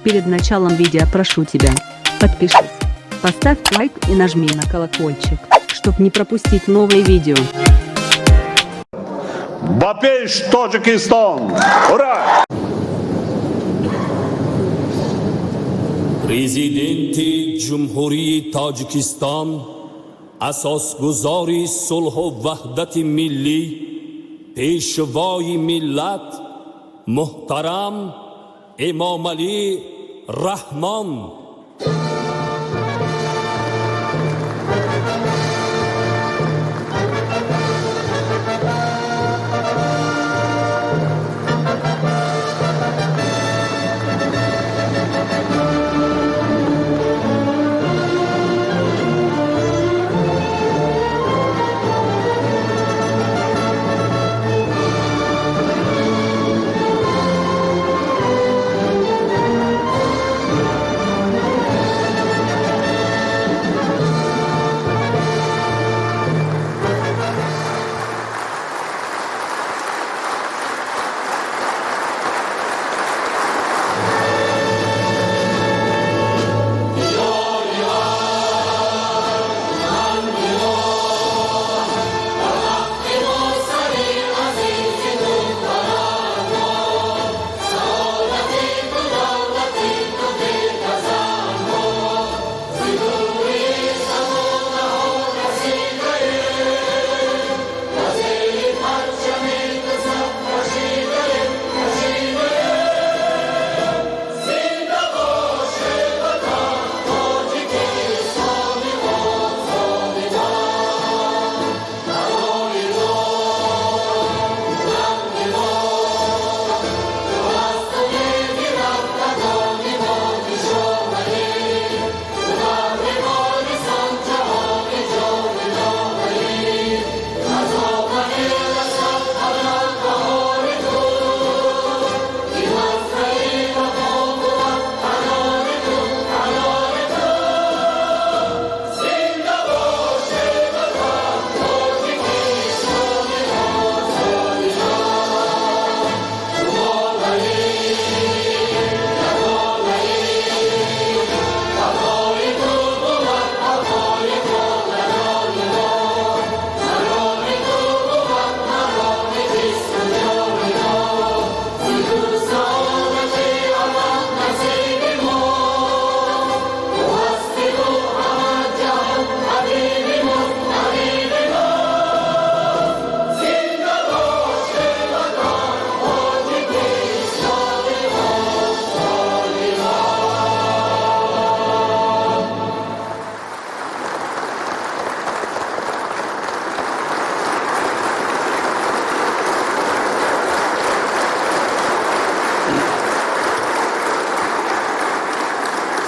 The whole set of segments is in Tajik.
Перед началом видео прошу тебя, подпишись, поставь лайк и нажми на колокольчик, чтобы не пропустить новые видео. Ба пеш, Тоҷикистон! Ура! Президенти Ҷумҳурии Тоҷикистон, асосгузори сулҳу ваҳдати миллӣ, Пешвои миллат муҳтарам Эмомалӣ Раҳмон.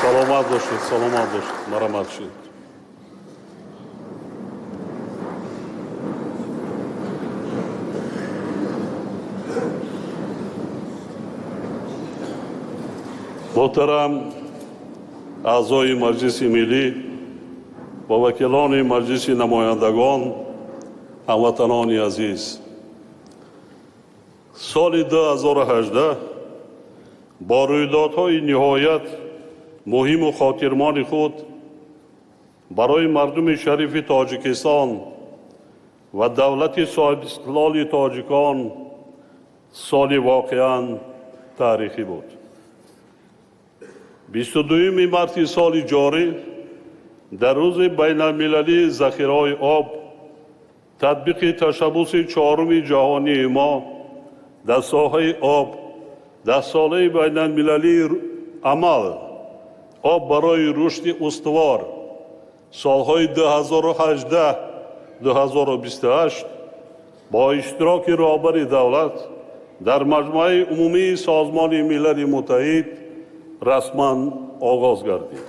Саломат бошед, саломат бошед, марҳамат шед. Муҳтарам аъзои Маҷлиси Миллӣ ва вакилони Маҷлиси Намояндагон, ҳамватанони азиз, соли 2018 бо рӯйдодҳои ниҳоят муҳиму хотирмони худ барои мардуми шарифи Тоҷикистон ва давлати соҳибистиқлоли тоҷикон соли воқеан таърихӣ буд. 22 марти соли ҷорӣ, дар рӯзи байналмилалии захираҳои об, татбиқи ташаббуси чоруми ҷаҳонии мо дар соҳаи об, дар солаи байналмилалии амал «Об барои рушди устувор» солҳои 2018-2028 бо иштироки роҳбари давлат дар Маҷмӯаи Умумии Созмони Милали Муттаҳид расман оғоз гардид.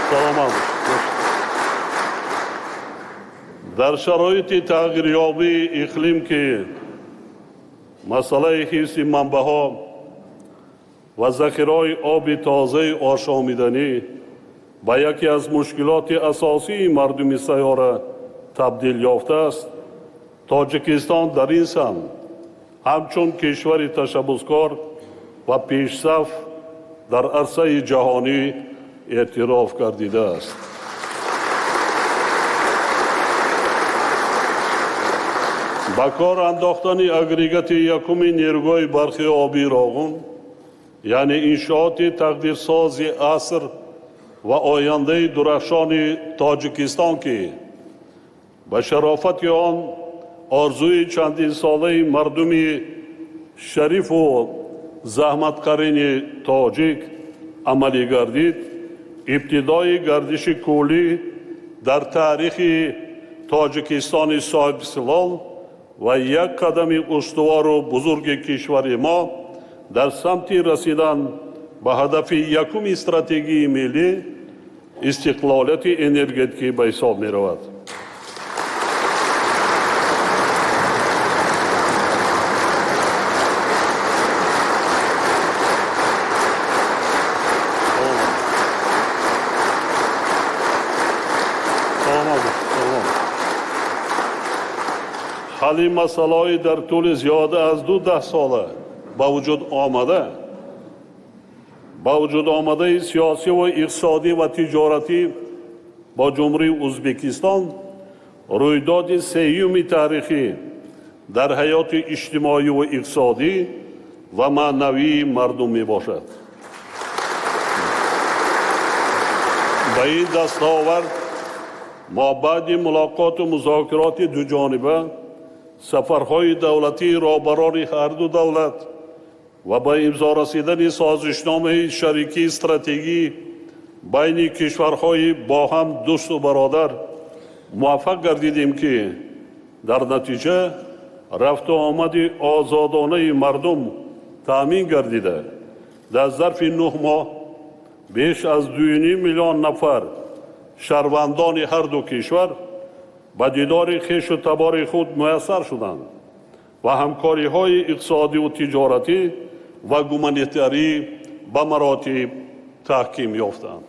Саломат бошед. Дар шароити тағйирёбии иқлим, ки масъалаи ҳифзи манбаъҳо ва захираҳои оби тозаи ошомиданӣ Ба яке аз мушкилоти асосии мардуми сайёра табдил ёфтааст, Тоҷикистон дар ин самт ҳамчун кишвари ташаббускор ва пешсаф дар арсаи ҷаҳонӣ эътироф гардидааст. Ба кор андохтани агрегати якуми нерӯгоҳи барқи обии Роғун, яъне иншооти тақдирсози аср ва ояндаи дурахшони Тоҷикистон, ки ба шарофати он орзуи чандинсолаи мардуми шарифу заҳматкарини тоҷик амалӣ гардид, ибтидои гардиши куллӣ дар таърихи Тоҷикистони соҳибистиқлол ва як қадами устувору бузурги кишвари мо дар самти расидан ба ҳадафи якуми стратегияи миллӣ истиқлолияти энергетикӣ ба ҳисоб меравад. Ҳалли масъалаҳои дар тӯли зиёда аз ду даҳсола ба вуҷуд омадаи сиёсӣ ва иқтисодӣ ва тиҷоратӣ бо Ҷумҳурии Ӯзбекистон рӯйдоди сеюми таърихӣ дар ҳаёти иҷтимоӣ ва иқтисодӣ ва маънавии мардум мебошад. Ба ин дастовард мо баъди мулоқоту музокироти дуҷониба, сафарҳои давлатии роҳбарони ҳарду давлат ва ба имзо расидани созишномаи шарикии стратегӣ байни кишварҳои бо ҳам дӯсту бародар муваффақ гардидем, ки дар натиҷа рафту омади озодонаи мардум таъмин гардида, дар зарфи 9 моҳ беш аз 2,5 миллион нафар шаҳрвандони ҳарду кишвар ба дидори хешу табори худ муяссар шуданд ва ҳамкориҳои иқтисодиву тиҷоратӣ ва гуманитарӣ ба маротиб таҳким ёфтанд.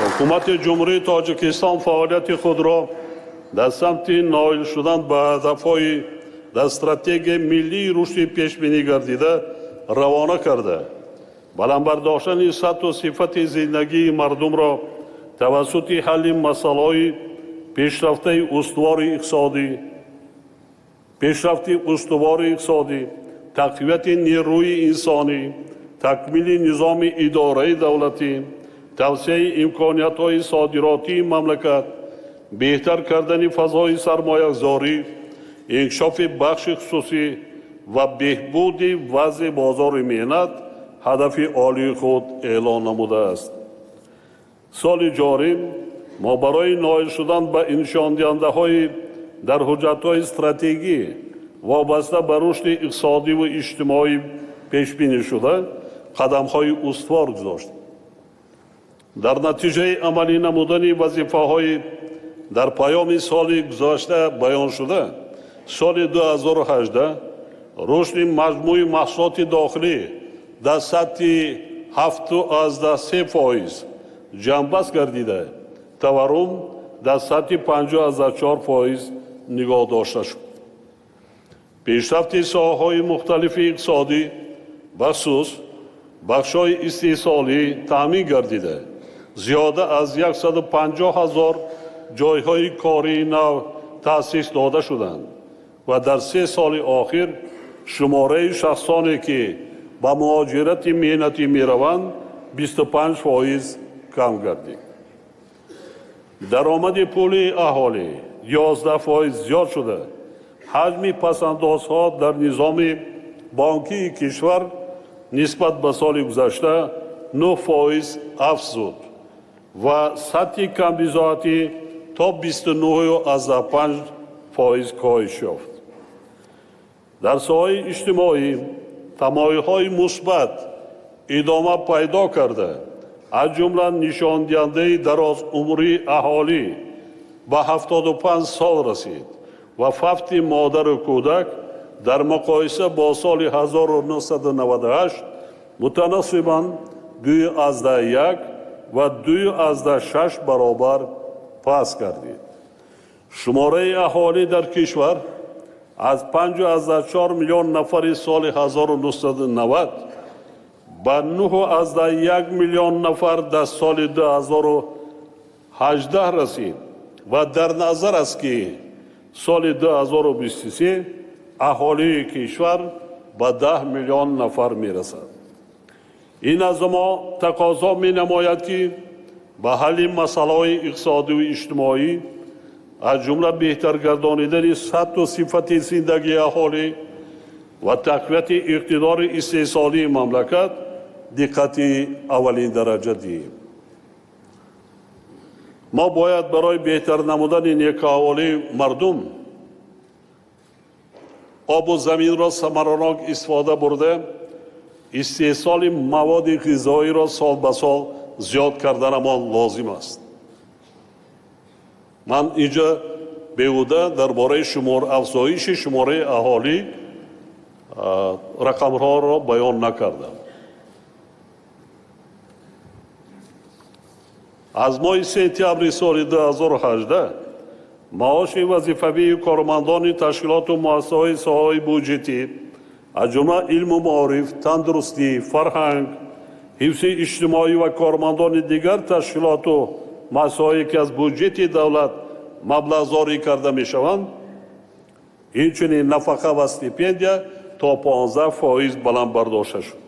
Ҳукумати Ҷумҳурии Тоҷикистон фаъолияти худро дар самти ноил шудан ба ҳадафҳои дар стратегияи миллии рушди пешбинӣ гардида равона карда, баланд бардоштани сатҳу сифати зиндагии мардумро тавассути ҳалли масъалаҳои пешрафтаи устувори иқтисодӣ, пешрафти устувори иқтисодӣ, тақвияти нерӯи инсонӣ, такмили низоми идораи давлатӣ, тавсеаи имкониятҳои содиротии мамлакат, беҳтар кардани фазои сармоягузорӣ, инкишофи бахши хусусӣ ва беҳбуди вазъи бозори меҳнат ҳадафи олии худ эълон намудааст. Соли ҷорӣ мо барои ноил шудан ба нишондиҳандаҳои дар ҳуҷҷатҳои стратегӣ вобаста ба рушди иқтисодиву иҷтимоӣ пешбинӣ шуда қадамҳои устувор гузоштем. Дар натиҷаи амалӣ намудани вазифаҳои дар паёми соли гузашта баён шуда, соли 2018 рушди маҷмӯи маҳсулоти дохилӣ дар сатҳи 7,3% ҷамъбаст гардида, таваррум дар сатҳи 5,4% нигоҳ дошта шуд. Пешрафти соҳаҳои мухталифи иқтисодӣ, бахусус бахшҳои истеҳсолӣ таъмин гардида, зиёда аз 150 ҳазор ҷойҳои кории нав таъсис дода шуданд ва дар 3 соли охир шумораи шахсоне ки ба муҳоҷирати меҳнатӣ мераванд 25% кам гардид. Даромади пули аҳолӣ 11% зиёд шуда, ҳаҷми пасандозҳо дар низоми бонкии кишвар нисбат ба соли гузашта 9% афзуд ва сатҳи камбизоатӣ то 29,5% коҳиш ёфт. Дар соҳаи иҷтимоӣ тамоюлҳои мусбат идома пайдо карда, аз ҷумла нишондиҳандаи дарозумрии аҳолӣ ба 75 сол расид ва фавти модару кӯдак Дар муқоиса бо соли 1998 мутаносибан 2,1 ва 2,6 баробар паст гардид. Шумораи аҳолӣ дар кишвар аз 5,4 миллион нафари соли 1990 ба 9,1 миллион нафар дар соли 2018 расид ва дар назар аст, ки соли 2023 аҳолии кишвар ба 10 миллион нафар мерасад. Ин аз мо тақозо менамояд, ки ба ҳалли масъалаҳои иқтисодию иҷтимоӣ, аз ҷумла беҳтар гардонидани сатҳу сифати зиндагии аҳолӣ ва тақвияти иқтидори истеҳсолии мамлакат диққати аввалиндараҷа диҳем. Мо бояд барои беҳтар намудани некӯаҳволии мардум обу заминро самаранок истифода бурда, истеҳсоли маводи ғизоиро сол ба сол зиёд карданамон лозим аст. Ман инҷа беҳуда дар бораи афзоиши шумораи аҳолӣ рақамҳоро баён накардам. Аз моҳи сентябри соли 2018 маоши вазифавии кормандони ташкилоту муассисаҳои соҳаҳои буҷетӣ, аз ҷумла илму маориф, тандурустӣ, фарҳанг, ҳифзи иҷтимоӣ ва кормандони дигар ташкилоту муассисаҳое, ки аз буҷети давлат маблағгузорӣ карда мешаванд, инчунин нафақа ва стипендия то 15% баланд бардошта шуд.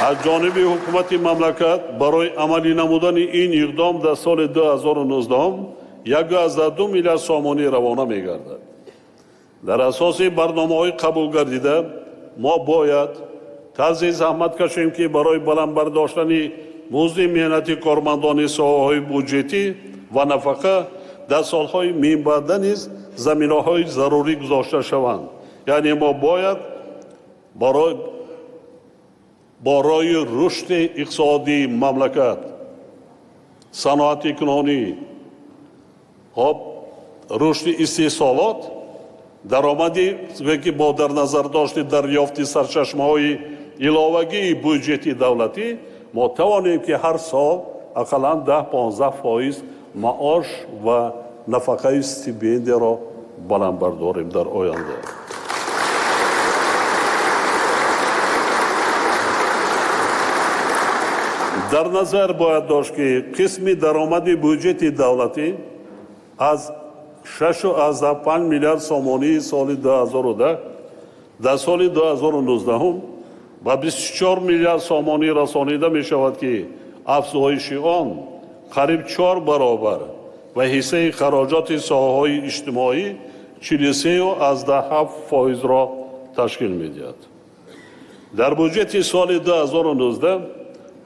Аз ҷониби ҳукумати мамлакат барои амалӣ намудани ин иқдом дар соли 2019 1,2 миллиард сомонӣ равона мегардад. Дар асоси барномаҳои қабулгардида мо бояд тарзи заҳмат кашем, ки барои баланд бардоштани музди меҳнати кормандони соҳаҳои буҷетӣ ва нафақа дар солҳои минбаъда низ заминаҳои зарурӣ гузошта шаванд. Яъне мо бояд барои рушди иқтисодии мамлакат, саноати кунонӣ, хоб рушди истеҳсолот, даромади ки бо дар назар дошти дарёфти сарчашмаҳои иловагии буҷети давлатӣ мо тавонем, ки ҳар сол ақаллан 10-15% маош ва нафақаи стипендияро баланд бардорем дар оянда. Дар назар бояд дошт, ки қисми даромади буҷети давлатӣ аз 6,5 миллиард сомонии соли 2010 дар соли 2019 ба 24 миллиард сомонӣ расонида мешавад, ки афзоиши он қариб 4 баробар ва ҳиссаи хароҷоти соҳаҳои иҷтимоӣ 43,7%-ро ташкил медиҳад. Дар буҷети соли 2019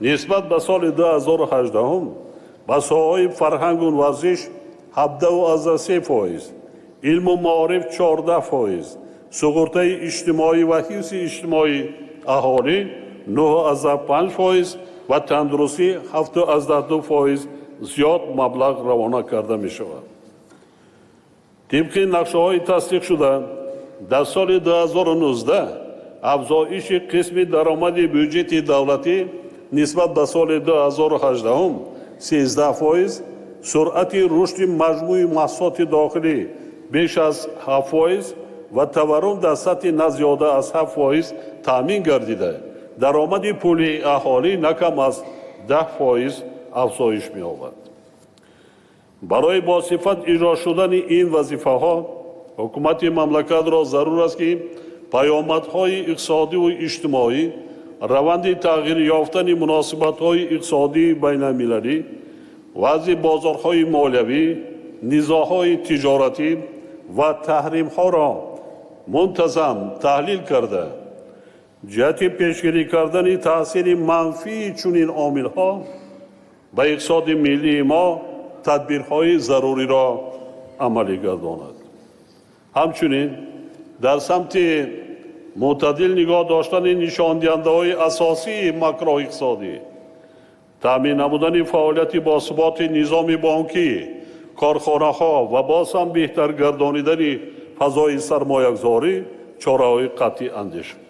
нисбат ба соли 2018 ба соҳаҳои фарҳангу варзиш 17,3%, илму маориф 14%, суғуртаи иҷтимоӣ ва ҳифзи иҷтимоии аҳолӣ 9,5% ва тандурустӣ 7,2% зиёд маблағ равона карда мешавад. Тибқи нақшаҳои тасдиқшуда дар соли 2019 афзоиши қисми даромади буҷети давлатӣ нисбат ба соли 2018 13%, суръати рушди маҷмӯи маҳсулоти дохилӣ беш аз 7% ва таваррум дар сатҳи на зиёда аз 7% таъмин гардида, даромади пулии аҳолӣ на кам аз 10% афзоиш меёбад. Барои босифат иҷро шудани ин вазифаҳо ҳукумати мамлакатро зарур аст, ки паёмадҳои иқтисодиву иҷтимоӣ, раванди тағйир ёфтани муносибатҳои иқтисодии байналмилалӣ, вазъи бозорҳои молиявӣ, низоъҳои тиҷоратӣ ва таҳримҳоро мунтазам таҳлил карда, ҷиҳати пешгирӣ кардани таъсири манфии чунин омилҳо ба иқтисоди миллии мо тадбирҳои заруриро амалӣ гардонад. Ҳамчунин дар самти мӯътадил нигоҳ доштани нишондиҳандаҳои асосии макроиқтисодӣ, таъмин намудани фаъолияти босуботи низоми бонкӣ, корхонаҳо ва боз ҳам беҳтар гардонидани фазои сармоягузорӣ чораҳои қатъӣ андешад.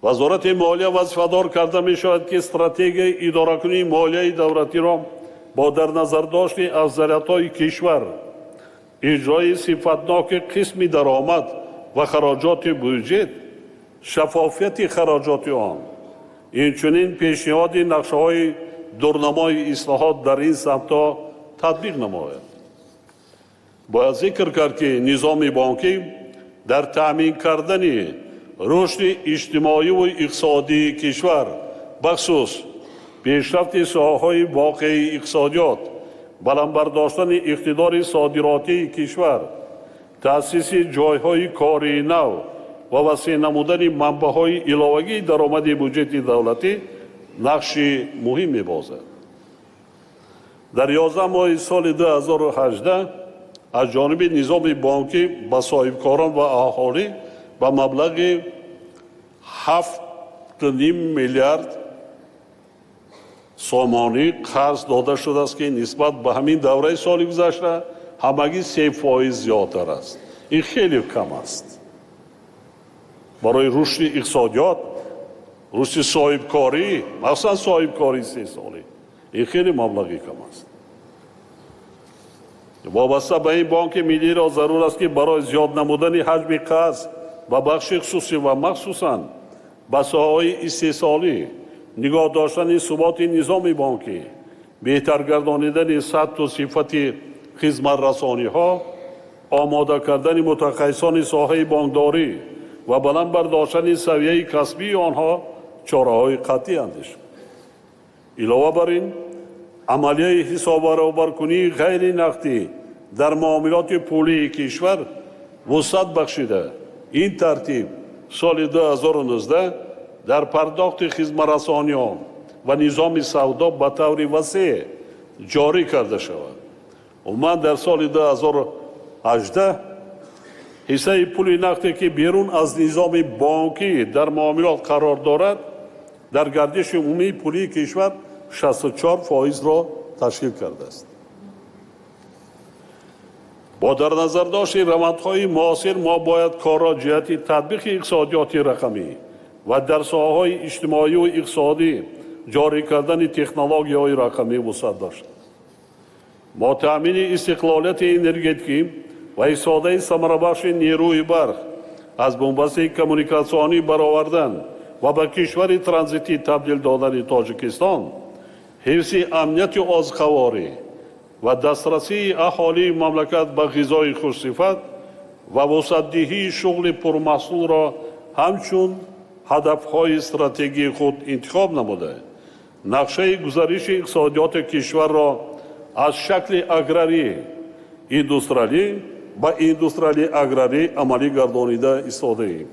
Вазорати молия вазифадор карда мешавад, ки стратегияи идоракунии молияи давлатиро бо дар назардошти афзалиятҳои кишвар, иҷрои сифатноки қисми даромад ва хароҷоти бюҷет, шаффофияти хароҷоти он, инчунин пешниҳоди нақшаҳои дурнамои ислоҳот дар ин самтҳо татбиқ намояд. Бояд зикр кард, ки низоми бонкӣ дар таъмин кардани рушди иҷтимоиву иқтисодии кишвар, бахусус пешрафти соҳаҳои воқеии иқтисодиёт, баланд бардоштани иқтидори содиротии кишвар, таъсиси ҷойҳои кории нав ва васеъ намудани манбаъҳои иловагии даромади буҷети давлатӣ нақши муҳим мебозад. Дар 11 моҳи соли 2018 аз ҷониби низоми бонкӣ ба соҳибкорон ва аҳолӣ ба маблағи 7,5 миллиард сомонӣ қарз дода шудааст, ки нисбат ба ҳамин давраи соли гузашта ҳамагӣ 3% зиёдтар аст. Ин хеле кам аст. Барои рушди иқтисодиёт, рушди соҳибкорӣ, махсусан соҳибкории истеҳсолӣ, ин хеле маблағи кам аст. Вобаста ба ин Бонки Миллиро зарур аст, ки барои зиёд намудани ҳаҷми қарз ба бахши хусусӣ ва махсусан ба соҳаҳои истеҳсолӣ, нигоҳ доштани суботи низоми бонкӣ, беҳтар гардонидани сатҳу сифати хизматрасониҳо, омода кардани мутахассисони соҳаи бонкдорӣ ва баланд бардоштани савияи касбии онҳо чораҳои қатъӣ андешад. Илова бар ин, амалияи ҳисоббаробаркунии ғайри нақдӣ дар муомилоти пулии кишвар вусъат бахшида, ин тартиб соли 2019 дар пардохти хизматрасониҳо ва низоми савдо ба таври васеъ ҷорӣ карда шавад. Умуман дар соли 2018 ҳиссаи пули нақде, ки берун аз низоми бонкӣ дар муомилот қарор дорад, дар гардиши умумии пулии кишвар 64%-ро ташкил кардааст. Бо дар назардошти равандҳои муосир мо бояд корро ҷиҳати татбиқи иқтисодиёти рақамӣ ва дар соҳаҳои иҷтимоию иқтисодӣ ҷорӣ кардани технологияҳои рақамӣ вусъат дошт. Бо таъмини истиқлолияти энергетикӣ ва истифодаи самарабахши нерӯи барқ аз бунбасти коммуникатсионӣ баровардан ва ба кишвари транзитӣ табдил додани Тоҷикистон, ҳифзи амнияти озуқаворӣ ва дастрасии аҳолии мамлакат ба ғизои хушсифат ва вусъатдиҳии шуғли пурмаҳсулро ҳамчун ҳадафҳои стратегии худ интихоб намуда, нақшаи гузариши иқтисодиёти кишварро аз шакли аграрӣ индустриалӣ ба индустриалӣ аграрӣ амалӣ гардонида истодаем.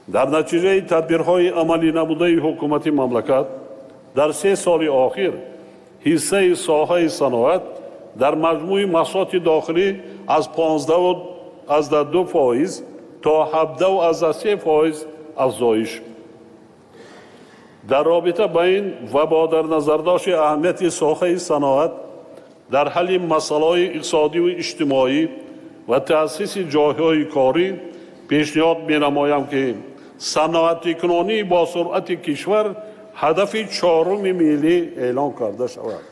Дар натиҷаи тадбирҳои амалӣ намудаи ҳукумати мамлакат дар 3 соли охир ҳиссаи соҳаи саноат дар маҷмӯи маҳсулоти дохилӣ аз 15,2% то 17,3% афзоиш. Дар робита ба ин ва бо дар назардошти аҳамияти соҳаи саноат дар ҳалли масъалаҳои иқтисодиву иҷтимоӣ ва таъсиси ҷойҳои корӣ пешниҳод менамоям, ки саноатикунонии бо суръати кишвар ҳадафи чоруми миллӣ эълон карда шавад.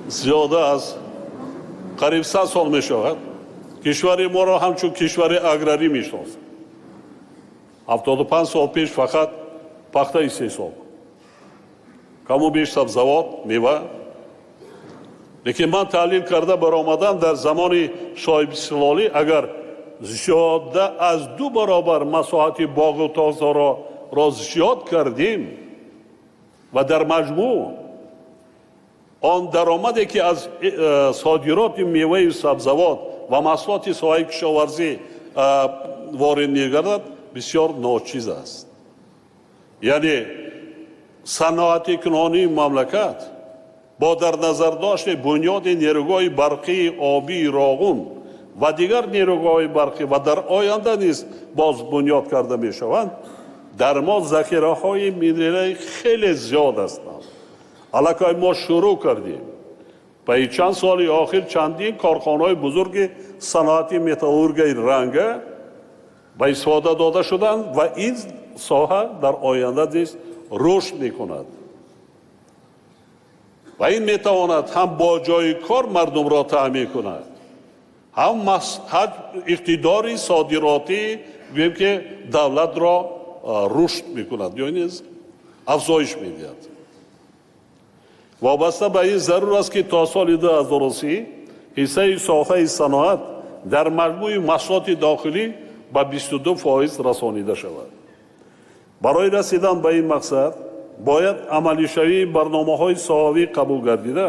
Зиёда аз қариб 100 сол мешавад, кишвари моро ҳамчун кишвари аграрӣ мешиносанд. 75 сол пеш фақат пахта истеҳсол, каму беш сабзавот, мева. Лекин ман таҳлил карда баромадам, дар замони соҳибистиқлолӣ агар зиёда аз 2 баробар масоҳати боғу токзорро зиёд кардем ва дар маҷмӯъ он даромаде ки аз содироти меваи сабзавот ва маҳсулоти соҳаи кишоварзӣ ворид мегардад бисёр ночиз аст. Яъне саноати кунонии мамлакат бо дар назар дошти бунёди нерӯгоҳи барқии обии Роғун ва дигар нерӯгоҳҳои барқӣ ва дар оянда низ боз бунёд карда мешаванд, дар мо захираҳои минералӣ хеле зиёд ҳастанд. Аллакай мо шурӯъ кардем. Ба чанд соли охир чандин корхонаҳои бузурги саноати металлургияи ранга ба истифода дода шуданд ва ин соҳа дар оянда низ рушд мекунад. Ва ин метавонад ҳам бо ҷои кор мардумро таъмин кунад, ҳам иқтидори содиротӣ гӯем ки давлатро рушд мекунад ё низ афзоиш медиҳад. Вобаста ба ин зарур аст ки то соли 2030 ҳиссаи соҳаи саноат дар маҷмӯи маҳсулоти дохилӣ ба 22% расонида шавад. Барои расидан ба ин мақсад бояд амалишавии барномаҳои соҳавӣ қабул гардида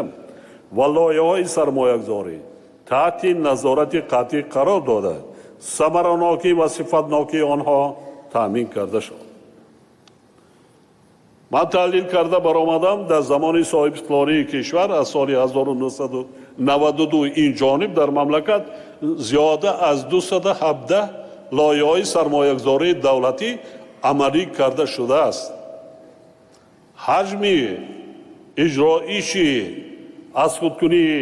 ва лоиҳаҳои сармоягузорӣ таҳти назорати қатъӣ қарор дода, самаранокӣ ва сифатнокии онҳо таъмин карда шавад. Ман таҳлил карда баромадам, дар замони соҳибистиқлолии кишвар аз соли 1992 ин ҷониб дар мамлакат зиёда аз 217 лоиҳаҳои сармоягузории давлатӣ амалӣ карда шудааст. Ҳаҷми иҷроиши аз худкунии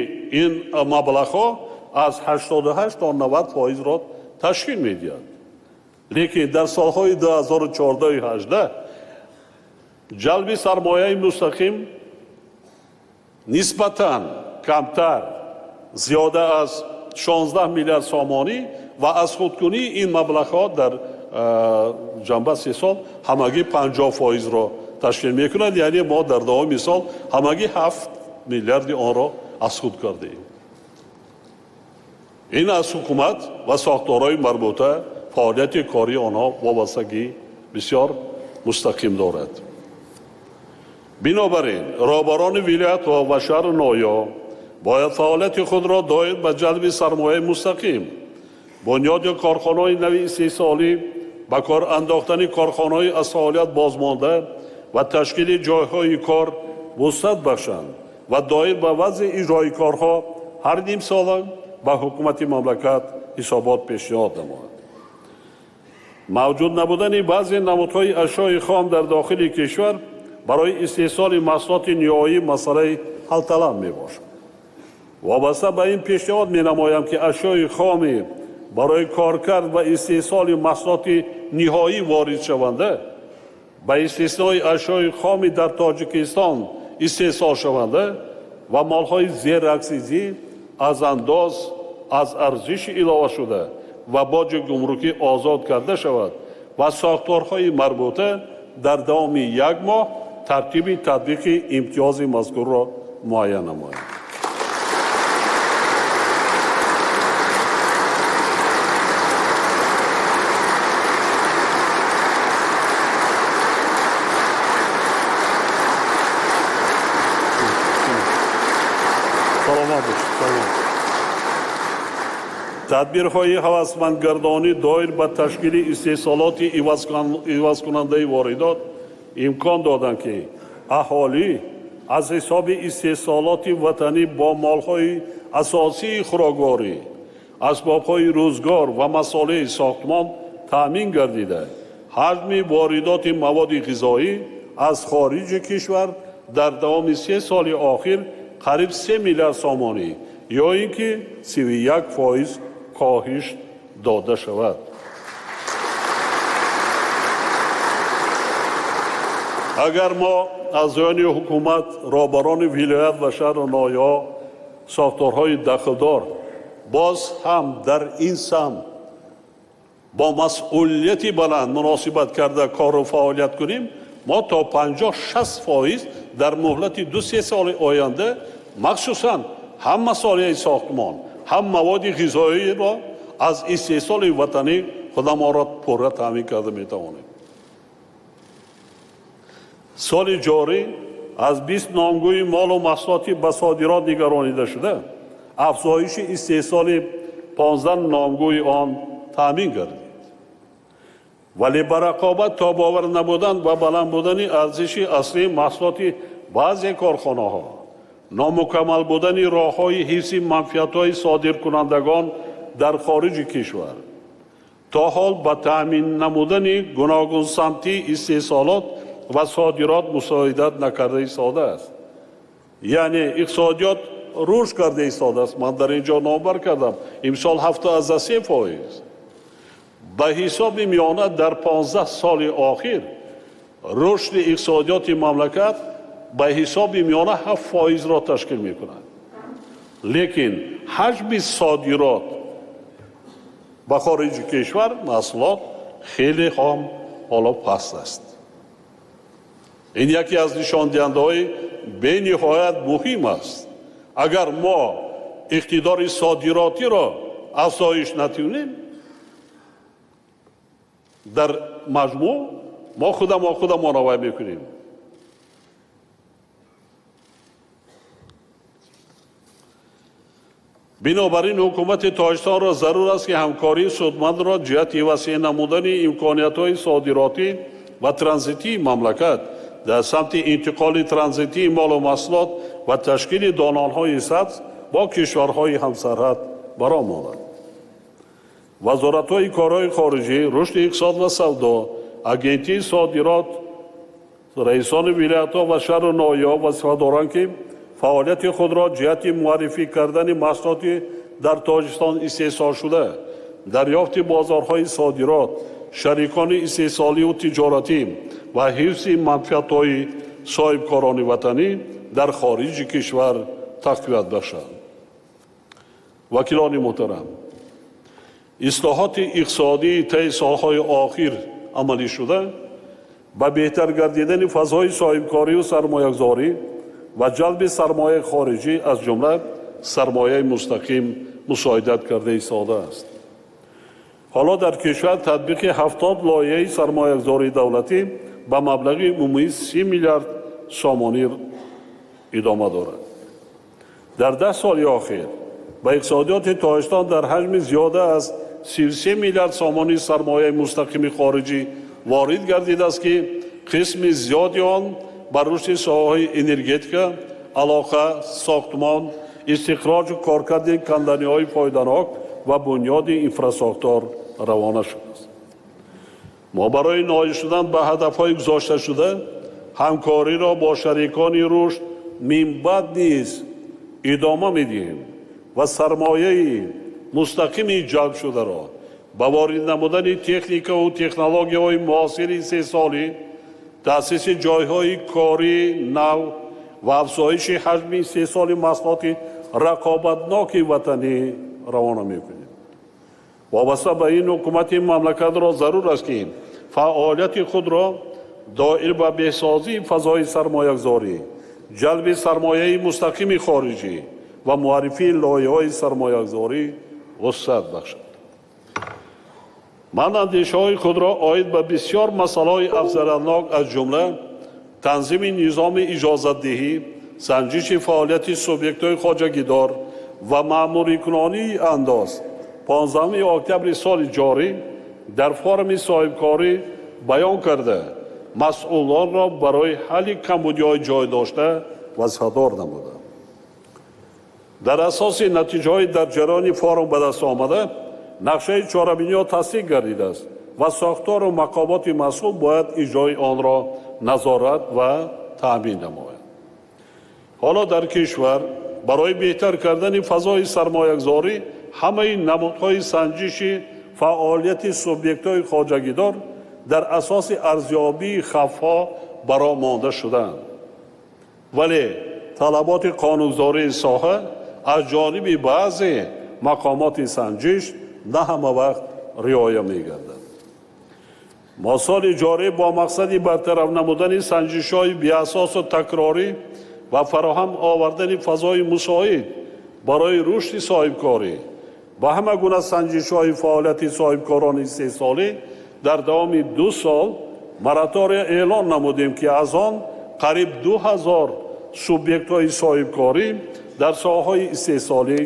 ин маблағҳо аз 88 то 90%-ро ташкил медиҳад. Лекин дар солҳои 2014-18 ҷалби сармояи мустақим нисбатан камтар, зиёда аз 16 миллиард сомонӣ ва аз худкунии ин маблағҳо дар ҷанба се сол ҳамагӣ 50%-ро ташкил мекунад. Яъне мо дар давоми сол ҳамагӣ 7 миллиарди онро аз худ кардаем. Ин аз ҳукумат ва сохторҳои марбута фаъолияти кории онҳо вобастагӣ бисёр мустақим дорад. Бинобар ин роҳбарони вилоятҳо ва шаҳру ноҳияҳо бояд фаъолияти худро доир ба ҷалби сармояи мустақим, бунёди корхонаҳои нави истеҳсолӣ, ба кор андохтани корхонаҳои аз фаъолият бозмонда ва ташкили ҷойҳои кор вусъат бахшанд ва доир ба вазъи иҷрои корҳо ҳар нимсола ба ҳукумати мамлакат ҳисобот пешниҳод намояд. Мавҷуд набудани баъзе намудҳои ашёи хом дар дохили кишвар барои истеҳсоли маҳсулоти ниҳоӣ масъалаи ҳалталаб мебошад. Вобаста ба ин пешниҳод менамоям ки ашёи хоми барои коркард ва истеҳсоли маҳсулоти ниҳоӣ воридшаванда ба истиснои ашёи хоми дар Тоҷикистон истеҳсолшаванда ва молҳои зераксизӣ аз андоз, аз арзиши иловашуда ва боҷи гумрукӣ озод карда шавад ва сохторҳои марбута дар давоми як моҳ тартиби татбиқи имтиёзи мазкурро муайян намоянд. Тадбирҳои ҳавасмандгардонӣ доир ба ташкили истеҳсолоти ивазкунандаи воридот имкон доданд, ки аҳолӣ аз ҳисоби истеҳсолоти ватанӣ бо молҳои асосии хӯрокворӣ, асбобҳои рӯзгор ва масолеҳи сохтмон таъмин гардида, ҳаҷми воридоти маводи ғизоӣ аз хориҷи кишвар дар давоми 3 соли охир қариб 3 миллиард сомонӣ ё ин ки 31% коҳиш дода шавад. Агар мо аъзоёни ҳукумат, роҳбарони вилоят ва шаҳру ноҳияҳо, сохторҳои дахлдор боз ҳам дар ин самт бо масъулияти баланд муносибат карда кору фаъолият кунем, мо то 50-60% дар муҳлати 2-3 соли оянда махсусан ҳам масолеҳи сохтмон, ҳам маводи ғизоиро аз истеҳсоли ватанӣ худамонро пурра таъмин карда метавонем. Соли ҷорӣ аз 20 номгӯи молу маҳсулоти ба содирот нигаронида шуда, афзоиши истеҳсоли 15 номгӯи он таъмин гардид. Вале ба рақобат тобовар набудан ва баланд будани арзиши аслии маҳсулоти баъзе корхонаҳо, номукаммал будани роҳҳои ҳифзи манфиатҳои содиркунандагон дар хориҷи кишвар то ҳол ба таъмин намудани гуногунсамтии истеҳсолот ва содирот мусоидат накарда истодааст. Яъне иқтисодиёт рушд карда истодааст. Ман дар ин ҷо номбар кардам, имсол 7,3%. Ба ҳисоби миёна дар 15 соли охир рушди иқтисодиёти мамлакат ба ҳисоби миёна 7%-ро ташкил мекунад. Лекин ҳаҷми содирот ба хориҷи кишвар маҳсулот хеле ҳам ҳоло паст аст. Ин яке аз нишондиҳандаҳои бениҳоят муҳим аст. Агар мо иқтидори содиротиро афзоиш натавонем, дар маҷмӯъ мо худамонро вай мекунем. Бинобар ин ҳукумати Тоҷикистонро зарур аст, ки ҳамкории судмандро ҷиҳати васеъ намудани имкониятҳои содиротӣ ва транзитии мамлакат дар самти интиқоли транзитии молу маҳсулот ва ташкили долонҳои сабз бо кишварҳои ҳамсарҳад баро монад. Вазоратҳои корҳои хориҷӣ, рушди иқтисод ва савдо, агентии содирот, раисони вилоятҳо ва шаҳру ноҳияҳо вазифа доранд, ки фаъолияти худро ҷиҳати муаррифӣ кардани маҳсулоти дар Тоҷикистон истеҳсолшуда, дарёфти бозорҳои содирот, шарикони истеҳсоливу тиҷоратӣ ва ҳифзи манфиатҳои соҳибкорони ватанӣ дар хориҷи кишвар тақвият бахшанд. Вакилони муҳтарам, ислоҳоти иқтисодии таи солҳои охир амалӣ шуда ба беҳтар гардидани фазои соҳибкорию сармоягузорӣ ва ҷалби сармояи хориҷӣ аз ҷумла сармояи мустақим мусоидат карда истодааст. Ҳоло дар кишвар татбиқи 70 лоиҳаи сармоягузории давлатӣ ба маблағи умумии 30 миллиард сомонӣ идома дорад. Дар 10 соли охир ба иқтисодиёти Тоҷикистон дар ҳаҷми зиёда аз 33 миллиард сомонӣ сармояи мустақими хориҷӣ ворид гардидааст, ки қисми зиёди он ба рушди соҳаҳои энергетика, алоқа, сохтмон, истихроҷу коркарди канданиҳои фоиданок ва бунёди инфрасохтор равона шудааст. Мо барои ноил шудан ба ҳадафҳои гузошташуда ҳамкориро бо шарикони рушд минбаъд низ идома медиҳем ва сармояи мустақими ҷалбшударо ба ворид намудани техникаву технологияҳои муосири истеҳсолӣ, таъсиси ҷойҳои кории нав ва афзоиши ҳаҷми истеҳсоли маҳсулоти рақобатноки ватанӣ равона мекунем. Вобаста ба ин ҳукумати мамлакатро зарур аст, ки фаъолияти худро доир ба беҳсозии фазои сармоягузорӣ, ҷалби сармояи мустақими хориҷӣ ва муаррифии лоиҳаҳои сармоягузорӣ вусъат бахшад. Ман андешаҳои худро оид ба бисёр масъалаҳои афзалиятнок аз ҷумла танзими низоми иҷозатдиҳӣ, санҷиши фаъолияти субъектҳои хоҷагидор ва маъмурикунонии андоз 15 октябри соли ҷорӣ дар форуми соҳибкорӣ баён карда, масъулонро барои ҳалли камбудиҳои ҷой дошта вазифадор намудам. Дар асоси натиҷаҳои дар ҷараёни форум ба даст омада, нақшаи чорабиниҳо тасдиқ гардидааст ва сохтору мақомоти масъул бояд иҷрои онро назорат ва таъмин намояд. Ҳоло дар кишвар барои беҳтар кардани фазои сармоягузорӣ ҳамаи намудҳои санҷиши фаъолияти субъектҳои хоҷагидор дар асоси арзёбии хавфҳо бароҳ монда шудаанд. Вале талаботи қонунгузории соҳа аз ҷониби баъзе мақомоти санҷиш на ҳама вақт риоя мегардад. Мо соли ҷорӣ бо мақсади бартараф намудани санҷишҳои беасосу такрорӣ ва фароҳам овардани фазои мусоид барои рушди соҳибкорӣ ба ҳама гуна санҷишҳои фаъолияти соҳибкорони истеҳсолӣ дар давоми 2 сол моратория эълон намудем, ки аз он қариб 2000 субъектҳои соҳибкорӣ дар соҳаҳои истеҳсолӣ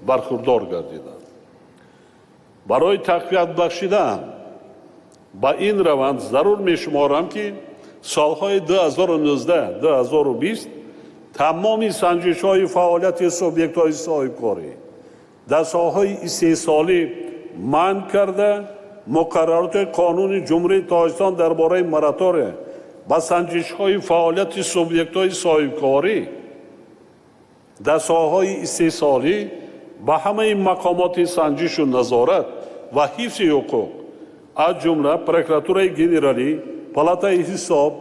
бархурдор гардиданд. Барои тақвият бахшидан Ба ин раванд зарур мешуморам, ки солҳои 2019-2020 тамоми санҷишҳои фаъолияти субъектҳои соҳибкорӣ дар соҳаҳои истеҳсолӣ манъ карда, муқаррароти қонуни Ҷумҳурии Тоҷикистон дар бораи моратория ба санҷишҳои фаъолияти субъектҳои соҳибкорӣ дар соҳаҳои истеҳсолӣ ба ҳамаи мақомоти санҷишу назорат ва ҳифзи ҳуқуқ, аз ҷумла Прокуратураи генералӣ, Палатаи ҳисоб,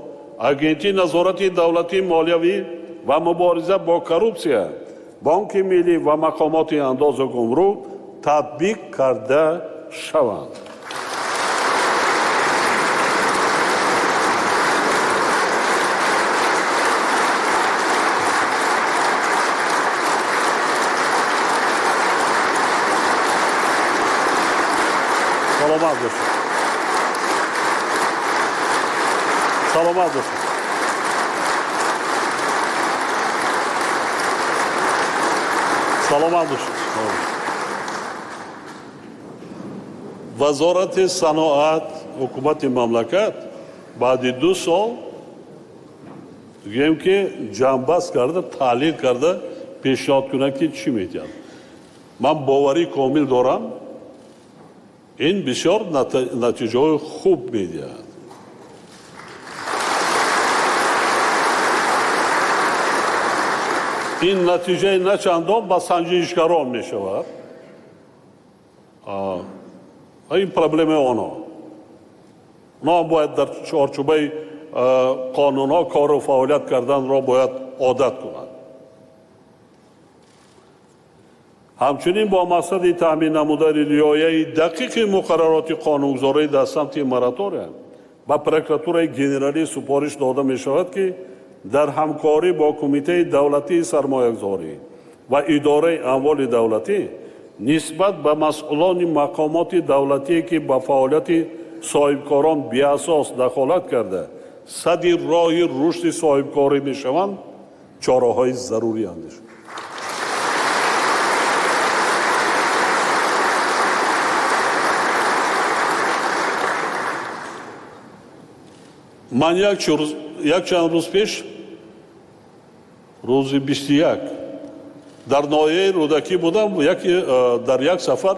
Агентии назорати давлатии молиявӣ ва мубориза бо коррупсия, Бонки миллӣ ва мақомоти андозу гумрук татбиқ карда шаванд. Саломат бошед. Саломат бошед. Саломат бошед. Вазорати саноат ҳукумати мамлакат баъди 2 сол гӯем ки ҷамъбаст карда, таҳлил карда пешниҳод кунад, ки чӣ метиҳад. Ман боварии комил дорам, ин бисёр натиҷаҳои хуб медиҳад. Ин натиҷаи на чандон ба санҷишгарон мешавад. Ин проблемаи онҳо. Онҳо бояд дар чорчӯбаи қонунҳо кору фаъолият карданро бояд одат кунанд. Ҳамчунин бо мақсади таъмин намудани риояи дақиқи муқаррароти қонунгузорӣ дар самти моратория ба Прокуратураи генералӣ супориш дода мешавад, ки дар ҳамкорӣ бо Кумитаи давлатии сармоягузорӣ ва идораи амволи давлатӣ нисбат ба масъулони мақомоти давлатие, ки ба фаъолияти соҳибкорон беасос дахолат карда, садди роҳи рушди соҳибкорӣ мешаванд, чораҳои зарурӣ андешанд. Ман якчанд рӯз пеш, рӯзи 21, дар ноҳияи Рӯдакӣ будам. Дар як сафар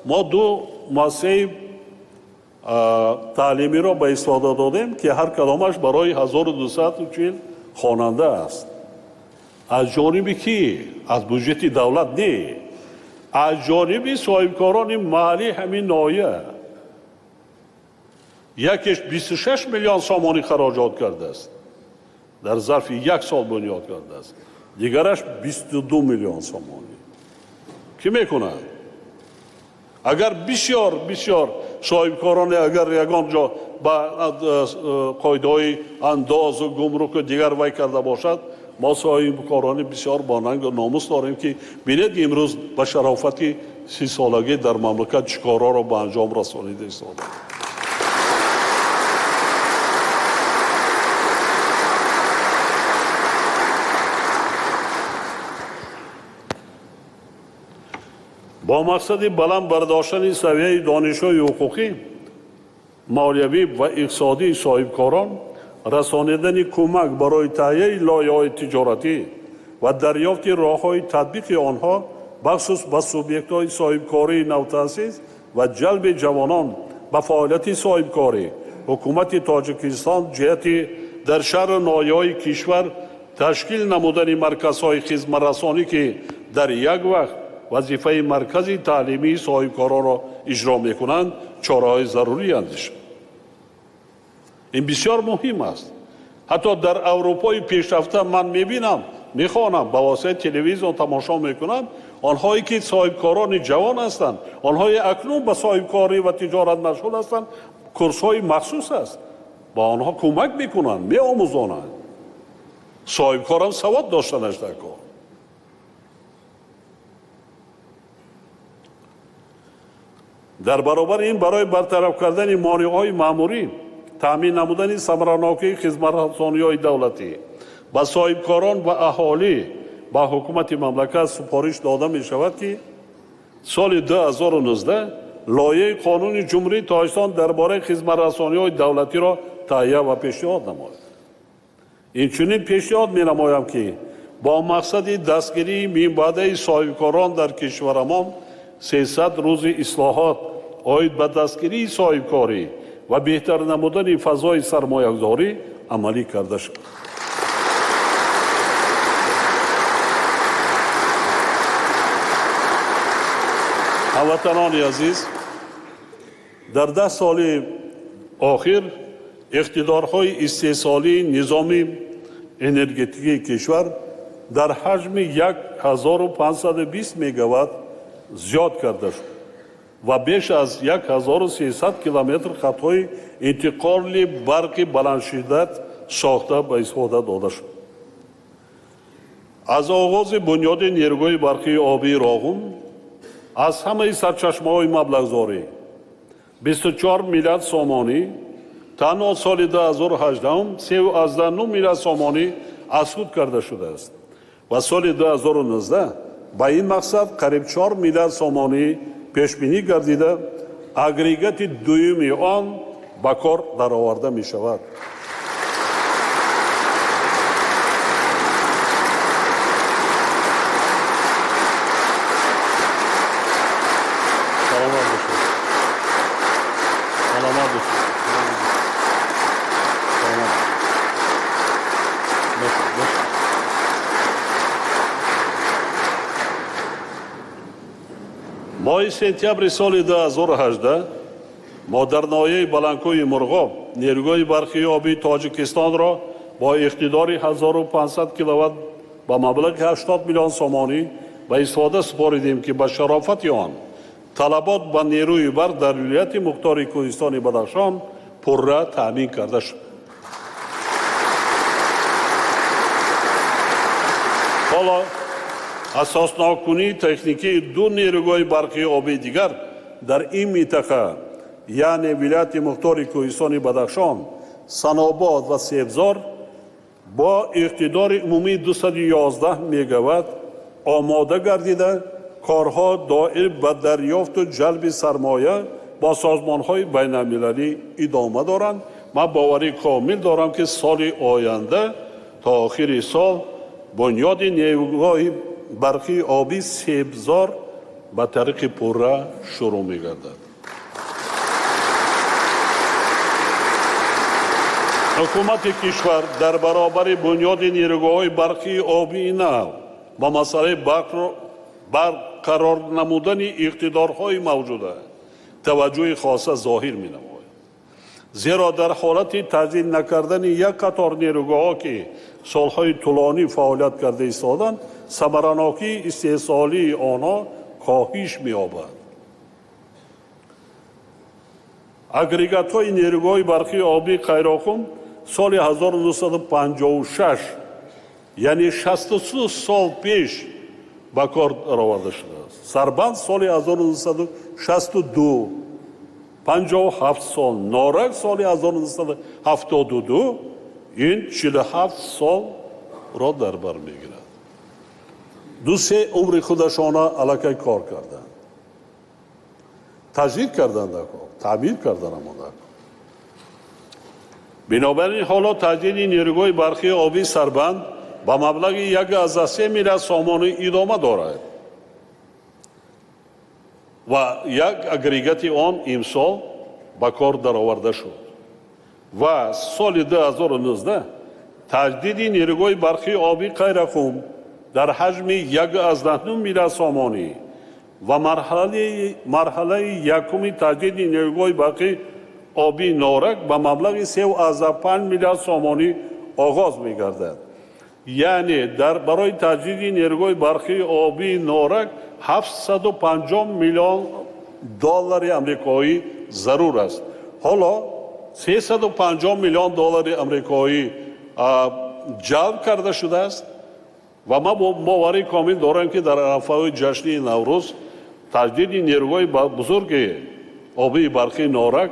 мо 2 муассисаи таълимиро ба истифода додем, ки ҳар кадомаш барои 1240 хонанда аст. Аз ҷониби кӣ? Аз буҷети давлат не, аз ҷониби соҳибкорони маҳаллии ҳамин ноҳия. Якеш 26 миллион сомонӣ хароҷот кардааст, дар зарфи 1 сол бунёд кардааст, дигараш 22 миллион сомонӣ. Кӣ мекунад? Агар бисёр бисёр соҳибкороне агар ягон ҷо ба қоидаҳои андозу гумруку дигар вай карда бошад, мо соҳибкорони бисёр бонангу номус дорем, ки бинед имрӯз ба шарофати 30-солагӣ дар мамлакат чӣ корҳоро ба анҷом расонида истодаанд. Бо мақсади баланд бардоштани савияи донишҳои ҳуқуқӣ, молиявӣ ва иқтисодии соҳибкорон, расонидани кӯмак барои таҳияи лоиҳаҳои тиҷоратӣ ва дарёфти роҳҳои татбиқи онҳо бахусус ба субъектҳои соҳибкории навтаъсис ва ҷалби ҷавонон ба фаъолияти соҳибкорӣ, ҳукумати Тоҷикистон ҷиҳати дар шаҳру ноҳияҳои кишвар ташкил намудани марказҳои хизматрасонӣ, ки дар як вақт вазифаи маркази таълимии соҳибкоронро иҷро мекунанд, чораҳои зарурӣ андешанд. Ин бисёр муҳим аст. Ҳатто дар Аврупои пешрафта ман мебинам, мехонам, ба воситаи телевизион тамошо мекунам, онҳое ки соҳибкорони ҷавон ҳастанд, онҳое акнун ба соҳибкорӣ ва тиҷорат машғул ҳастанд, курсҳои махсус аст, ба онҳо кӯмак мекунанд, меомӯзонанд. Соҳибкорам савод доштанаш дар кор. Дар баробари ин барои бартараф кардани монеаҳои маъмурӣ, таъмин намудани самаранокии хизматрасониҳои давлатӣ ба соҳибкорон ва аҳолӣ ба ҳукумати мамлакат супориш дода мешавад, ки соли 2019 лоиҳаи қонуни Ҷумҳурии Тоҷикистон дар бораи хизматрасониҳои давлатиро таҳия ва пешниҳод намоям. Инчунин пешниҳод менамоям, ки бо мақсади дастгирии минбаъдаи соҳибкорон дар кишварамон 300 рӯзи ислоҳот оид ба дастгирии соҳибкорӣ ва беҳтар намудани фазои сармоягузорӣ амалӣ карда шавад. Ҳамватанони азиз, дар 10 соли охир иқтидорҳои истеҳсолии низоми энергетикии кишвар дар ҳаҷми 1520 мегаватт зиёд карда шуд ва беш аз 1300 километр хатҳои интиқоли барқи баландшиддат сохта ба истифода дода шуд. Аз оғози бунёди нерӯгоҳи барқии обии Роғун аз ҳамаи сарчашмаҳои маблағгузорӣ 24 миллиард сомонӣ танҳо соли 2018 3,9 миллиард сомонӣ аз худ карда шудааст ва соли 2019 ба ин мақсад қариб 4 миллиард сомонӣ пешбинӣ гардида, агрегати дуюми он ба кор дароварда мешавад. Моҳи сентябри соли 2018 мо дар ноҳияи Баландкӯҳи Мурғоб нерӯгоҳи барқии обии Тоҷикистонро бо иқтидори 1500 киловатт ба маблағи 80 миллион сомонӣ ба истифода супоридем, ки ба шарофати он талабот ба нерӯи барқ дар вилояти мухтори Кӯҳистони Бадахшон пурра таъмин карда шуд. Ҳоло асосноккунии техникии ду нерӯгоҳи барқии обии дигар дар ин минтақа, яъне вилояти мухтори Кӯҳистони Бадахшон, Санобод ва Себзор бо иқтидори умумии 211 мегаватт омода гардида, корҳо доир ба дарёфту ҷалби сармоя бо созмонҳои байналмилалӣ идома доранд. Ман боварии комил дорам, ки соли оянда то охири сол бунёди нерӯгоҳи барқии обии Себзор ба тариқи пурра шурӯъ мегардад. Ҳукумати кишвар дар баробари бунёди нерӯгоҳҳои барқии обии нав ба масъалаи барқарор намудани иқтидорҳои мавҷуда таваҷҷӯҳи хоса зоҳир менамояд. Зеро дар ҳолати таҷдид накардани як қатор нерӯгоҳҳо, ки солҳои тӯлонӣ фаъолият карда истоданд, самаранокии истеҳсолии онҳо коҳиш меёбад. Агрегатҳои нерӯгоҳи барқии обии Қайроқум соли 1956, яъне 63 сол пеш ба кор дароварда шудааст. Сарбанд соли 1962, 57 сол, Норак соли 1972, ин 47 солро дар бар мегирад. Ду-се умри худашона аллакай кор карданд, таҷдид карданд, таъмир карданд амода. Бинобар ин ҳоло таҷдиди нерӯгоҳи барқии обии Сарбанд ба маблағи 1,3 миллиард сомонӣ идома дорад ва як агрегати он имсол ба кор дароварда шуд ва соли 2019 таҷдиди нерӯгоҳи барқии обии Қайрақум дар ҳаҷми 1,9 миллиард сомонӣ ва марҳалаи якуми таҷдиди нерӯгоҳи барқии обии Норак ба маблағи 3,5 миллиард сомонӣ оғоз мегардад. Яъне барои таҷдиди нерӯгоҳи барқии обии Норак 750 миллион доллари амрикоӣ зарур аст. Ҳоло 350 миллион доллари амрикоӣ ҷалб карда шудааст ва ман боварии комил дорам, ки дар арафаҳои ҷашни Наврӯз таҷдиди нерӯгоҳи бузурги обии барқии Норак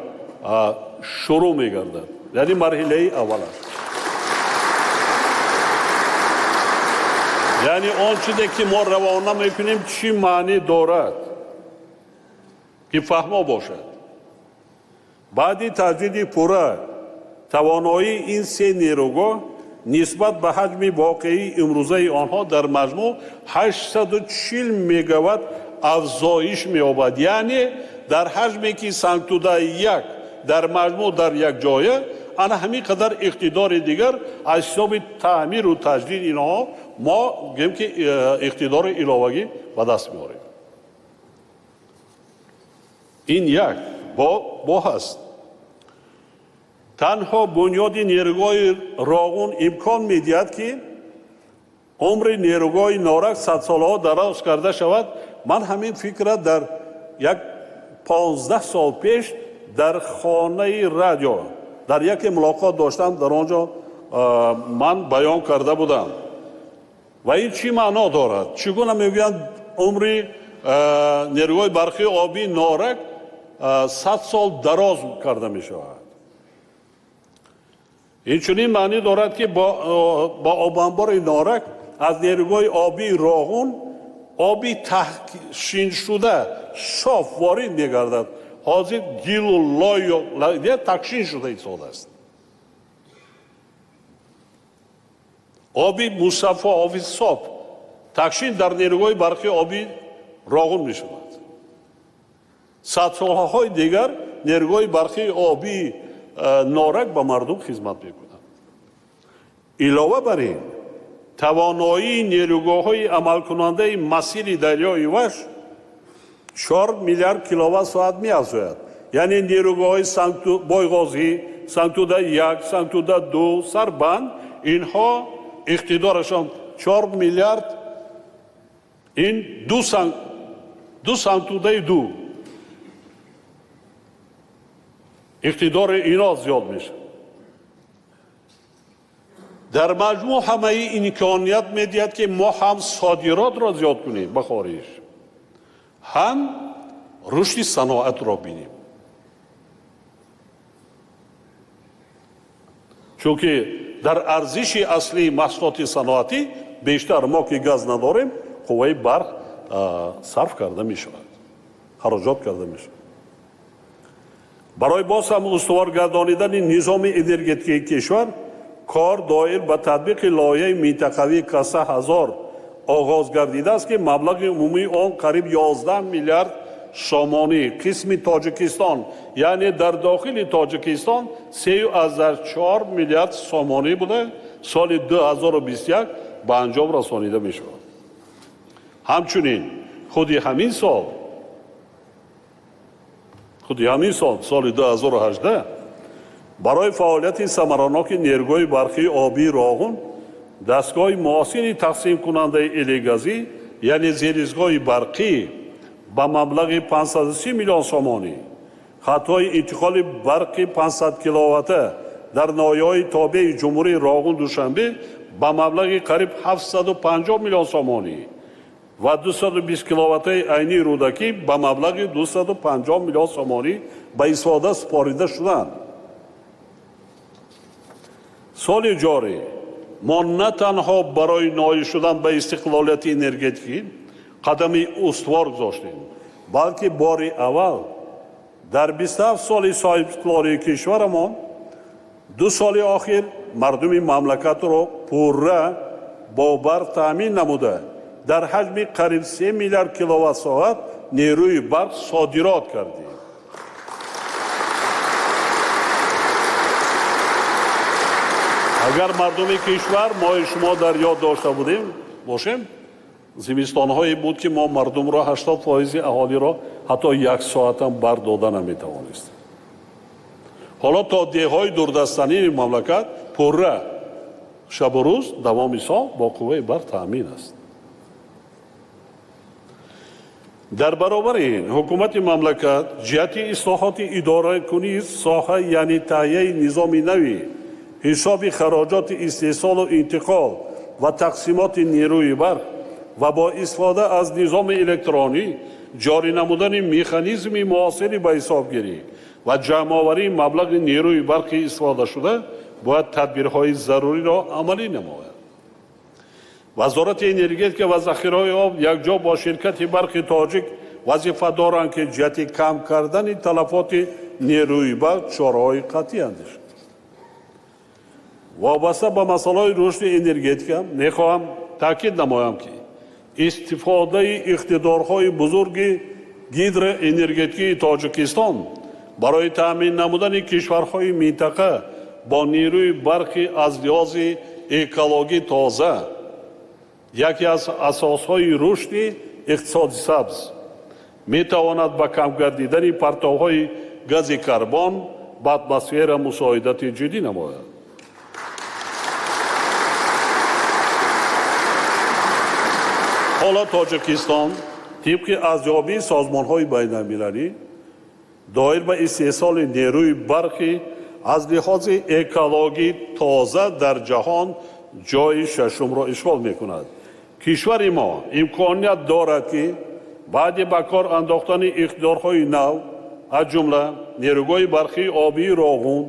шурӯъ мегардад, яъне марҳилаи аввал аст. Яъне он чизе ки мо равона мекунем, чӣ маънӣ дорад? Ки фаҳмо бошад. Баъди таҷдиди пурра тавоноии ин се нерӯгоҳ нисбат ба ҳаҷми воқеии имрӯзаи онҳо дар маҷмӯъ 840 мегаватт афзоиш меёбад. Яъне дар ҳаҷме ки Сангтуда 1 дар маҷмӯъ дар як ҷоя, ана ҳамин қадар иқтидори дигар аз ҳисоби таъмиру таҷдид инҳо мо гӯем ки иқтидори иловагӣ ба даст меорем. Ин як бо ҳаст. Танҳо бунёди нерӯгоҳи Роғун имкон медиҳад, ки умри нерӯгоҳи Норак садсолаҳо дароз карда шавад. Ман ҳамин фикрра дар як 15 сол пеш дар хонаи радио дар яке мулоқот доштам, дар он ҷо ман баён карда будам. Ва ин чӣ маъно дорад? Чӣ гуна мегӯянд умри нерӯгоҳи барқии обии Норак 100 сол дароз карда мешавад? Инчунин маънӣ дорад, ки бо обанбори Норак аз нерӯгоҳи обии Роғун оби таҳшиншуда соф ворид мегардад. Ҳозир гилу лою таҳшин шуда истодааст. Оби мусаффо, оби соф таҳшин дар нерӯгоҳи барқии оби Роғун мешавад. Садсолҳои дигар нерӯгоҳи барқии обии Норак ба мардум хизмат мекунад. Илова бар ин, тавоноии нерӯгоҳҳои амалкунандаи масири дарёи Вахш 4 миллиард киловатт соат меафзояд. Яъне нерӯгоҳҳои Бойғозӣ, Сангтуда 1, Сангтуда 2, Сарбанд, инҳо иқтидорашон 4 миллиард, ин ду Сангтудаи 2 иқтидори ино зиёд мешавад. Дар маҷмӯъ ҳамаи имконият медиҳад, ки мо ҳам содиротро зиёд кунем ба хориҷ, ҳам рушди саноатро бинем. Чунки дар арзиши аслии маҳсулоти саноатӣ бештар мо ки газ надорем, қувваи барқ сарф карда мешавад, хароҷот карда мешавад. Барои боз ҳам устувор гардонидани низоми энергетикии кишвар кор доир ба татбиқи лоиҳаи минтақавии Каса 1000 оғоз гардидааст, ки маблағи умумии он қариб 11 миллиард сомонӣ қисми Тоҷикистон, яъне дар дохили Тоҷикистон 3,4 миллиард сомонӣ буда, соли 2021 ба анҷом расонида мешавад. Ҳамчунин худи ҳамин сол, соли 2018, барои фаъолияти самараноки нерӯгоҳи барқии обии Роғун дастгоҳи муосири тақсимкунандаи элегазӣ, яъне зеризгоҳи барқӣ ба маблағи 530 миллион сомонӣ, хатҳои интиқоли барқи 500 киловатта дар ноҳияҳои тобеи ҷумҳурии Роғун Душанбе ба маблағи қариб 750 миллион сомонӣ ва 220 киловаттаи айнии Рӯдакӣ ба маблағи 250 миллион сомонӣ ба истифода супорида шуданд. Соли ҷорӣ мо на танҳо барои ноил шудан ба истиқлолияти энергетикӣ қадами устувор гузоштем, балки бори аввал дар 27 соли соҳибистиқлолии кишварамон 2 соли охир мардуми мамлакатро пурра бо барқ таъмин намуда, дар ҳаҷми қариб 3 миллиард киловатт соат нерӯи барқ содирот кардем. Агар мардуми кишвар мои шумо дар ёд дошта будем бошем, зимистонҳое буд, ки мо мардумро 80% аҳолиро ҳатто як соатам барқ дода наметавонистем. Ҳоло то деҳҳои дурдастании мамлакат пурра шабу рӯз давоми сол бо қувваи барқ таъмин аст. Дар баробари ин ҳукумати мамлакат ҷиҳати ислоҳоти идоракунии соҳа, яъне таҳияи низоми нави ҳисоби хароҷоти истеҳсолу интиқол ва тақсимоти нерӯи барқ ва бо истифода аз низоми электронӣ ҷорӣ намудани механизми муосири ба ҳисобгирӣ ва ҷамъоварии маблағи нерӯи барқи истифодашуда бояд тадбирҳои заруриро амалӣ намояд. Вазорати энергетика ва захираҳои об якҷо бо ширкати барқи тоҷик вазифа доранд, ки ҷиҳати кам кардани талафоти нерӯи барқ чораҳои қатъӣ андешанд. Вобаста ба масъалаҳои рушди энергетика мехоҳам таъкид намоям, ки истифодаи иқтидорҳои бузурги гидроэнергетикии Тоҷикистон барои таъмин намудани кишварҳои минтақа бо нерӯи барқи аз лиҳози экологӣ тоза яке аз асосҳои рушди иқтисоди сабз метавонад ба кам гардидани партовҳои гази карбон ба атмосфера мусоидати ҷиддӣ намояд. Ҳоло Тоҷикистон тибқи арзёбии созмонҳои байналмилалӣ доир ба истеҳсоли нерӯи барқи аз лиҳози экологӣ тоза дар ҷаҳон ҷойи шашумро ишғол мекунад. Кишвари мо имконият дорад, ки баъди ба кор андохтани иқтидорҳои нав, аз ҷумла нерӯгоҳи барқии обии Роғун,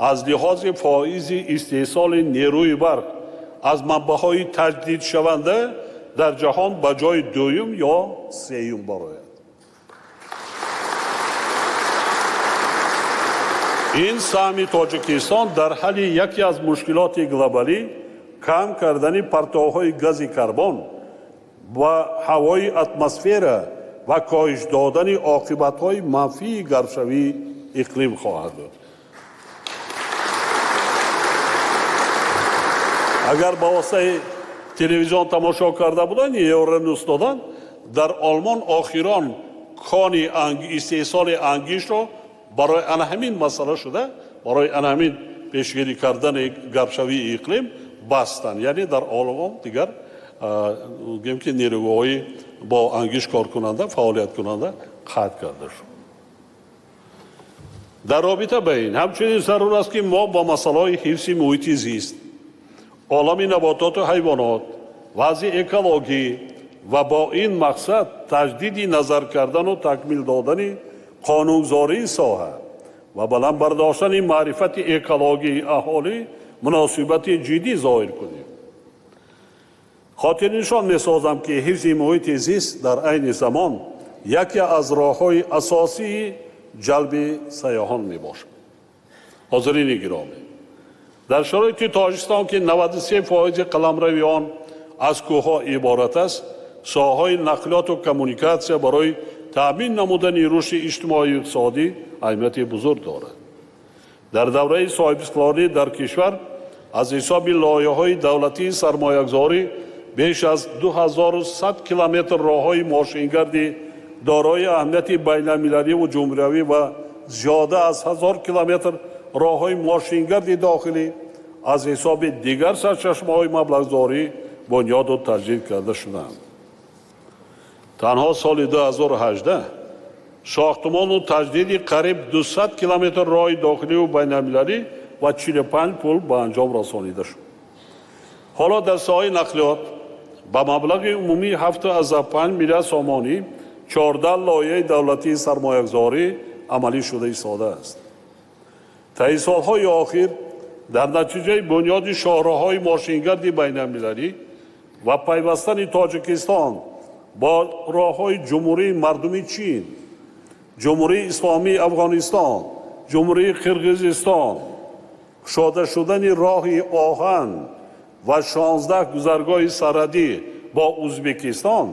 аз лиҳози фоизи истеҳсоли нерӯи барқ аз манбаъҳои таҷдидшаванда дар ҷаҳон ба ҷойи дуюм ё сеюм барояд. Ин саҳми Тоҷикистон дар ҳалли яке аз мушкилоти глобалӣ, кам кардани партовҳои гази карбон ба ҳавои атмосфера ва коҳиш додани оқибатҳои манфии гармшавии иқлим хоҳад буд. Агар ба воситаи телевизион тамошо карда буданд, Евронюс доданд, дар Олмон охирон кони истеҳсоли ангишро барои ана ҳамин масъала шуда, барои ана ҳамин пешгирӣ кардани гармшавии иқлим бастанд. Яъне дар Олмон дигар гӯем ки нерӯгоҳҳои бо ангиш коркунанда, фаъолияткунанда қатъ карда шуд. Дар робита ба ин ҳамчунин зарур аст, ки мо бо масъалаҳои ҳифзи муҳити зист, олами набототу ҳайвонот, вазъи экологӣ ва бо ин мақсад таҷдиди назар кардану такмил додани қонунгузории соҳа ва баланд бардоштани маърифати экологии аҳолӣ муносибати ҷиддӣ зоҳир кунем. Хотирнишон месозам, ки ҳифзи муҳити зист дар айни замон яке аз роҳҳои асосии ҷалби сайёҳон мебошад. Ҳозирини гиромӣ, дар шароити Тоҷикистон, ки 93% қаламрави он аз кӯҳҳо иборат аст, соҳаҳои нақлиёту коммуникатсия барои таъмин намудани рушди иҷтимоию иқтисодӣ аҳамияти бузург дорад. Дар давраи соҳибистиқлолӣ дар кишвар аз ҳисоби лоиҳаҳои давлатии сармоягузорӣ беш аз 2100 километр роҳҳои мошингарди дорои аҳамияти байналмилаливу ҷумҳуриявӣ ва зиёда аз 1000 километр роҳҳои мошингарди дохилӣ аз ҳисоби дигар сарчашмаҳои маблағгузорӣ бунёду таҷдид карда шуданд. Танҳо соли 2018 сохтмону таҷдиди қариб 200 километр роҳи дохиливу байналмилалӣ ва 45 пул ба анҷом расонида шуд. Ҳоло дар соҳаи нақлиёт ба маблағи умумии 7,5 миллиард сомонӣ 14 лоиҳаи давлатии сармоягузорӣ амалӣ шуда истодааст. Таи солҳои охир дар натиҷаи бунёди шоҳроҳҳои мошингарди байналмилалӣ ва пайвастани Тоҷикистон бо роҳҳои Ҷумҳурии Мардумии Чин, Ҷумҳурии Исломии Афғонистон, Ҷумҳурии Қирғизистон, кушода шудани роҳи оҳан ва 16 гузаргоҳи сарҳадӣ бо Ӯзбекистон,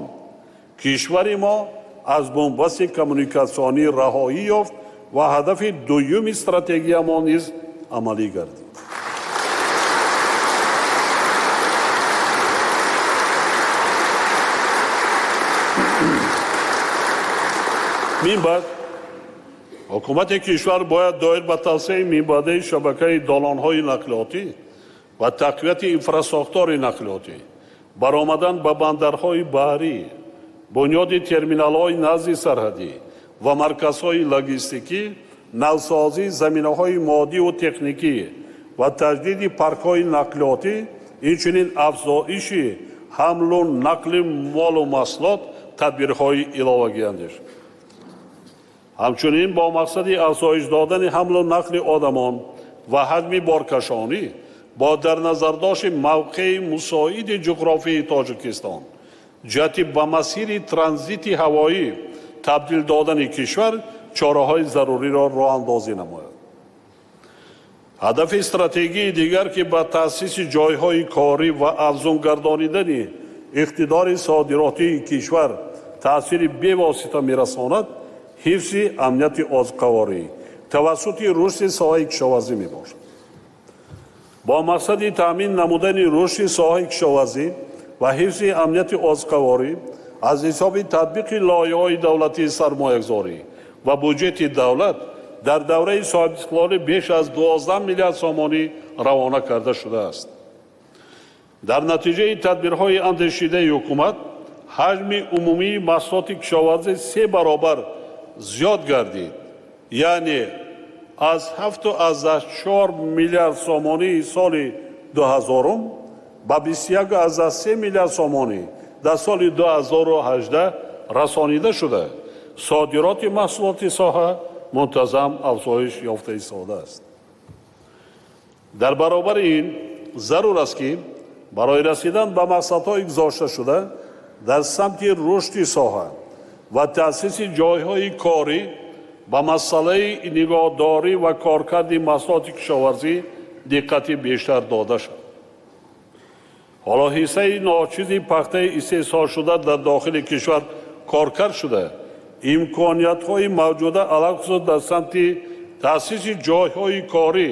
кишвари мо аз бунбасти коммуникатсионӣ раҳоӣ ёфт ва ҳадафи дуюми стратегиямо низ амалӣ гардид. Мин баъд ҳукумати кишвар бояд доир ба тавсеаи минбаъдаи шабакаи долонҳои нақлиётӣ ва тақвияти инфрасохтори нақлиётӣ, баромадан ба бандарҳои баҳрӣ, бунёди терминалҳои назди сарҳадӣ ва марказҳои логистикӣ, навсозии заминаҳои моддиву техникӣ ва таҷдиди паркҳои нақлиётӣ, инчунин афзоиши ҳамлу нақли молу маҳсулот тадбирҳои иловагӣ андешад. Ҳамчунин бо мақсади афзоиш додани ҳамлу нақли одамон ва ҳаҷми боркашонӣ бо дар назардошти мавқеи мусоиди ҷуғрофии Тоҷикистон ҷиҳати ба масири транзити ҳавоӣ табдил додани кишвар чораҳои заруриро роҳандозӣ намояд. Ҳадафи стратегии дигар, ки ба таъсиси ҷойҳои корӣ ва афзун гардонидани иқтидори содиротии кишвар таъсири бевосита мерасонад, ҳифзи амнияти озуқаворӣ тавассути рушди соҳаи кишоварзӣ мебошад. Бо мақсади таъмин намудани рушди соҳаи кишоварзӣ ва ҳифзи амнияти озуқаворӣ аз ҳисоби татбиқи лоиҳаҳои давлатии сармоягузорӣ ва буҷети давлат дар давраи соҳибистиқлолӣ беш аз 12 миллиард сомонӣ равона карда шудааст. Дар натиҷаи тадбирҳои андешидаи ҳукумат ҳаҷми умумии маҳсулоти кишоварзӣ 3 баробар зиёд гардид, яъне аз 7,4 миллиард сомонии соли 2000 ба 21,3 миллиард сомонӣ дар соли 2018 расонида шуда, содироти маҳсулоти соҳа мунтазам афзоиш ёфта истодааст. Дар баробари ин зарур аст, ки барои расидан ба мақсадҳои гузошташуда дар самти рушди соҳа ва таъсиси ҷойҳои корӣ ба масъалаи нигоҳдорӣ ва коркарди маҳсулоти кишоварзӣ диққати бештар дода шавад. Ҳоло ҳиссаи ночизи пахтаи истеҳсолшуда дар дохили кишвар коркард шуда, имкониятҳои мавҷуда алалхусус дар самти таъсиси ҷойҳои корӣ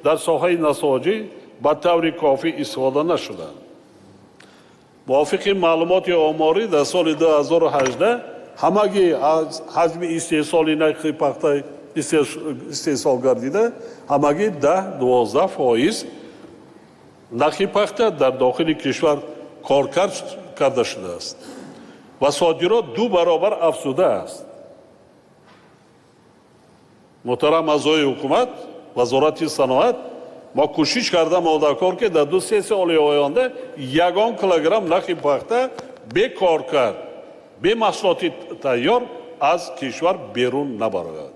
дар соҳаи насоҷӣ ба таври кофӣ истифода нашуданд. Мувофиқи маълумоти оморӣ дар соли 2018 ҳамагӣ аз ҳаҷми истеҳсоли нахи пахта истеҳсол гардида ҳамагӣ 10-12% нахи пахта дар дохили кишвар коркард карда шудааст ва содирот 2 баробар афзудааст. Муҳтарам аъзои ҳукумат, Вазорати саноат, мо кӯшиш карда модакор, ки дар 2-3 соли оянда ягон килограмм нахи пахта бекоркард, бемаҳсулоти тайёр аз кишвар берун набарояд.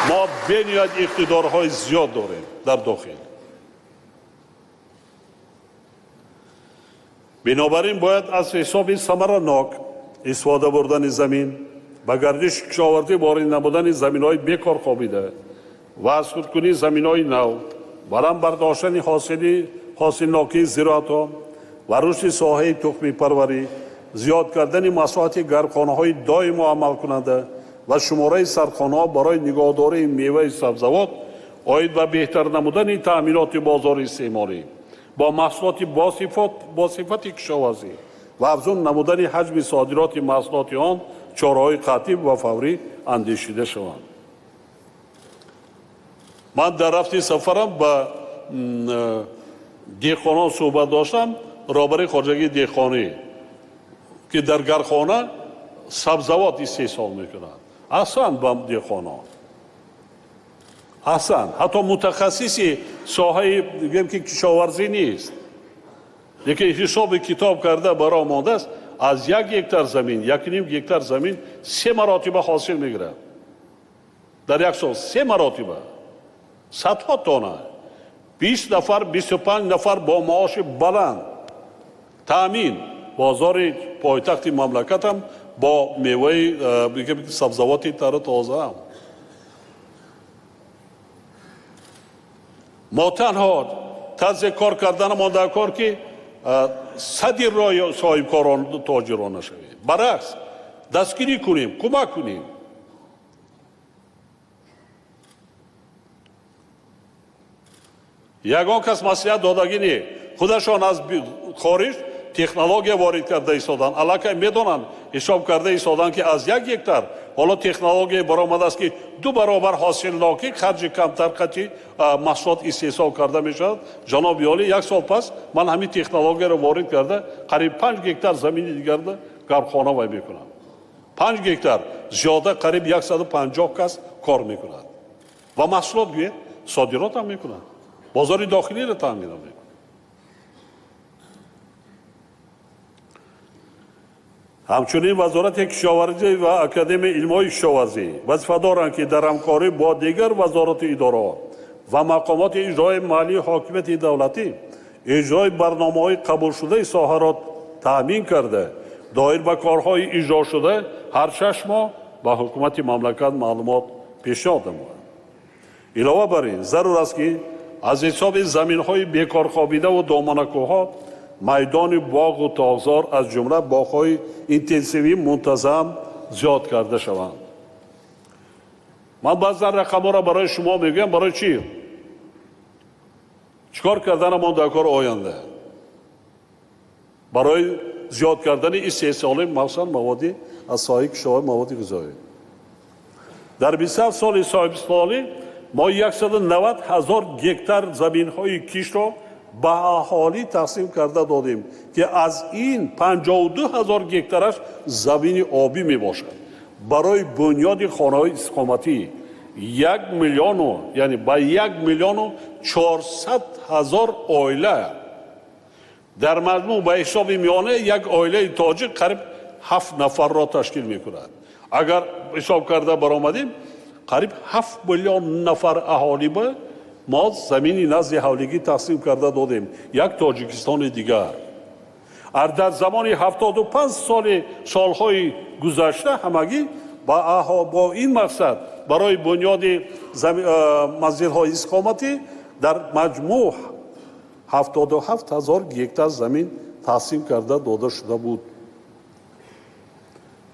Мо бениҳоят иқтидорҳои зиёд дорем дар дохил. Бинобар ин бояд аз ҳисоби самаранок истифода бурдани замин, ба гардиши кишоварзӣ ворид намудани заминҳои бекор хобида ва аз худкунии заминҳои нав, баланд бардоштани ҳосилнокии зироатҳо ва рушди соҳаи тухмипарварӣ, зиёд кардани масоҳати гармхонаҳои доимо амалкунанда ва шумораи сардхонаҳо барои нигоҳдории меваи сабзавот оид ба беҳтар намудани таъминоти бозори истеъмолӣ бо маҳсулоти босифати кишоварзӣ ва афзун намудани ҳаҷми содироти маҳсулоти он чораҳои қатъӣ ва фаврӣ андешида шаванд. Ман дар рафти сафарам ба деҳқонон суҳбат доштам, роҳбари хоҷагии деҳқонӣ, ки дар гархона сабзавот истеҳсол мекунад. Аҳсан ба деҳқонон, аҳсан, ҳатто мутахассиси соҳаи гӯем ки кишоварзӣ нест, лекин ҳисоби китоб карда баро мондааст, аз 1 гектар замин, 1,5 гектар замин 3 маротиба ҳосил мегирад. Дар як сол 3 маротиба, садҳо тонна, 20 нафар, 25 нафар бо маоши баланд таъмин бозори пойтахти мамлакатам бо меваи сабзавоти тару тозаам. Мо танҳо тарзи кор карданамон дар кор, ки сади роҳи соҳибкорон тоҷирон нашавем, баръакс дастгирӣ кунем, кӯмак кунем. Ягон кас маслиҳат додагӣ не, худашон аз хориҷ технология ворид карда истоданд, аллакай медонанд, ҳисоб карда истоданд, ки аз 1 гектар ҳоло технология баромадааст, ки 2 баробар ҳосилнокӣ, харҷи камтар қатъи маҳсулот истеҳсол карда мешавад. Ҷаноби олӣ, 1 сол пас ман ҳамин технологияро ворид карда қариб 5 гектар замини дигарда гармхона вай мекунам. 5 гектар зиёда қариб 150 кас кор мекунад ва маҳсулот гӯед содирот ҳам мекунад, бозори дохилиро таъмин мекунад. Ҳамчунин Вазорати кишоварзӣ ва Академияи илмҳои кишоварзӣ вазифа доранд, ки дар ҳамкорӣ бо дигар вазорату идораҳо ва мақомоти иҷрои маҳаллии ҳокимияти давлатӣ Иҷрои барномаҳои қабулшудаи соҳаро таъмин карда, доир ба корҳои иҷрошуда ҳар 6 моҳ ба ҳукумати мамлакат маълумот пешниҳод намояд. Илова бар ин, зарур аст, ки аз ҳисоби заминҳои бекорхобидаву доманакӯҳҳо майдони боғу тоғзор, аз ҷумла боғҳои интенсивӣ мунтазам зиёд карда шаванд. Ман баъзан рақамҳоро барои шумо мегӯям, барои чӣ? Чӣ кор карданамон дар кор оянда? Барои зиёд кардани истеҳсоли махсусан маводи аз соҳаи кишоварзӣ, маводи ғизоӣ. Дар 27 соли соҳибистиқлолӣ мо 190 ҳазор гектар заминҳои киштро ба аҳолӣ тақсим карда додем, ки аз ин 52 ҳазор гектараш замини обӣ мебошад. Барои бунёди хонаҳои истиқоматӣ 1 миллиону, яъне ба 1 миллиону 400 ҳазор оила, дар маҷмӯъ ба ҳисоби миёна як оилаи тоҷик қариб 7 нафарро ташкил мекунад. Агар ҳисоб карда баромадем, қариб 7 миллион нафар аҳолӣ ба мо замини назди ҳавлигӣ тақсим карда додем, як Тоҷикистони дигар. Дар замони 75 соли солҳои гузашта ҳамагӣ бо ин мақсад барои бунёди манзилҳои истиқоматӣ дар маҷмӯъ 77 ҳазор гектар замин тақсим карда дода шуда буд.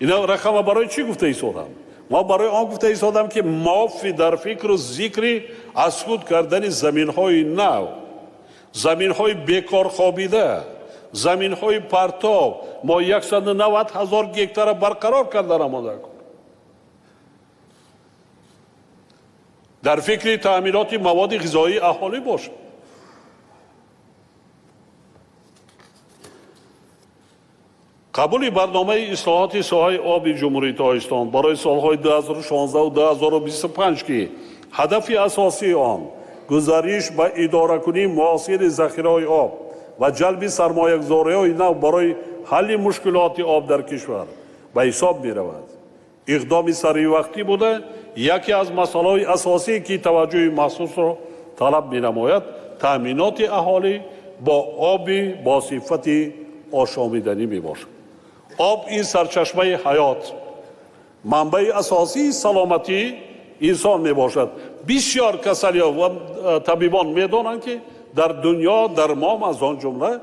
Ина рақама барои чӣ гуфта истодам? Мо барои он гуфта истодам, ки мо дар фикру зикри аз худ кардани заминҳои нав, заминҳои бекорхобида, заминҳои партов мо 190 ҳазор гектара барқарор карда намода. Дар фикри таъминоти маводи ғизоии аҳолӣ бошад. Қабули барномаи ислоҳоти соҳаи оби Ҷумҳурии Тоҷикистон барои солҳои 2016 2025, ки ҳадафи асосии он гузариш ба идоракунии муосири захираҳои об ва ҷалби сармоягузориҳои нав барои ҳалли мушкилоти об дар кишвар ба ҳисоб меравад, иқдоми саривақтӣ буда, яке аз масъалаҳои асосие, ки таваҷҷӯҳи махсусро талаб менамояд, таъминоти аҳолӣ бо оби бо сифати ошомиданӣ мебошад. Об ин сарчашмаи ҳаёт, манбаи асосии саломатии инсон мебошад. Бисёр касалиҳо ва табибон медонанд, ки дар дунё дармон аз он ҷумла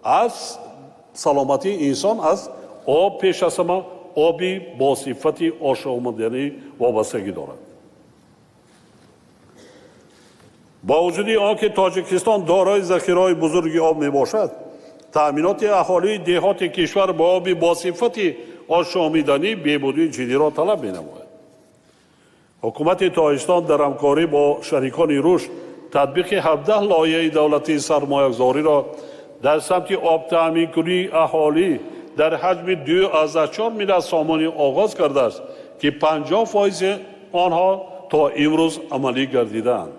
аз саломатии инсон аз об, пеш аз ҳама оби бо сифати ошомиданӣ вобастагӣ дорад. Бо вуҷуди он ки Тоҷикистон дорои захираҳои бузурги об мебошад, таъминоти аҳолии деҳоти кишвар бо оби бо сифати ошомиданӣ беҳбудии ҷиддиро талаб менамояд. Ҳукумати Тоҷикистон дар ҳамкорӣ бо шарикони рушд татбиқи 17 лоиҳаи давлатии сармоягузориро дар самти обтаъминкунии аҳолӣ дар ҳаҷми 2,4 миллиард сомонӣ оғоз кардааст, ки 50% онҳо то имрӯз амалӣ гардидаанд.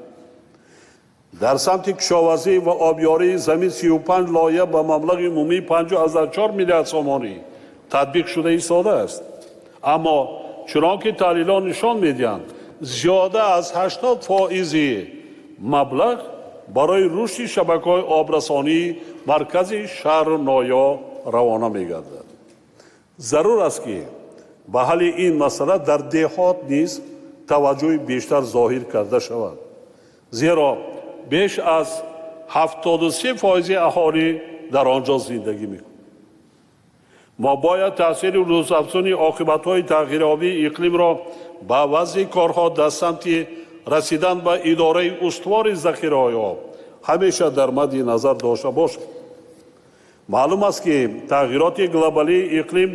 Дар самти кишоварзӣ ва обёрии замин 35 лоиҳа ба маблағи умумии 5,4 миллиард сомонӣ татбиқ шуда истодааст. Аммо чунон ки таҳлилҳо нишон медиҳанд, зиёда аз 80% маблағ барои рушди шабакаҳои обрасонии маркази шаҳру ноҳияҳо равона мегардад. Зарур аст, ки ба ҳалли ин масъала дар деҳот низ таваҷҷӯҳи бештар зоҳир карда шавад, зеро беш аз 73% аҳолӣ дар он ҷо зиндагӣ мекунад. Мо бояд таъсири рӯзафзуни оқибатҳои тағйирёбии иқлимро ба вазъи корҳо дар самти расидан ба идораи устувори захираҳои об ҳамеша дар мадди назар дошта бошад. Маълум аст, ки тағйироти глобалии иқлим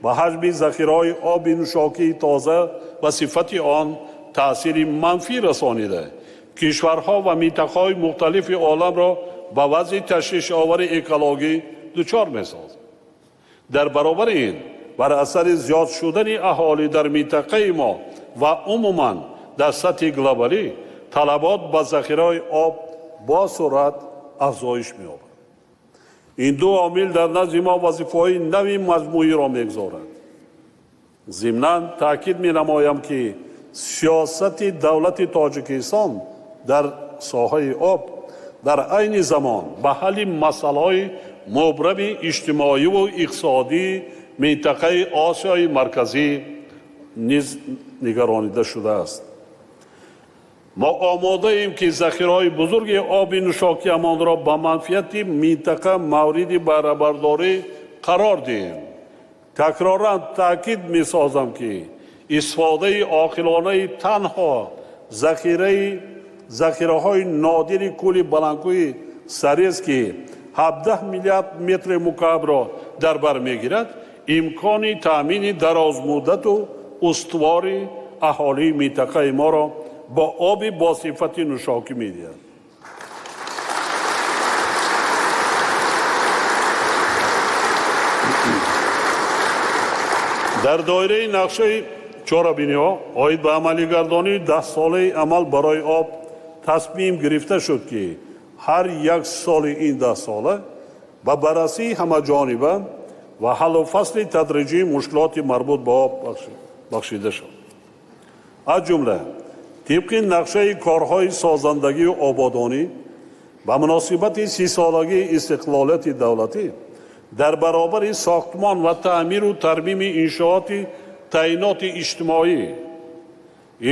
ба ҳаҷми захираҳои оби нӯшокии тоза ва сифати он таъсири манфӣ расонида, кишварҳо ва минтақаҳои мухталифи оламро ба вазъи ташвишовари экологӣ дучор месозад. Дар баробари ин, бар асари зиёд шудани аҳолӣ дар минтақаи мо ва умуман дар сатҳи глобалӣ талабот ба захираҳои об бо суръат афзоиш меёбад. Ин ду омил дар назди мо вазифаҳои нави маҷмӯиро мегузорад. Зимнан таъкид менамоям, ки сиёсати давлати Тоҷикистон дар соҳаи об Дар айни замон ба ҳалли масъалаҳои мубрами иҷтимоиву иқтисодии минтақаи Осиёи Марказӣ низ нигаронида шудааст. Мо омодаем, ки захираҳои бузурги оби нӯшокиамонро ба манфиати минтақа мавриди баҳрабардорӣ қарор диҳем. Такроран таъкид месозам, ки истифодаи оқилонаи танҳо захираҳои нодири кӯли баландкӯҳи Сарез, ки 17 миллиард метри мукаабро дар бар мегирад, имкони таъмини дарозмуддату устувори аҳолии минтақаи моро бо оби босифати нӯшокӣ медиҳад. Дар доираи нақшаи чорабиниҳо оид ба амалигардонии даҳсолаи амал барои об тасмим гирифта шуд, ки ҳар як соли ин даҳсола ба баррасии ҳамаҷониба ва ҳаллу фасли тадриҷии мушкилоти марбут ба об бахшида шуд. Аз ҷумла тибқи нақшаи корҳои созандагию ободонӣ ба муносибати 30-солагии истиқлолияти давлатӣ дар баробари сохтмон ва таъмиру тармими иншооти таъиноти иҷтимоӣ,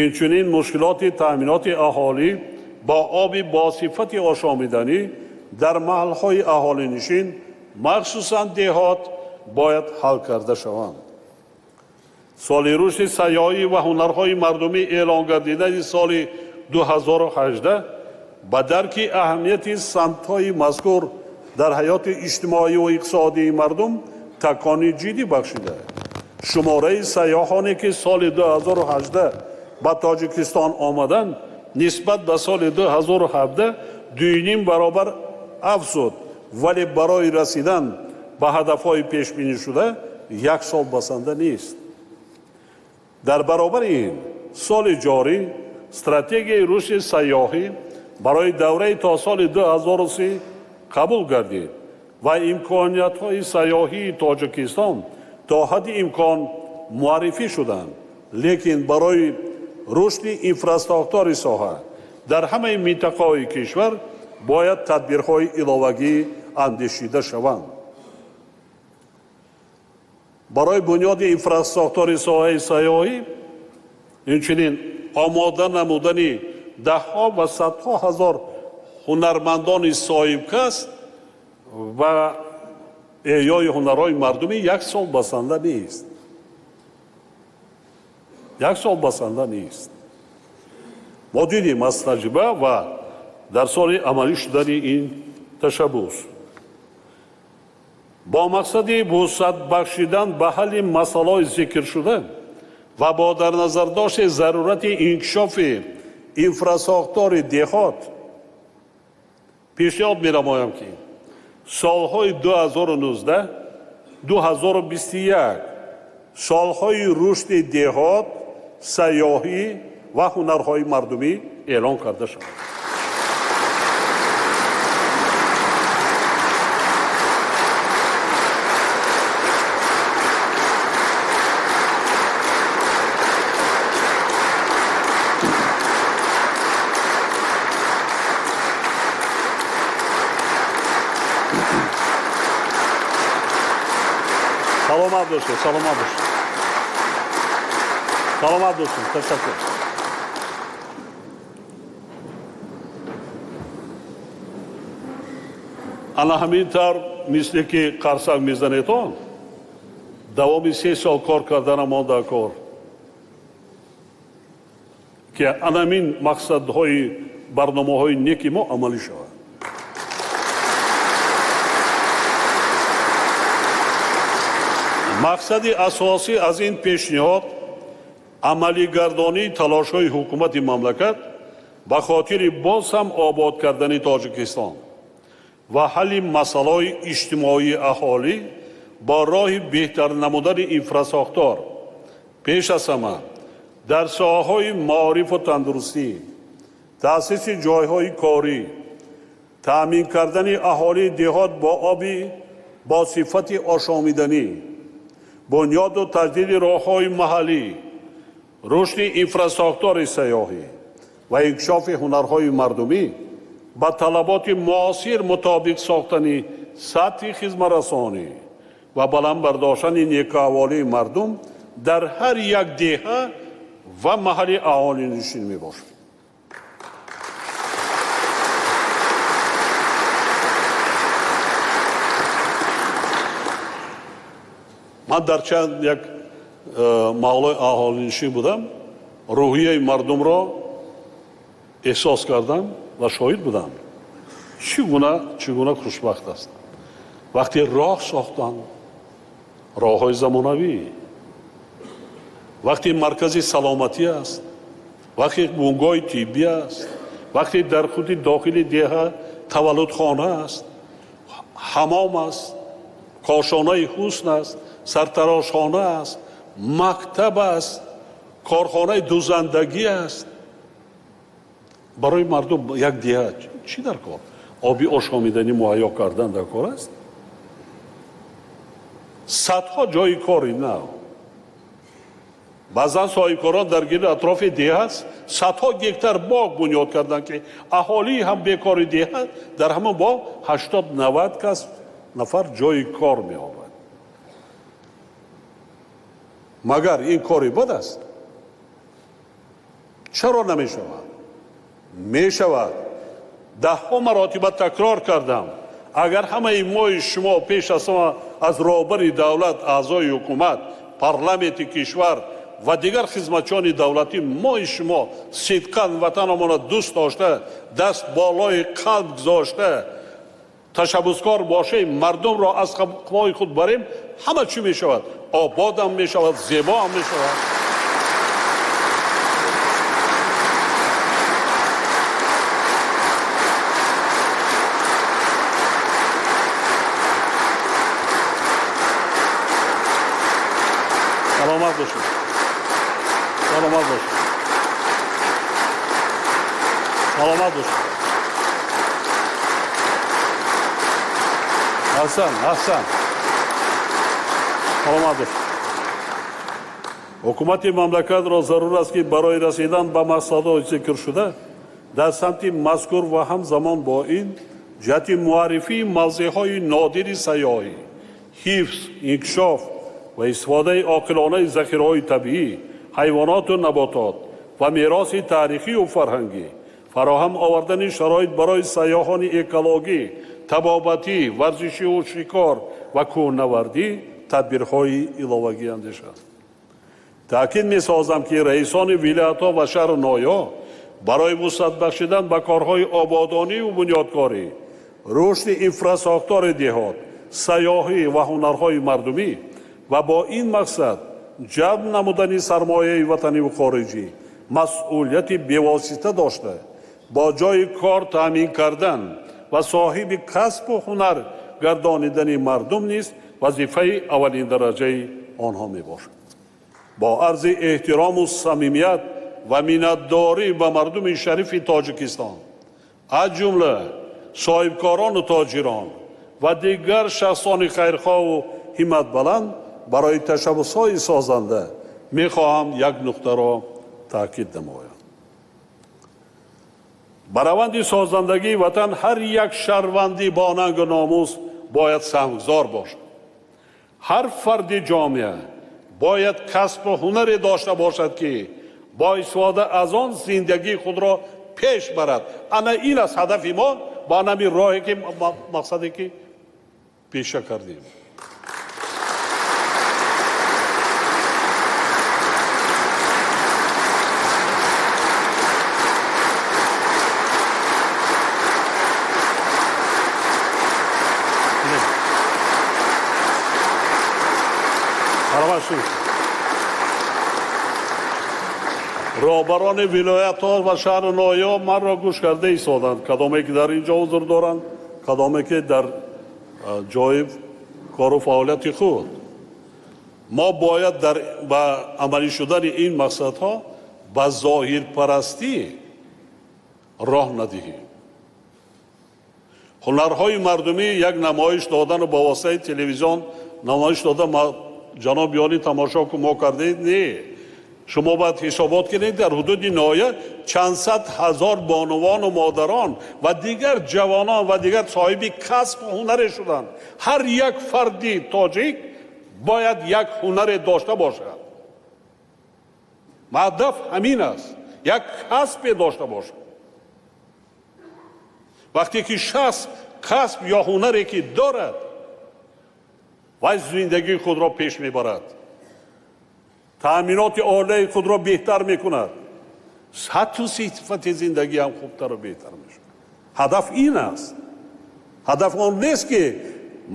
инчунин мушкилоти таъминоти аҳолӣ бо оби босифати ошомиданӣ дар маҳалҳои аҳолинишин, махсусан деҳот, бояд ҳал карда шаванд. Соли рушди сайёҳӣ ва ҳунарҳои мардумӣ эълон гардидани соли 2018 ба дарки аҳамияти самтҳои мазкур дар ҳаёти иҷтимоӣ ва иқтисодии мардум такони ҷиддӣ бахшида, шумораи сайёҳоне, ки соли 2018 ба Тоҷикистон омаданд, нисбат ба соли 2017 2,5 баробар афзуд, вале барои расидан ба ҳадафҳои пешбинишуда як сол басанда нест. Дар баробари ин соли ҷорӣ стратегияи рушди сайёҳӣ барои давраи то соли 2030 қабул гардид ва имкониятҳои сайёҳии Тоҷикистон то ҳадди имкон муаррифӣ шуданд, лекин барои рушди инфрасохтори соҳа дар ҳамаи минтақаҳои кишвар бояд тадбирҳои иловагӣ андешида шаванд. Барои бунёди инфрасохтори соҳаи сайёҳӣ инчунин омода намудани даҳҳо ва садҳо ҳазор ҳунармандони соҳибкасб ва эҳёи ҳунарҳои мардумӣ як сол басанда нест. Як сол басанда нест. Мо дидем аз таҷриба ва дар соли амалӣ шудани ин ташаббус бо мақсади вусъат бахшидан ба ҳалли масъалаҳои зикршуда ва бо дар назардошти зарурати инкишофи инфрасохтори деҳот пешниҳод менамоям, ки солҳои 2019 2021 солҳои рушди деҳот, сайёҳӣ ва ҳунарҳои мардумӣ эълон карда шавад. Саломат бошед, саломат бошед. Саломат бошед, ташаккур. Ана ҳамин тавр, мисле ки қарсак мезанедон, давоми 3 сол кор карданамон дар кор, ки ана ҳамин мақсадҳои барномаҳои неки мо амалӣ шавад. Мақсади асосӣ аз ин пешниҳод амалигардонии талошҳои ҳукумати мамлакат ба хотири боз ҳам обод кардани Тоҷикистон ва ҳалли масъалаҳои иҷтимоии аҳолӣ бо роҳи беҳтар намудани инфрасохтор, пеш аз ҳама дар соҳаҳои маорифу тандурустӣ, таъсиси ҷойҳои корӣ, таъмин кардани аҳолии деҳот бо оби бо сифати ошомиданӣ, бунёду таҷдиди роҳҳои маҳаллӣ, рушди инфрасохтори сайёҳӣ ва инкишофи ҳунарҳои мардумӣ Ба талаботи муосир мутобиқ сохтани сатҳи хизматрасонӣ ва баланд бардоштани некӯаҳволии мардум дар ҳар як деҳа ва маҳалли аҳолинишин мебошад. Ман дар чанд як маҳаллаи аҳолинишин будам, рӯҳияи мардумро эҳсос кардам ва шоҳид будам. Чӣ гуна хушбахт аст. Вақте роҳ сохтанд, роҳҳои замонавӣ, вақте маркази саломатӣ аст, вақте бунгоҳи тиббӣ аст, вақте дар худи дохили деҳа таваллудхона аст, ҳамом аст, кошонаи ҳусн аст, сартарошхона аст, мактаб аст, корхонаи дузандагӣ аст. Барои мардум як деҳа чӣ дар кор? Оби ошомиданӣ муҳайё кардан дар кор аст? Садҳо ҷойи кори нав. Баъзан соҳибкорон дар гирди атрофи деҳа садҳо гектар боғ бунёд карданд, ки аҳолии ҳам бекори деҳа дар ҳамон боғ 80-90 кас нафар ҷойи кор меёбад. Магар ин кори бад аст? Чаро намешавад? Мешавад. Даҳҳо маротиба такрор кардам. Агар ҳамаи мои шумо пеш аз ҳама аз роҳбари давлат, аъзои ҳукумат, парламенти кишвар ва дигар хизматчиёни давлатӣ мои шумо сидқан ватанамонро дӯст дошта, даст болои қалб гузошта, ташаббускор бошем, мардумро аз қафои худ барем, ҳама чӣ мешавад? Ободам мешавад, зебоам мешавад. Саломат бошед. Саломат бошед. Саломат бошед. Аҳсан, аҳсан. Саломат бошед. Ҳукумати мамлакатро зарур аст, ки барои расидан ба мақсадҳои зикршуда дар самти мазкур ва ҳамзамон бо ин ҷиҳати муаррифии мавзеъҳои нодири сайёҳӣ, ҳифз, инкишоф ва истифодаи оқилонаи захираҳои табиӣ, ҳайвоноту наботот ва мероси таърихию фарҳангӣ, фароҳам овардани шароит барои сайёҳони экологӣ, табобатӣ, варзишию шикор ва кӯҳнавардӣ тадбирҳои иловагӣ андешанд. Таъкид месозам, ки раисони вилоятҳо ва шаҳру ноҳияҳо барои вусъат бахшидан ба корҳои ободонию бунёдкорӣ, рушди инфрасохтори деҳот, сайёҳӣ ва ҳунарҳои мардумӣ ва бо ин мақсад ҷалб намудани сармояи ватаниву хориҷӣ масъулияти бевосита дошта, бо ҷойи кор таъмин кардан ва соҳиби касбу ҳунар гардонидани мардум низ вазифаи аввалиндараҷаи онҳо мебошад. Бо арзи эҳтирому самимият ва миннатдорӣ ба мардуми шарифи Тоҷикистон, аз ҷумла соҳибкорону тоҷирон ва дигар шахсони хайрхоҳу ҳимматбаланд барои ташаббусҳои созанда мехоҳам як нуқтаро таъкид намоям. Ба раванди созандагии ватан ҳар як шаҳрванди бо нангу номус бояд саҳмгузор бошад. Ҳар фарди ҷомеа бояд касбу ҳунаре дошта бошад, ки бо истифода аз он зиндагии худро пеш барад. Ана ин аст ҳадафи мо, ба анами роҳе ки мақсаде ки пеша кардем. Роҳбарони вилоятҳо ва шаҳру ноҳияҳо манро гӯш карда истоданд, кадоме ки дар ин ҷо ҳузур доранд, кадоме ки дар ҷои кору фаъолияти худ. Мо бояд ба амалӣ шудани ин мақсадҳо ба зоҳирпарастӣ роҳ надиҳем. Ҳунарҳои мардумӣ як намоиш додану ба воситаи телевизион намоиш дода ҷаноби олӣ тамошо мо кардед, не. Шумо бояд ҳисобот кунед, дар ҳудуди ноҳия чанд сад ҳазор бонувону модарон ва дигар ҷавонон ва дигар соҳиби касб ҳунаре шуданд. Ҳар як фарди тоҷик бояд як ҳунаре дошта бошад. Ҳадаф ҳамин аст, як касбе дошта бошад. Вақте ки шахс касб ё ҳунаре ки дорад, вай зиндагии худро пеш мебарад, таъминоти оилаи худро беҳтар мекунад, сатҳу сифати зиндагӣ ҳам хубтару беҳтар мешавад. Ҳадаф ин аст. Ҳадаф он нест ки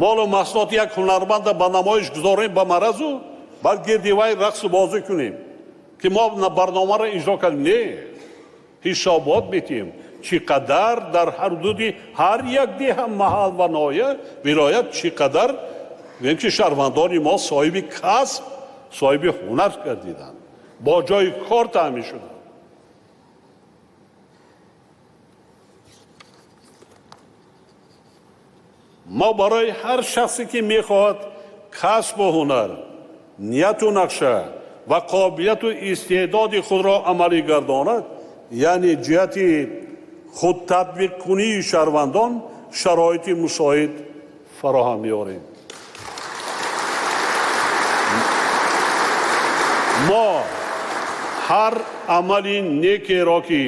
молу маҳсулоти як ҳунарманда ба намоиш гузорем ба маразу, баъд гирди вай рақсу бозӣ кунем ки мо барномаро иҷро кардем. Не, ҳисобот метиҳем чӣ қадар дар ҳудуди ҳар як деҳа, маҳал ва ноҳия, вилоят чӣ қадар гӯем ки шаҳрвандони мо соҳиби касб, соҳиби ҳунар гардиданд, бо ҷои кор таъмин шуданд. Мо барои ҳар шахсе ки мехоҳад касбу ҳунар, нияту нақша ва қобилияту истеъдоди худро амалӣ гардонад, яъне ҷиҳати худтатбиқкунии шаҳрвандон шароити мусоид фароҳам меорем. Мо ҳар амали некеро ки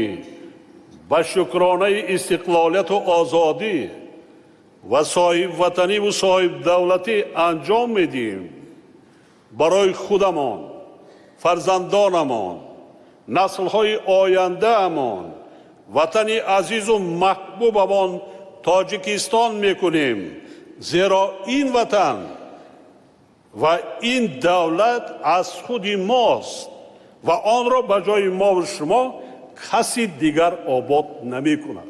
ба шукронаи истиқлолияту озодӣ ва соҳибватаниву соҳибдавлатӣ анҷом медиҳем, барои худамон, фарзандонамон, наслҳои ояндаамон, ватани азизу маҳбубамон Тоҷикистон мекунем, зеро ин ватан ва ин давлат аз худи мост ва онро ба ҷои мову шумо каси дигар обод намекунад.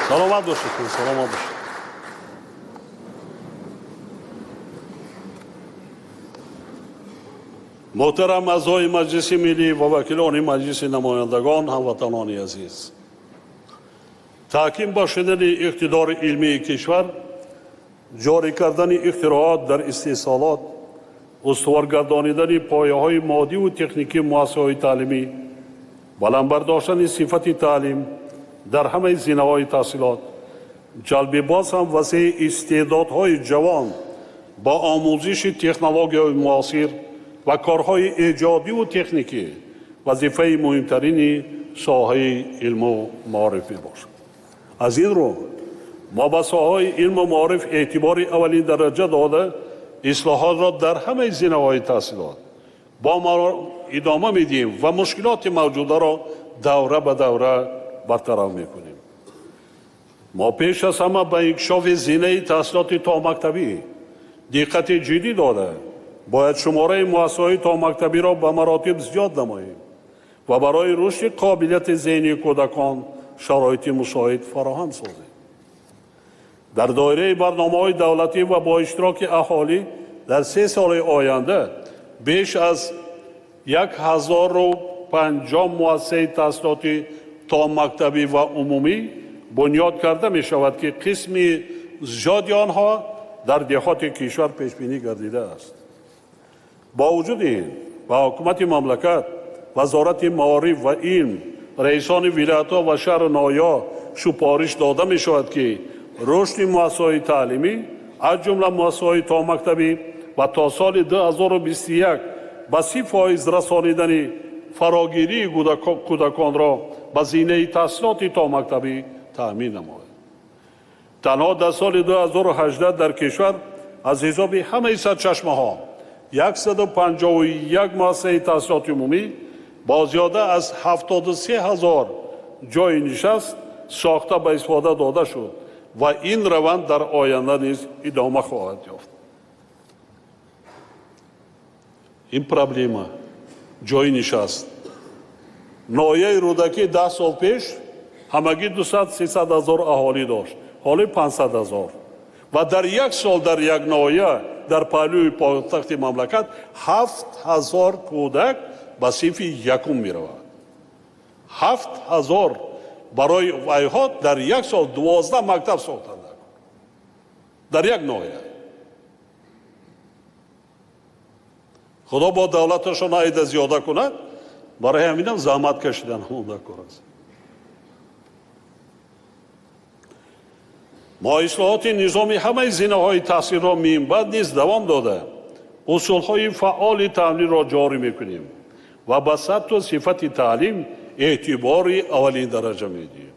Саломат бошед, саломат бошед. Муҳтарам аъзои Маҷлиси Миллӣ ва вакилони Маҷлиси намояндагон, ҳамватанони азиз, таҳким бахшидани иқтидори илмии кишвар, ҷорӣ кардани ихтироот дар истеҳсолот, устувор гардонидани пояҳои моддиву техникии муассисаҳои таълимӣ, баланд бардоштани сифати таълим дар ҳамаи зинаҳои таҳсилот, ҷалби боз ҳам васеи истеъдодҳои ҷавон ба омӯзиши технологияҳои муосир ва корҳои эҷодиву техникӣ вазифаи муҳимтарини соҳаи илму маориф мебошад. Аз ин рӯ мо ба соҳаҳои илму маориф эътибори аввалин дараҷа дода, ислоҳотро дар ҳамаи зинаҳои таҳсилот бо идома медиҳем ва мушкилоти мавҷударо давра ба давра бартараф мекунем. Мо пеш аз ҳама ба инкишофи зинаи таҳсилоти томактабӣ диққати ҷиддӣ дода, бояд шумораи муассисаҳои томактабиро ба маротиб зиёд намоем ва барои рушди қобилияти зеҳнии кӯдакон шароити мусоид фароҳам созем. Дар доираи барномаҳои давлатӣ ва бо иштироки аҳолӣ дар 3 соли оянда беш аз 1050 муассисаи таҳсилоти томактабӣ ва умумӣ бунёд карда мешавад ки қисми зиёди онҳо дар деҳоти кишвар пешбинӣ гардидааст. Бо вуҷуди ин ба ҳукумати мамлакат, вазорати маориф ва илм, раисони вилоятҳо ва шаҳру ноҳияҳо супориш дода мешавад ки рушди муассисаҳои таълимӣ аз ҷумла муассисаҳои томактабӣ ва то соли 2021 ба 30% расонидани фарогирии кӯдаконро ба зинаи таҳсилоти томактабӣ таъмин намояд. Танҳо дар соли 2018 дар кишвар аз ҳисоби ҳамаи сарчашмаҳо 151 муассисаи таҳсилоти умумӣ бо зиёда аз 73 000 ҷойи нишаст сохта ба истифода дода шуд. Ва ин раванд дар оянда низ идома хоҳад ёфт. Ин проблема ҷои нишаст. Ноҳияи Рӯдакӣ 10 сол пеш ҳамагӣ 200-300 ҳазор аҳолӣ дошт, ҳоли 500 ҳазор. Ва дар як сол дар як ноҳия дар паҳлӯи пойтахти мамлакат 7000 кӯдак ба синфи якум меравад. 7000 барои вайҳо дар як сол 12 мактаб сохтанд дар як ноҳия. Худо бо давлаташон айда зиёда кунад, барои ҳаминам заҳмат кашидан ҳамон кор аст. Мо ислоҳоти низоми ҳамаи зинаҳои таҳсилро минбаъд низ давом дода, усулҳои фаъоли таълимро ҷорӣ мекунем ва ба сатҳу сифати таълим эътибори аввалин дараҷа медиҳем.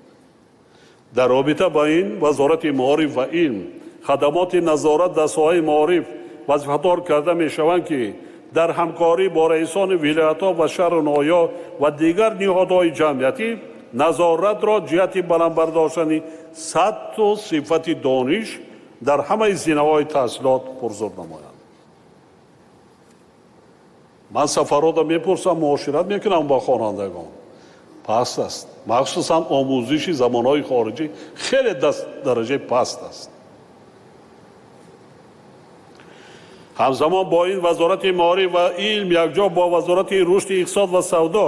Дар робита ба ин Вазорати маориф ва илм, хадамоти назорат дар соҳаи маориф вазифадор карда мешаванд, ки дар ҳамкорӣ бо раисони вилоятҳо ва шаҳру ноҳияҳо ва дигар ниҳодҳои ҷамъиятӣ назоратро ҷиҳати баланд бардоштани сатҳу сифати дониш дар ҳамаи зинаҳои таҳсилот пурзур намоянд. Ман сафарҳода мепурсам, муошират мекунам бо хонандагон. Паст аст, махсусан омӯзиши забонҳои хориҷӣ хеле дараҷаи паст аст. Ҳамзамон бо ин Вазорати маориф ва илм якҷо бо Вазорати рушди иқтисод ва савдо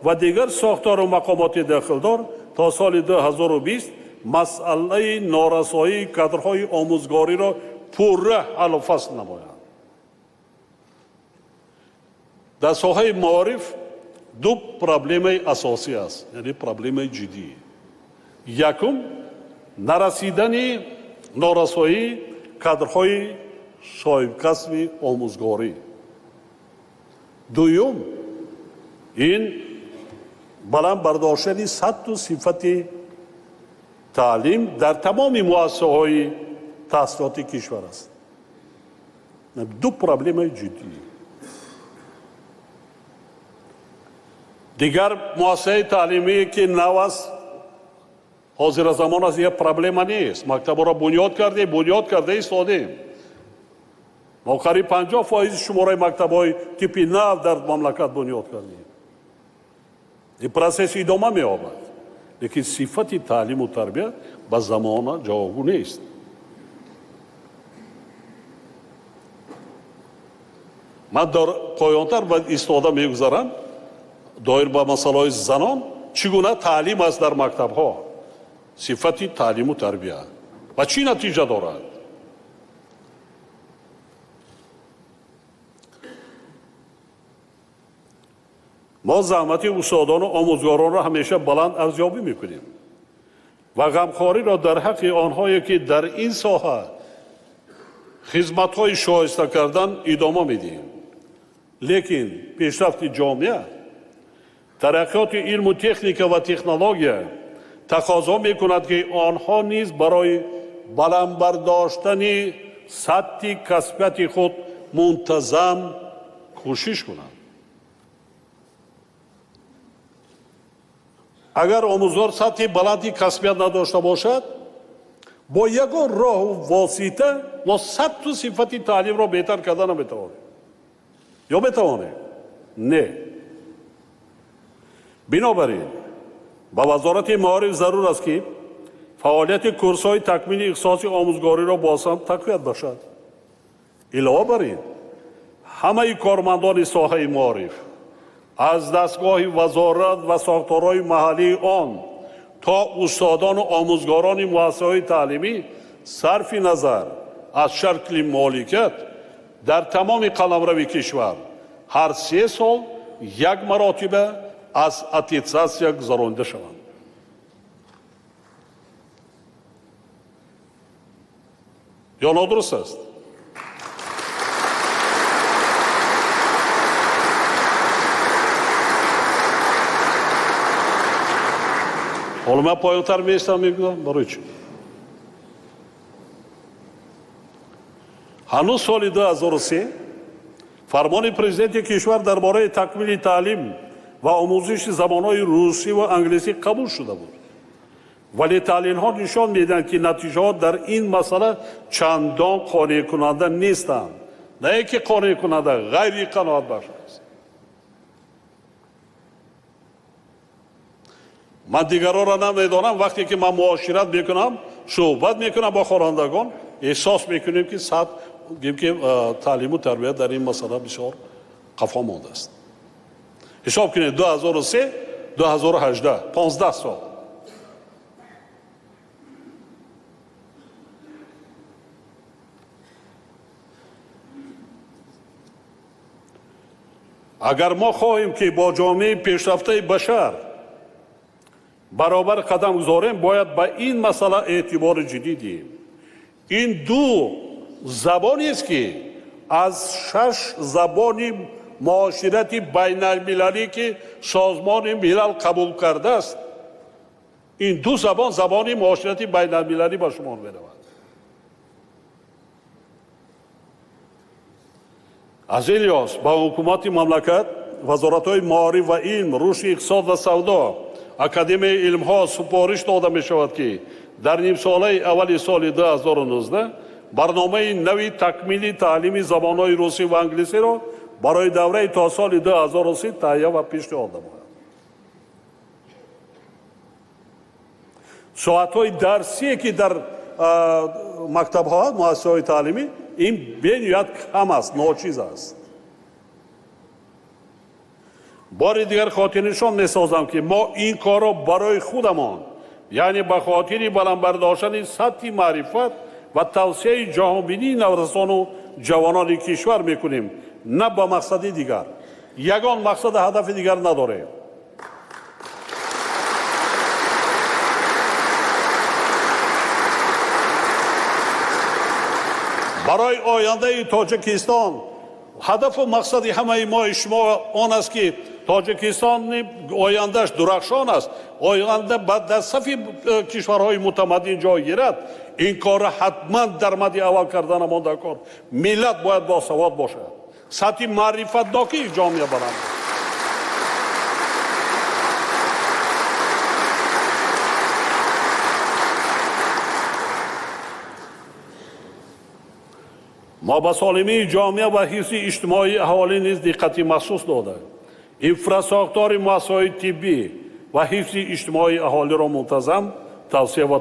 ва дигар сохтору мақомоти дахлдор то соли 2020 масъалаи норасоии кадрҳои омӯзгориро пурра ҳаллу фасл намоянд. Дар соҳаи маориф ду проблемаи асосӣ аст, яъне проблемаи ҷиддӣ. Якум, нарасидани норасоии кадрҳои соҳибкасби омӯзгорӣ. Дуюм, ин баланд бардоштани сатҳу сифати таълим дар тамоми муассисаҳои таҳсилоти кишвар аст. Ду проблемаи ҷиддӣ. Дигар муассисаи таълимие ки нав аст, ҳозира замон аст, як проблема нест. Мактабҳоро бунёд кардем, бунёд карда истодем. Мо қариб 50% шумораи мактабҳои типи нав дар мамлакат бунёд кардем. Ин процесс идома меёбад, лекин сифати таълиму тарбия ба замона ҷавобгӯ нест. Ман дар поёнтар ба истода мегузарам доир ба масъалаҳои занон, чӣ гуна таълим аст дар мактабҳо, сифати таълиму тарбия ва чӣ натиҷа дорад. Мо заҳмати устодону омӯзгоронро ҳамеша баланд арзёбӣ мекунем ва ғамхориро дар ҳаққи онҳое ки дар ин соҳа хизматҳои шоиста кардан идома медиҳем. Лекин пешрафти ҷомеа, тараққиёти илму техника ва технология тақозо мекунад, ки онҳо низ барои баланд бардоштани сатҳи касбияти худ мунтазам кӯшиш кунанд. Агар омӯзгор сатҳи баланди касбият надошта бошад, бо ягон роҳу восита мо сатҳу сифати таълимро беҳтар карда наметавонем. Ё метавонем? Не. Бинобар ин ба Вазорати маориф зарур аст, ки фаъолияти курсҳои такмили ихтисоси омӯзгориро боз ҳам тақвият бахшад. Илова бар ин, ҳамаи кормандони соҳаи маориф аз дастгоҳи вазорат ва сохторҳои маҳаллии он то устодону омӯзгорони муассисаҳои таълимӣ сарфи назар аз шакли моликият дар тамоми қаламрави кишвар ҳар 3 сол як маротиба аз аттестатсия гузаронида шаванд. Ё нодуруст аст? Ҳоло ман поёнтар меистам, мегӯям барои чӣ? Ҳанӯз соли 2003 фармони президенти кишвар дар бораи такмили таълим ва омӯзиши забонҳои русӣ ва англисӣ қабул шуда буд Вале таҳлилҳо нишон медиҳанд, ки натиҷаҳо дар ин масъала чандон қонеъкунанда нестанд. На ин ки қонеъкунанда, ғайриқаноатбахш аст. Ман дигаронро намедонам, вақте ки ман муошират мекунам, суҳбат мекунам бо хонандагон, эҳсос мекунем ки сатҳ, ки таълиму тарбия дар ин масъала бисёр қафо мондааст. Ҳисоб кунед, 2003, 2018, 15 сол. Агар мо хоҳем, ки бо ҷомеаи пешрафтаи башар баробар қадам гузорем, бояд ба ин масъала эътибори ҷиддӣ диҳем. Ин ду забонест, ки аз 6 забони муоширати байналмилалӣ, ки Созмони Милал қабул кардааст, ин ду забон забони муоширати байналмилалӣ ба шумор меравад. Аз ин лиҳоз ба ҳукумати мамлакат, вазоратҳои маориф ва илм, рушди иқтисод ва савдо, Академияи илмҳо супориш дода мешавад, ки дар нимсолаи аввали соли 2019 барномаи нави такмили таълими забонҳои русӣ ва англисиро барои давраи то соли 2030 таҳия ва пешниҳод намояд. Соатҳои дарсие, ки дар мактабҳо, муассисаҳои таълимӣ, ин бениҳоят кам аст, ночиз аст. Бори дигар хотирнишон месозам, ки мо ин корро барои худамон, яъне ба хотири баланд бардоштани сатҳи маърифат ва тавсеаи ҷаҳонбинии наврасону ҷавонони кишвар мекунем, на ба мақсади дигар. Ягон мақсаду ҳадафи дигар надорем. Барои ояндаи Тоҷикистон ҳадафу мақсади ҳамаи мои шумо он аст, ки Тоҷикистони ояндааш дурахшон аст, оянда дар сафи кишварҳои мутамаддин ҷой гирад. Ин корро ҳатман дар мадди аввал карданамон дар кор. Миллат бояд босавод бошад, сатҳи маърифатнокии ҷомеа баланд. Мо ба солимии ҷомеа ва ҳифзи иҷтимоии аҳолӣ низ диққати махсус дода, инфрасохтори муассисаҳои тиббӣ ва ҳифзи иҷтимоии аҳолиро мунтазам тавсия ва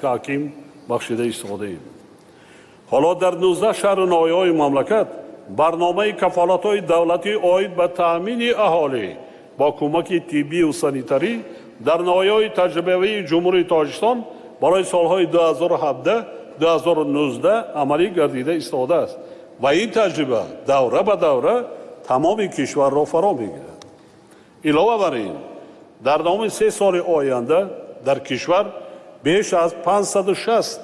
таҳким бахшида истодаем. Ҳоло дар 19 шаҳру ноҳияҳои мамлакат барномаи кафолатҳои давлатӣ оид ба таъмини аҳолӣ бо кӯмаки тиббию санитарӣ дар ноҳияҳои таҷрибавии Ҷумҳурии Тоҷикистон барои солҳои 2017 2019 амалӣ гардида истодааст ва ин таҷриба давра ба давра тамоми кишварро фаро мегирад. Илова бар ин, дар давоми 3 соли оянда дар кишвар беш аз 560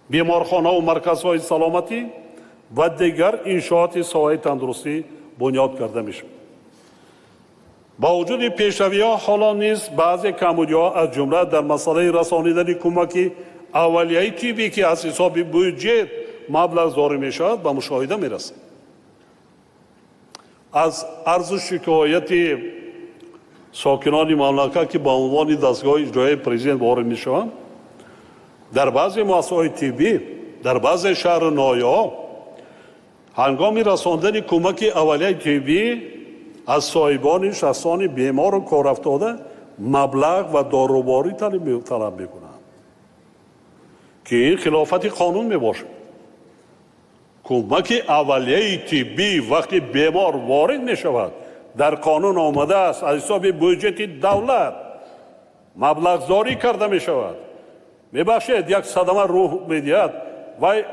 беморхонаву марказҳои саломатӣ ва дигар иншооти соҳаи тандурустӣ бунёд карда мешавад. Бо вуҷуди пешравиҳо ҳоло низ баъзе камбудиҳо аз ҷумла дар масъалаи расонидани кӯмаки аввалияи тиббӣ, ки аз ҳисоби бюҷет маблағгузорӣ мешавад, ба мушоҳида мерасад. Аз арзу шикояти сокинони мамлакат, ки ба унвони дастгоҳи иҷроияи президент ворид мешаванд, дар баъзе муассисаҳои тиббӣ, дар баъзе шаҳру ноҳияҳо ҳангоми расондани кӯмаки аввалияи тиббӣ аз соҳибони шахсони бемору корафтода маблағ ва доруборӣ талаб мекунанд, ки ин хилофати қонун мебошад. Кӯмаки аввалияи тиббӣ вақти бемор ворид мешавад, дар қонун омадааст, аз ҳисоби бюҷети давлат маблағгузорӣ карда мешавад. Мебахшед, як садама рӯҳ медиҳад, вай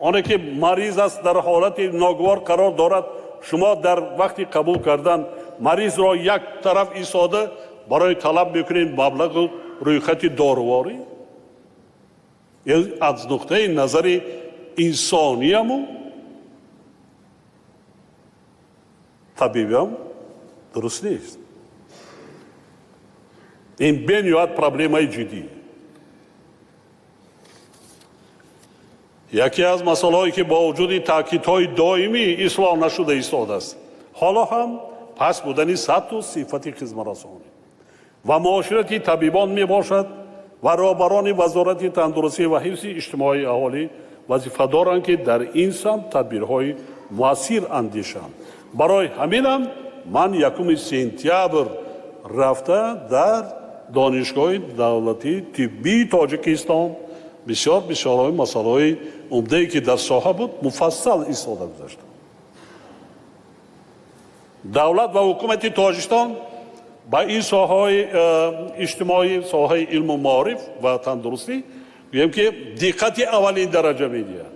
оне ки мариз аст, дар ҳолати ногувор қарор дорад, шумо дар вақти қабул кардан маризро як тараф истода барои талаб мекунед маблағу рӯйхати доруворӣ. Аз нуқтаи назари инсонияму табибиам дуруст нест. Ин бениҳоят проблемаи ҷиддӣ. Яке аз масъалаҳое, ки бо вуҷуди таъкидҳои доимӣ ислоҳ нашуда истодааст, ҳоло ҳам паст будани сатҳу сифати хизматрасонӣ. Ва муоширати табибон мебошад ва роҳбарони Вазорати тандурустӣ ва ҳифзи иҷтимоии аҳолӣ вазифа доранд, ки дар ин самт тадбирҳои муассир андешанд. Барои ҳаминам ман 1 сентябр рафта дар Донишгоҳи давлатии тиббии Тоҷикистон бисёр бисёрҳои масъалаҳои умдае, ки дар соҳа буд, муфассал истода гузаштам. Давлат ва ҳукумати Тоҷикистон ба ин соҳаҳои иҷтимоӣ, соҳаи илму маориф ва тандурустӣ гӯем, ки диққати аввалин дараҷа медиҳад.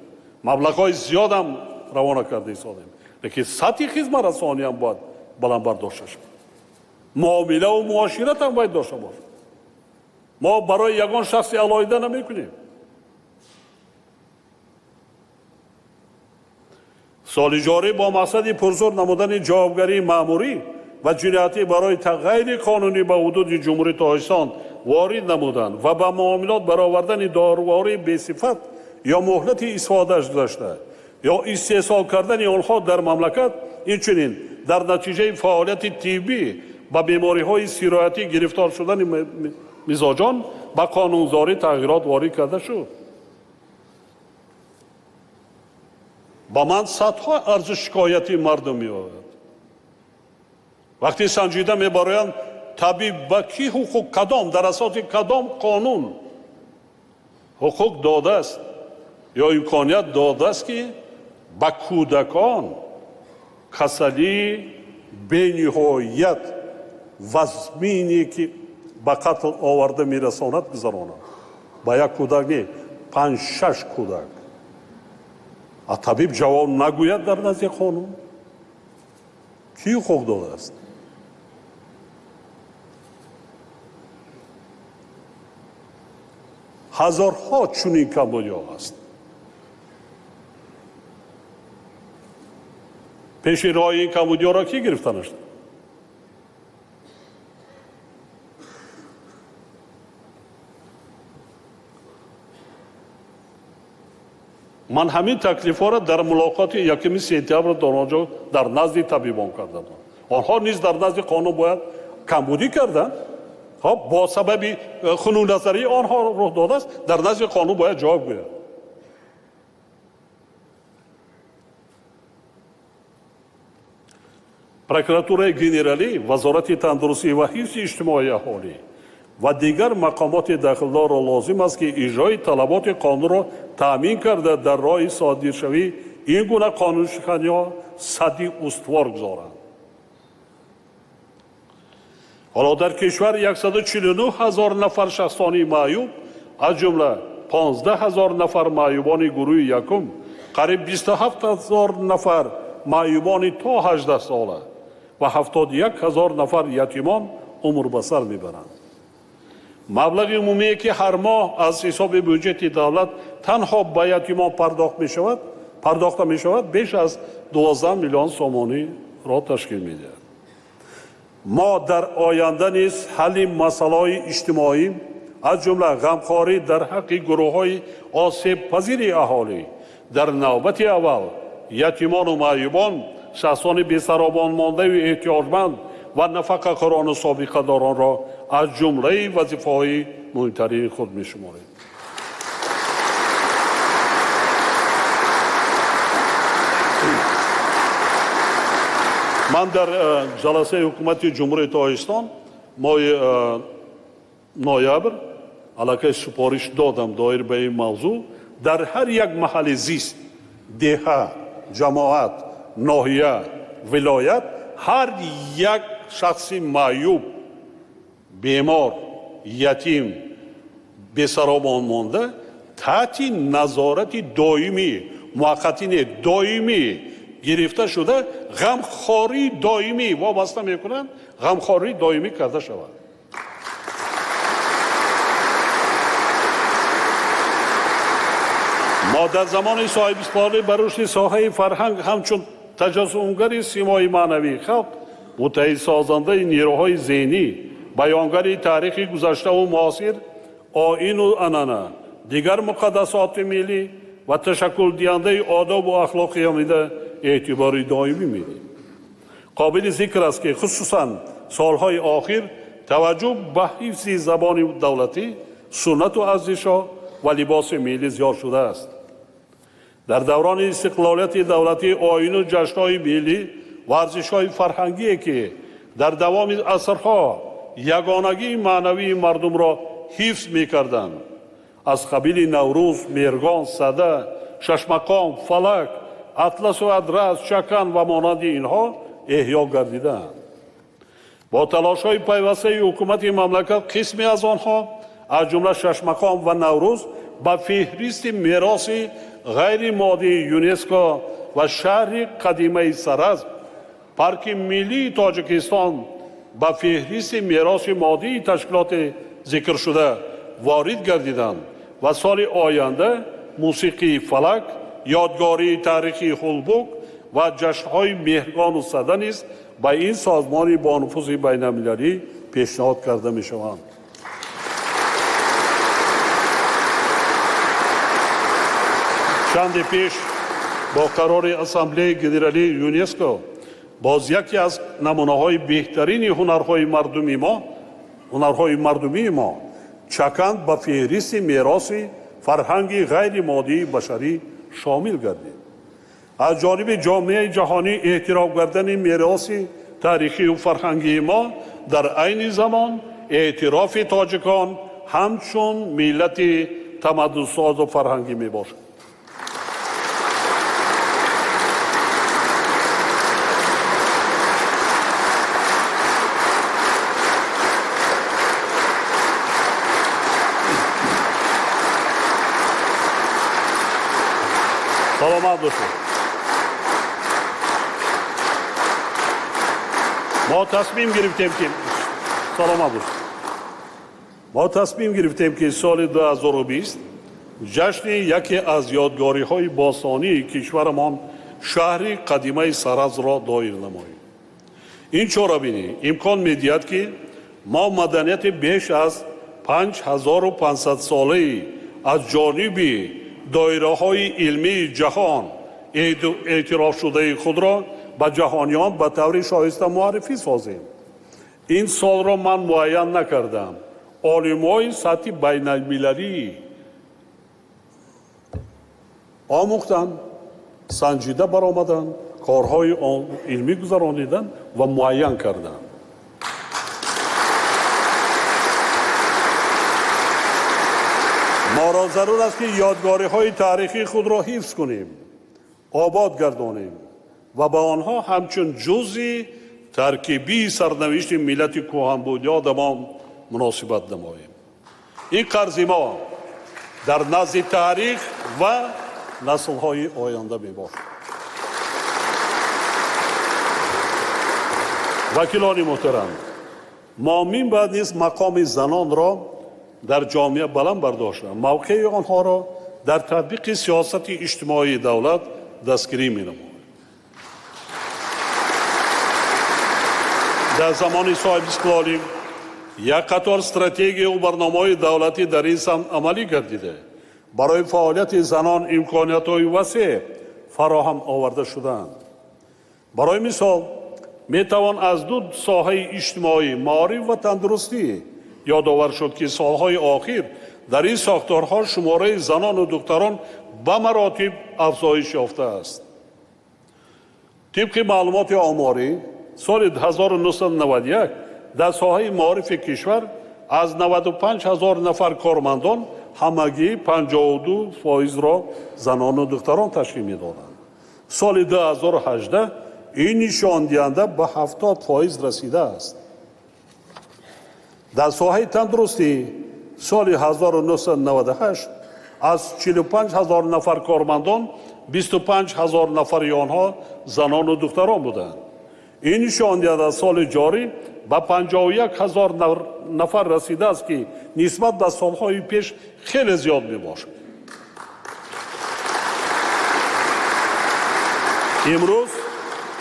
Маблағҳои зиёдам равона карда истодем, лекин сатҳи хизматрасониам бояд баланд бардошта шавад. Муомилаву муоширатам бояд дошта бошад. Мо барои ягон шахси алоҳида намекунем. Соли ҷорӣ бо мақсади пурзур намудани ҷавобгарии маъмурӣ ва ҷиноятӣ барои ғайриқонунӣ ба ҳудуди Ҷумҳурии Тоҷикистон ворид намудан ва ба муомилот баровардани дорувории бесифат ё муҳлати истифодааш гузашта ё истеҳсол кардани онҳо дар мамлакат, инчунин дар натиҷаи фаъолияти тиббӣ ба бемориҳои сироятӣ гирифтор шудани мизоҷон ба қонунгузорӣ тағйирот ворид карда шуд. Ба ман садҳо арзу шикояти мардум меояд. Вақте санҷида мебароянд, табиб ба кӣ ҳуқуқ, кадом дар асоси кадом қонун ҳуқуқ додааст ё имконият додааст, ки ба кӯдакон касалии бениҳоят вазмине, ки ба қатл оварда мерасонад, гузаронад? Ба як кӯдак не, 5-6 кӯдак. А табиб ҷавоб нагӯяд дар назди қонун? Кӣ ҳуқуқ додааст? Ҳазорҳо чунин камбудиҳо аст. Пеши роҳи ин камбудиҳоро кӣ гирифта нашуда? Ман ҳамин таклифҳоро дар мулоқоти 1 сентябр дар он ҷо дар назди табибон карда будам. Онҳо низ дар назди қонун бояд камбудӣ карданд. Хоб, бо сабаби хунукназарии онҳо рух додааст, дар назди қонун бояд ҷавоб гӯяд. Прокуратураи генералӣ, Вазорати тандурустӣ ва ҳифзи иҷтимоии аҳолӣ ва дигар мақомоти дахлдорро лозим аст, ки иҷрои талаботи қонунро таъмин карда дар роҳи содиршавии ин гуна қонуншиканиҳо садди устувор гузоранд. Ҳоло дар кишвар 149 ҳазор нафар шахсони маъюб, аз ҷумла 15 ҳазор нафар маъюбони гурӯҳи якум, қариб 27 ҳазор нафар маъюбони то 18 сола ва 71 ҳазор нафар ятимон умр ба сар мебаранд. Маблағи умумие, ки ҳар моҳ аз ҳисоби бюҷети давлат танҳо ба ятимон пардохта мешавад, беш аз 12 миллион сомониро ташкил медиҳад. Мо дар оянда низ ҳалли масъалаҳои иҷтимоӣ, аз ҷумла ғамхорӣ дар ҳаққи гурӯҳҳои осебпазири аҳолӣ, дар навбати аввал ятимону маъюбон, шахсони бесаробонмондаю эҳтиёҷманд ва нафақахӯрону собиқадоронро аз ҷумлаи вазифаҳои муҳимтарини худ мешуморем. Ман дар ҷаласаи ҳукумати Ҷумҳурии Тоҷикистон моҳи ноябр аллакай супориш додам доир ба ин мавзӯъ. Дар ҳар як маҳалли зист, деҳа, ҷамоат, ноҳия, вилоят ҳар як шахси маъюб, бемор, ятим, бесаробон монда таҳти назорати доимӣ, муваққатӣ не, доимӣ гирифта шуда, ғамхории доимӣ вобаста мекунанд, ғамхории доимӣ карда шавад. Мо дар замони соҳибистиқлолӣ ба рушди соҳаи фарҳанг ҳамчун таҷассумгари симои маънавии халқ, муттаҳидсозандаи нерӯҳои зеҳнӣ, баёнгари таърихи гузаштаву муосир, оину анъана, дигар муқаддасоти миллӣ ва ташаккулдиҳандаи одобу ахлоқи ҳамида эътибори доимӣ медиҳем. Қобили зикр аст, ки хусусан солҳои охир таваҷҷӯҳ ба ҳифзи забони давлатӣ, суннату арзишҳо ва либоси миллӣ зиёд шудааст. Дар даврони истиқлолияти давлатӣ оину ҷашнҳои миллӣ ва арзишҳои фарҳангие, ки дар давоми асрҳо ягонагии маънавии мардумро ҳифз мекарданд, аз қабили Наврӯз, Меҳргон, Сада, Шашмақом, Фалак, Атласу Адрас, Чакан ва монанди инҳо эҳё гардидаанд. Бо талошҳои пайвастаи ҳукумати мамлакат қисме аз онҳо, аз ҷумла Шашмақом ва Наврӯз, ба феҳристи мероси ғайримоддии ЮНЕСКО ва шаҳри қадимаи Саразм, парки миллии Тоҷикистон ба феҳристи мероси моддии ташкилоти зикршуда ворид гардиданд ва соли оянда мусиқии Фалак, ёдгории таърихии Ҳулбук ва ҷашнҳои Меҳргону Сада низ ба ин созмони бонуфузи байналмилалӣ пешниҳод карда мешаванд. Чанде пеш бо қарори Ассамблеяи Генералии ЮНЕСКО боз яке аз намунаҳои беҳтарини ҳунарҳои мардумии мо Чакан ба феҳристи мероси фарҳанги ғайримоддии башарӣ шомил гардид. Аз ҷониби ҷомеаи ҷаҳонӣ эътироф гардани мероси таърихию фарҳангии мо дар айни замон эътирофи тоҷикон ҳамчун миллати тамаддунсозу фарҳангӣ мебошад. Саломат бошед. Мо тасмим гирифтем ки саломат бошед. Мо тасмим гирифтем ки соли 2020 ҷашни яке аз ёдгориҳои бостонии кишварамон шаҳри қадимаи Саразмро доир намоем. Ин чорабинӣ имкон медиҳад, ки мо маданияти беш аз 5500 солаи аз ҷониби доираҳои илмии ҷаҳон эътирофшудаи худро ба ҷаҳониён ба таври шоиста муаррифӣ созем. Ин солро ман муайян накардам. Олимҳои сатҳи байналмилалӣ омӯхтанд, санҷида баромаданд, корҳои илмӣ гузарониданд ва муайян карданд. Моро зарур аст, ки ёдгориҳои таърихии худро ҳифз кунем, обод гардонем ва ба онҳо ҳамчун ҷузъи таркибии сарнавишти миллати кӯҳанбунёдамон муносибат намоем. Ин қарзи мо дар назди таърих ва наслҳои оянда мебошад. Вакилони муҳтарам, мо минбаъд низ мақоми занонро дар ҷомеа баланд бардошта, мавқеи онҳоро дар татбиқи сиёсати иҷтимоии давлат дастгирӣ менамоем. Дар замони соҳибистиқлолӣ як қатор стратегияву барномаҳои давлатӣ дар ин самт амалӣ гардида, барои фаъолияти занон имкониятҳои васеъ фароҳам оварда шудаанд. Барои мисол, метавон аз ду соҳаи иҷтимоӣ, маориф ва тандурустӣ ёдовар шуд, ки солҳои охир дар ин сохторҳо шумораи занону духтарон ба маротиб афзоиш ёфтааст. Тибқи маълумоти оморӣ, соли 1991 дар соҳаи маорифи кишвар аз 95 ҳазор нафар кормандон ҳамагӣ 52%-ро занону духтарон ташкил медоданд. Соли 2018 ин нишондиҳанда ба 70% расидааст. Дар соҳаи тандурустӣ соли 1998 аз 45 ҳазор нафар кормандон 25 ҳазор нафари онҳо занону духтарон буданд. Ин нишондиҳанда соли ҷорӣ ба 51 ҳазор нафар расидааст, ки нисбат ба солҳои пеш хеле зиёд мебошад. Имрӯз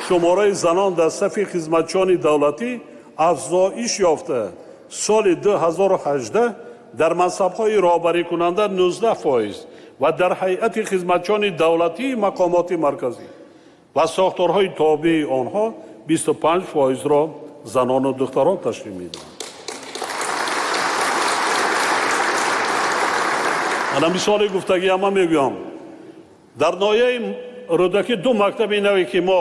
шумораи занон дар сафи хизматчиёни давлатӣ афзоиш ёфта, соли 2018 дар мансабҳои роҳбарикунанда 19% ва дар ҳайати хизматчиёни давлатии мақомоти марказӣ ва сохторҳои тобеи онҳо 25%-ро занону духтарон ташкил медиҳанд. Ана мисоли гуфтагиам ман мегӯям. Дар ноҳияи Рӯдакӣ ду мактаби наве ки мо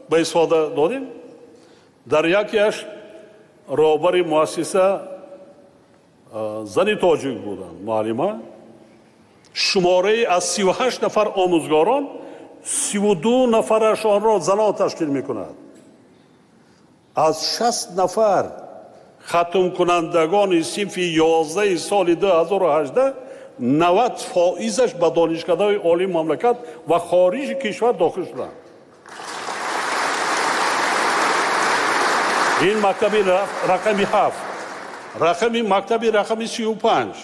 ба истифода додем, дар якеаш роҳбари муассиса зани тоҷик буданд, муаллима. Шумораи аз 38 нафар омӯзгорон 32 нафарашонро занон ташкил мекунад. Аз 60 нафар хатмкунандагони синфи 11 соли 2018 90%-аш ба донишкадаҳои олии мамлакат ва хориҷи кишвар дохил шуданд. Ин мактаби рақами 7, рақами мактаби рақами 35,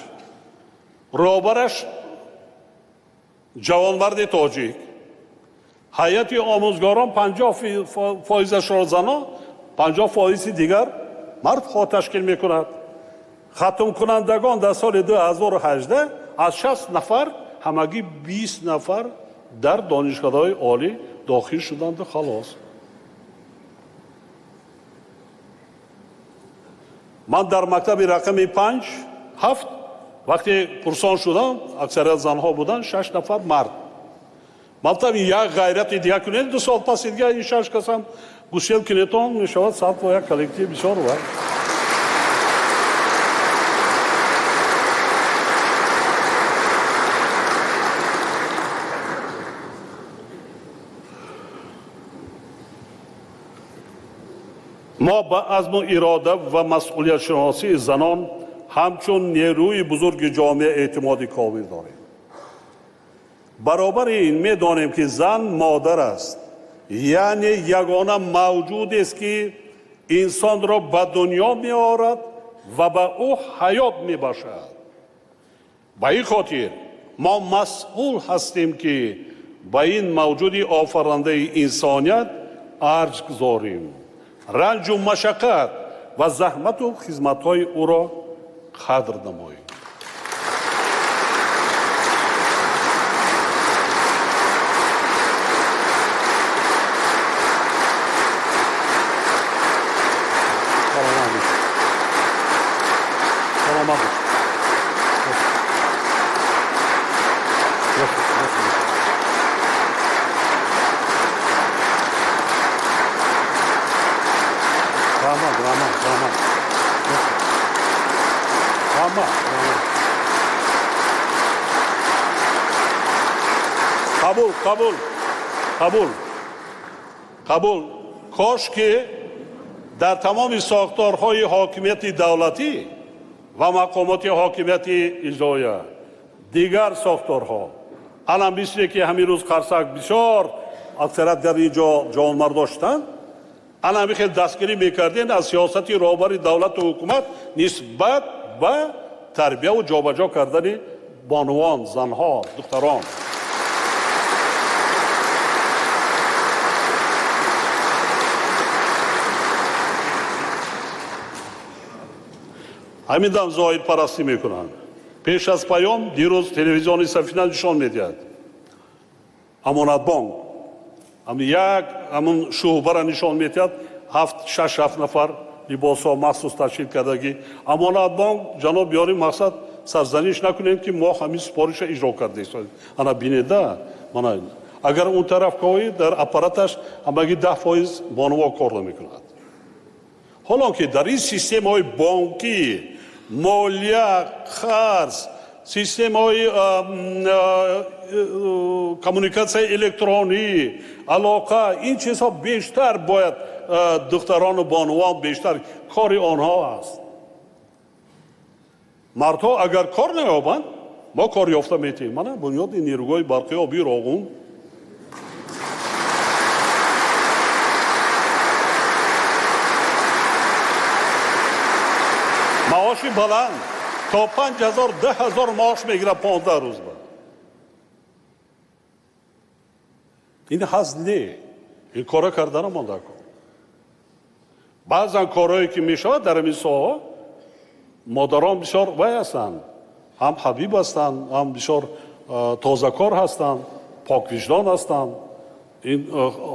роҳбараш ҷавонмарди тоҷик, ҳайати омӯзгорон 50%-ашро занон, 50%-и дигар мардҳо ташкил мекунад. Хатмкунандагон дар соли 2018 аз 60 нафар ҳамагӣ 20 нафар дар донишкадаҳои олӣ дохил шуданду халос. Ман дар мактаби рақами 5, 7 вақте пурсон шудам, аксарият занҳо буданд, 6 нафар мард. Ман гуфтам як ғайрати дигар кунед, 2 сол пас дигар ин 6 касам гусел кунедон мешавад сад бо як коллектив бисёр вай. Мо ба азму ирода ва масъулиятшиносии занон ҳамчун нерӯи бузурги ҷомеа эътимоди комил дорем. Баробари ин медонем ки зан модар аст, яъне ягона мавҷудест ки инсонро ба дунё меорад ва ба ӯ ҳаёт мебахшад. Ба ин хотир мо масъул ҳастем ки ба ин мавҷуди офарандаи инсоният арҷ гузорем, ранҷу машаққат ва заҳмату хизматҳои ӯро қадр намоем. Қабул, қабул, қабул, қабул. Кош ки дар тамоми сохторҳои ҳокимияти давлатӣ ва мақомоти ҳокимияти иҷроия дигар сохторҳо, ана мисле ки ҳамин рӯз қарсак бисёр аксарият дар ин ҷо ҷавонмардо шуданд, ана ҳамин хел дастгирӣ мекардем аз сиёсати роҳбари давлату ҳукумат нисбат ба тарбияву ҷобаҷо кардани бонувон, занҳо, духтарон. Ҳамин дам зоҳирпарастӣ мекунанд. Пеш аз паём дирӯз телевизиони Сафина нишон медиҳад. Амонатбонк як ҳамун шӯъбара нишон медиҳад, 7, 6, 7 нафар либосҳо махсус ташкил кардагӣ. Амонатбонк ҷаноб ёри мақсад сарзаниш накунем ки мо ҳамин супориша иҷро кардем. Ана бинеда, мана агар он тараф коҳӣ дар аппараташ ҳамагӣ 10% бонуво кор намекунад. Ҳоло ки дар ин системаҳои бонкӣ, молия, қарз, системаҳои коммуникатсияи электронӣ, алоқа, ин чизҳо бештар бояд духтарону бонувон бештар кори онҳо аст. Мардҳо агар кор наёбанд, мо кор ёфта метавонем. Мана бунёди нерӯгоҳи барқи обии Роғун. Маоши баланд то 5000, 10000 маош мегирад 15 рӯз ба. Ин ҳазл не, ин кора кардана монда кор. Баъзан корҳое ки мешавад дар ҳамин соҳа, модарон бисёр вай ҳастанд, ҳам ҳабиб ҳастанд, ҳам бисёр тозакор ҳастанд, поквиҷдон ҳастанд. Ин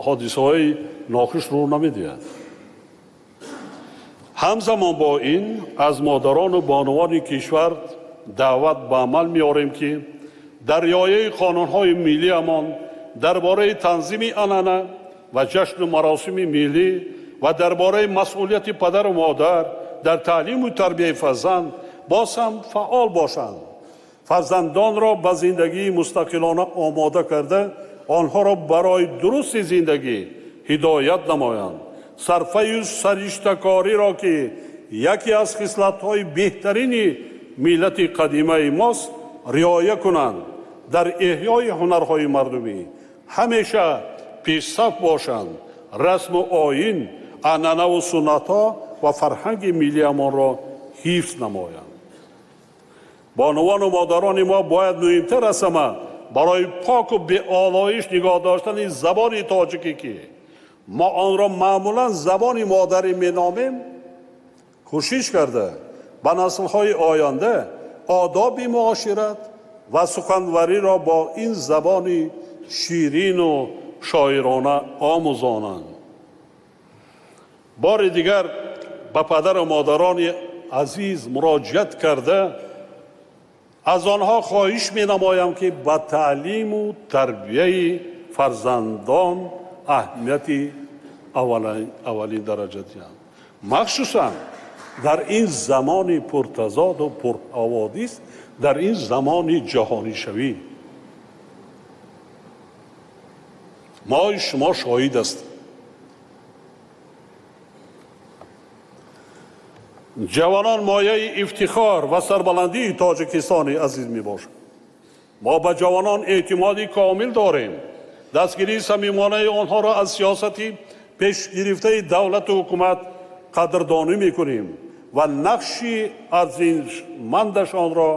ҳодисаҳои нохуш рӯ намедиҳад. Ҳамзамон бо ин аз модарону бонувони кишвар даъват ба амал меорем, ки дар риояи қонунҳои миллиамон дар бораи танзими анъана ва ҷашну маросими миллӣ ва дар бораи масъулияти падару модар дар таълиму тарбияи фарзанд боз ҳам фаъол бошанд. Фарзандонро ба зиндагии мустақилона омода карда, онҳоро барои дурусти зиндагӣ ҳидоят намоянд. Сарфаю сариштакориро, ки яке аз хислатҳои беҳтарини миллати қадимаи мост, риоя кунанд. Дар эҳёи ҳунарҳои мардумӣ ҳамеша пешсаф бошанд. Расму оин, анъанаву суннатҳо ва фарҳанги миллиамонро ҳифз намоянд. Бонувону модарони мо бояд муҳимтар аз ҳама барои поку беолоиш нигоҳ доштани забони тоҷикӣ, ки мо онро маъмулан забони модарӣ меномем, кӯшиш карда ба наслҳои оянда одоби муошират ва суханвариро бо ин забони ширину шоирона омӯзонанд. Бори дигар ба падару модарони азиз муроҷиат карда, аз онҳо хоҳиш менамоям, ки ба таълиму тарбияи фарзандон аҳамияти аввалин дараҷа диҳанд, махсусан дар ин замони пуртазоду пурҳаводис, дар ин замони ҷаҳонишавӣ. Мои шумо шоҳид ҳастем. Ҷавонон мояи ифтихор ва сарбаландии Тоҷикистони азиз мебошанд. Мо ба ҷавонон эътимоди комил дорем. Дастгирии самимонаи онҳоро аз сиёсати пешгирифтаи давлату ҳукумат қадрдонӣ мекунем ва нақши арзишмандашонро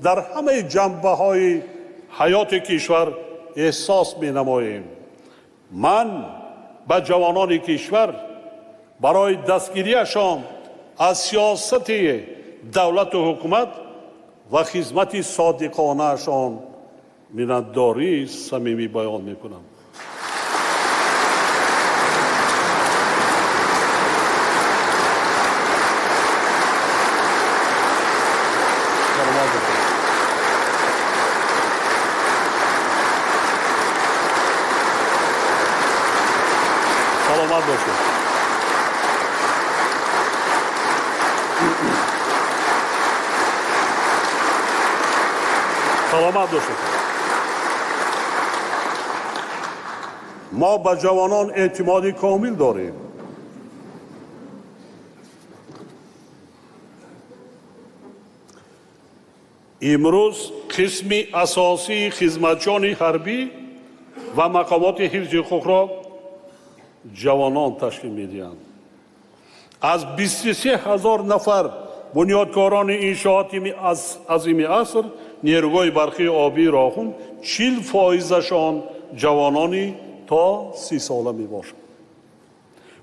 дар ҳамаи ҷанбаҳои ҳаёти кишвар эҳсос менамоем. Ман ба ҷавонони кишвар барои дастгириашон аз сиёсати давлату ҳукумат ва хизмати содиқонаашон миннатдории самимӣ баён мекунам. Саломат бошед. Саломат бошед. Мо ба ҷавонон эътимоди комил дорем. Имрӯз қисми асосии хизматчиёни ҳарбӣ ва мақомоти ҳифзи ҳуқуқро ҷавонон ташкил медиҳанд. Аз 23 ҳазор нафар бунёдкорони иншооти азими аср нерӯгоҳи барқии обии Роғун 40 фоизашон ҷавонони то 30 сола мебошанд.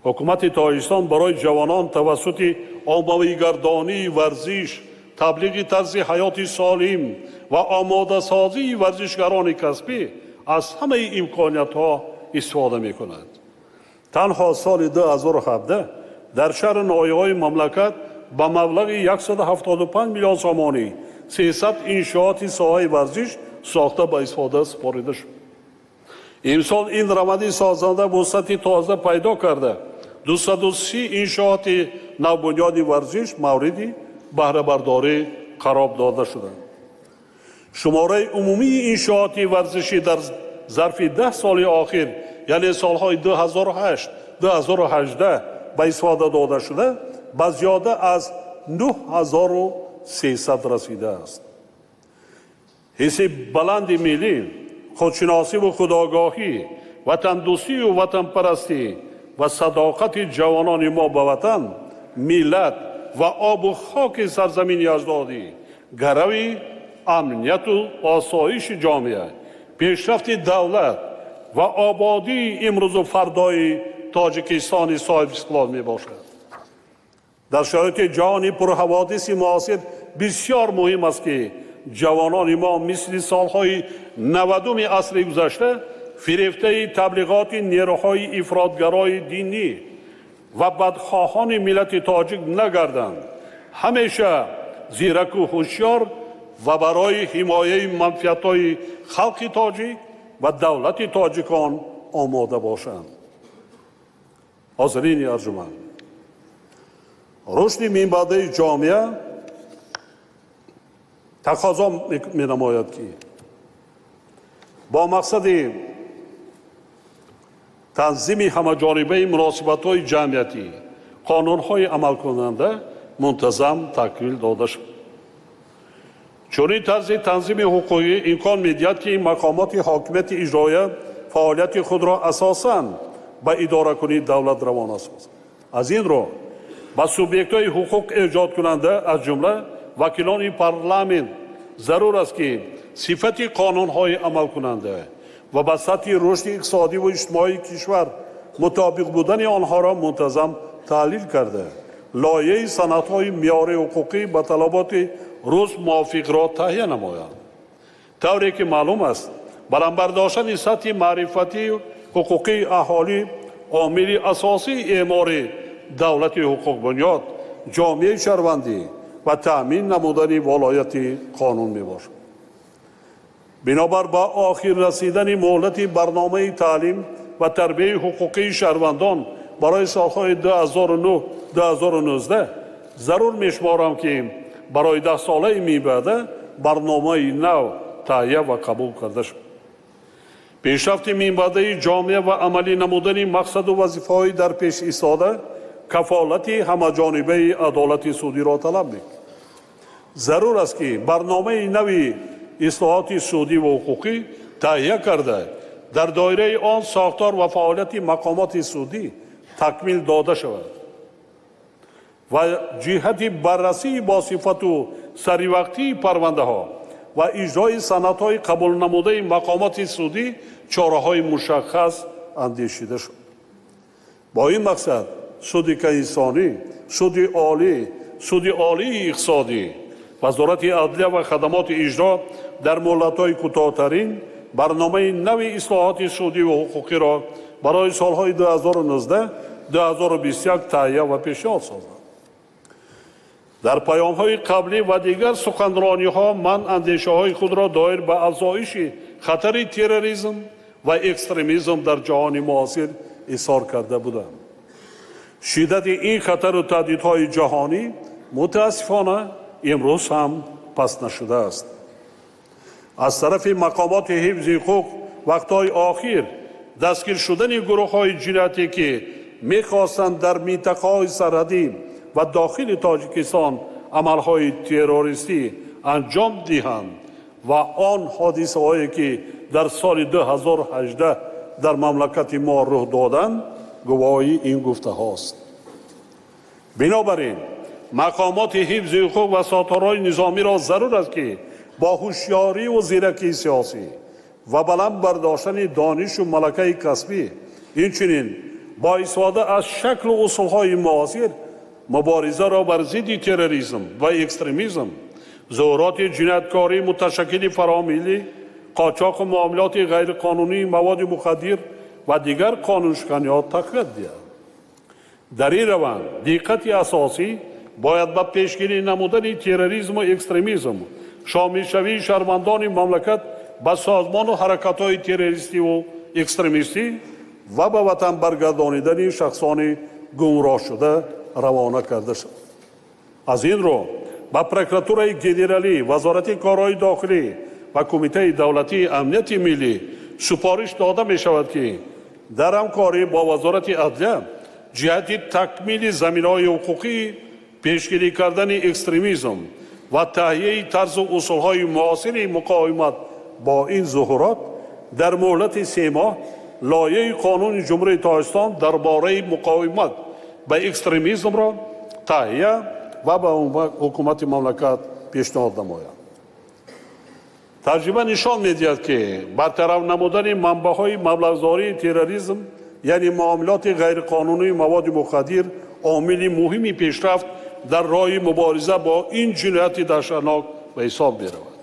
Ҳукумати Тоҷикистон барои ҷавонон тавассути оммавигардонии варзиш, таблиғи тарзи ҳаёти солим ва омодасозии варзишгарони касбӣ аз ҳамаи имкониятҳо истифода мекунад. Танҳо соли 2017 дар шаҳру ноҳияҳои мамлакат ба маблағи 175 миллион сомонӣ 300 иншооти соҳаи варзиш сохта ба истифода супорида шуд. Имсол ин раванди созанда вусъати тоза пайдо карда, 230 иншооти навбунёди варзиш мавриди баҳрабардорӣ қарор дода шуданд. Шумораи умумии иншооти варзишӣ дар зарфи 10 соли охир, яъне солҳои 2008 2018 ба истифода дода шуда, ба зиёда аз 9300 расидааст. Ҳисси баланди миллӣ, худшиносиву худогоҳӣ, ватандӯстию ватанпарастӣ ва садоқати ҷавонони мо ба ватан, миллат ва обу хоки сарзамини аҷдодӣ гарави амнияту осоиши ҷомеа, пешрафти давлат ва ободии имрӯзу фардои Тоҷикистони соҳибистиқлол мебошад. Дар шароити ҷаҳони пурҳаводиси муосир бисёр муҳим аст, ки ҷавонони мо мисли солҳои 90-уми асри гузашта фирефтаи таблиғоти нерӯҳои ифротгарои динӣ ва бадхоҳони миллати тоҷик нагарданд. Ҳамеша зираку ҳушёр ва барои ҳимояи манфиатҳои халқи тоҷик ва давлати тоҷикон омода бошанд. Ҳозирини арҷуманд, рушди минбаъдаи ҷомеа тақозо менамояд, ки бо мақсади танзими ҳамаҷонибаи муносибатҳои ҷамъиятӣ қонунҳои амалкунанда мунтазам такмил дода шавад. Чунин тарзи танзими ҳуқуқӣ имкон медиҳад, ки мақомоти ҳокимияти иҷроия фаъолияти худро асосан ба идоракунии давлат равона созад. Аз ин рӯ ба субъектҳои ҳуқуқ эҷодкунанда, аз ҷумла вакилони парламент, зарур аст, ки сифати қонунҳои амалкунанда ва ба сатҳи рушди иқтисодиву иҷтимоии кишвар мутобиқ будани онҳоро мунтазам таҳлил карда, лоиҳаи санадҳои меъёри ҳуқуқӣ ба талаботи рӯз мувофиқро таҳия намоянд. Тавре ки маълум аст, баланд бардоштани сатҳи маърифатии ҳуқуқии аҳолӣ омили асосии эъмори давлати ҳуқуқбунёд, ҷомеаи шаҳрвандӣ ва таъмин намудани волояти қонун мебошад. Бинобар ба охир расидани муҳлати барномаи таълим ва тарбияи ҳуқуқии шаҳрвандон барои солҳои 2009-2019 зарур мешуморам, ки барои 10-солаи минбаъда барномаи нав таҳия ва қабул карда шуд. Пешрафти минбаъдаи ҷомеа ва амалӣ намудани мақсаду вазифаҳои дар пеш истода кафолати ҳамаҷонибаи адолати судиро талаб мекунад. Зарур аст, ки барномаи нави ислоҳоти судӣ ва ҳуқуқӣ таҳия карда, дар доираи он сохтор ва фаъолияти мақомоти судӣ такмил дода шавад ва ҷиҳати баррасии босифату саривақтии парвандаҳо ва иҷрои санадҳои қабулнамудаи мақомоти судӣ чораҳои мушаххас андешида шуд. Бо ин мақсад Суди Конститутсионӣ, Суди Олӣ, Суди Олии иқтисодӣ, Вазорати адлия ва хадамоти иҷро дар муҳлатҳои кӯтоҳтарин барномаи нави ислоҳоти судӣ ва ҳуқуқиро барои солҳои 2019-2021 таҳия ва пешниҳод созанд. Дар паёмҳои қаблӣ ва дигар суханрониҳо ман андешаҳои худро доир ба афзоиши хатари терроризм ва экстремизм дар ҷаҳони муосир изҳор карда будам. Шиддати ин хатару таҳдидҳои ҷаҳонӣ мутаассифона имрӯз ҳам паст нашудааст. Аз тарафи мақомоти ҳифзи ҳуқуқ вақтҳои охир дастгир шудани гурӯҳҳои ҷиноятӣ, ки мехостанд дар минтақаҳои сарҳадӣ ва дохили Тоҷикистон амалҳои террористӣ анҷом диҳанд, ва он ҳодисаҳое, ки дар соли 2018 дар мамлакати мо рух доданд, гувоҳи ин гуфтаҳост. Бинобар ин мақомоти ҳифзи ҳуқуқ ва сохторҳои низомиро зарур аст, ки бо ҳушёриву зиракии сиёсӣ ва баланд бардоштани донишу малакаи касбӣ, инчунин бо истифода аз шаклу усулҳои муосир муборизаро бар зидди терроризм ва экстремизм, зуҳуроти ҷинояткории муташаккили фаромиллӣ, қочоқу муомилоти ғайриқонунии маводи мухаддир ва дигар қонуншиканиҳо тақвият диҳад. Дар ин раванд диққати асосӣ бояд ба пешгирӣ намудани терроризму экстремизм, шомилшавии шаҳрвандони мамлакат ба созмону ҳаракатҳои террористиву экстремистӣ ва ба ватан баргардонидани шахсони гумроҳшуда равона карда шавад. Аз ин рӯ ба Прокуратураи генералӣ, Вазорати корҳои дохилӣ ва Кумитаи давлатии амнияти миллӣ супориш дода мешавад, ки дар ҳамкорӣ бо Вазорати адлия ҷиҳати такмили заминаҳои ҳуқуқии пешгирӣ кардани экстремизм ва таҳияи тарзу усулҳои муосири муқовимат бо ин зуҳурот дар муҳлати 3 моҳ лоиҳаи қонуни Ҷумҳурии Тоҷикистон дар бораи муқовимат ба экстремизмро таҳия ва ба ҳукумати мамлакат пешниҳод намояд. Таҷриба нишон медиҳад, ки бартараф намудани манбаъҳои маблағгузории терроризм, яъне муомилоти ғайриқонунии маводи мухаддир, омили муҳими пешрафт дар роҳи мубориза бо ин ҷинояти даҳшатнок ба ҳисоб меравад.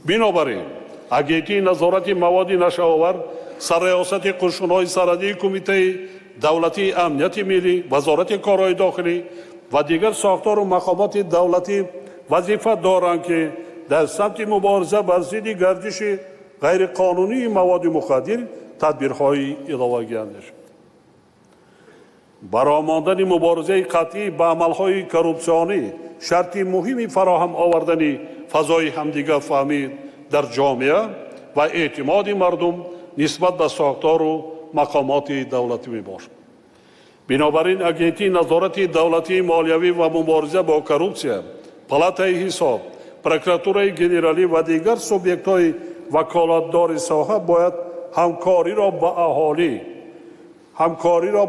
Бинобар ин Агентии назорати маводи нашъаовар, Сарраёсати қушунҳои сарҳадии Кумитаи давлатии амнияти миллӣ, Вазорати корҳои дохилӣ ва дигар сохтору мақомоти давлатӣ вазифа доранд, ки Дар самти мубориза бар зидди гардиши ғайриқонунии маводи мухаддир тадбирҳои иловагӣ андешид. Баромондани муборизаи қатъӣ ба амалҳои коррупсионӣ шарти муҳими фароҳам овардани фазои ҳамдигарфаҳмӣ дар ҷомеа ва эътимоди мардум нисбат ба сохтору мақомоти давлатӣ мебошад. Бинобар ин Агентии назорати давлатии молиявӣ ва мубориза бо коррупсия, Палатаи ҳисоб, Прокуратураи генералӣ ва дигар субъектҳои ваколатдори соҳа бояд ҳамкориро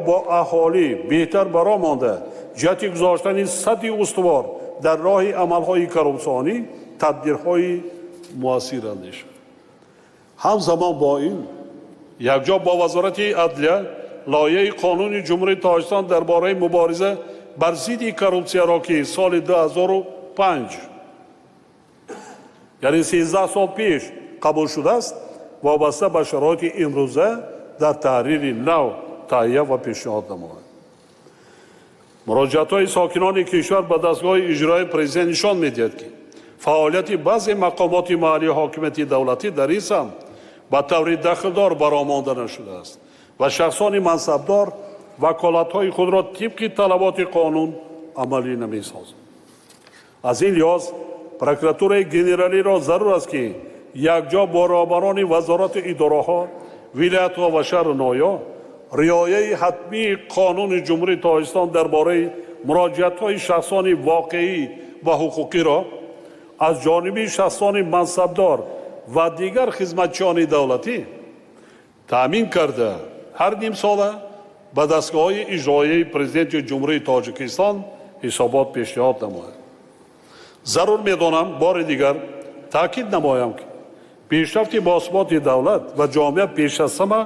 бо аҳолӣ беҳтар бароҳ монда, ҷиҳати гузоштани садди устувор дар роҳи амалҳои коррупсионӣ тадбирҳои муассир андешанд. Ҳамзамон бо ин, якҷо бо Вазорати адлия лоиҳаи қонуни Ҷумҳурии Тоҷикистон дар бораи мубориза бар зидди коррупсияро, ки соли 2005, яъне 13 сол пеш қабул шудааст, вобаста ба шароити имрӯза дар таҳрири нав таҳия ва пешниҳод намояд. Муроҷиатҳои сокинони кишвар ба дастгоҳи иҷроии президент нишон медиҳад, ки фаъолияти баъзе мақомоти маҳаллии ҳокимияти давлатӣ дар ин самт ба таври дахлдор бароҳ монда нашудааст ва шахсони мансабдор ваколатҳои худро тибқи талаботи қонун амалӣ намесозанд. Аз ин лиҳоз Прокуратураи генералиро зарур аст, ки якҷо бо роҳбарони вазорату идораҳо, вилоятҳо ва шаҳру ноҳияҳо риояи ҳатмии қонуни Ҷумҳурии Тоҷикистон дар бораи муроҷиатҳои шахсони воқеӣ ва ҳуқуқиро аз ҷониби шахсони мансабдор ва дигар хизматчиёни давлатӣ таъмин карда, ҳар нимсола ба дастгоҳҳои иҷроияи Президенти Ҷумҳурии Тоҷикистон ҳисобот пешниҳод намояд. Зарур медонам бори дигар таъкид намоям, ки пешрафти босуботи давлат ва ҷомеа пеш аз ҳама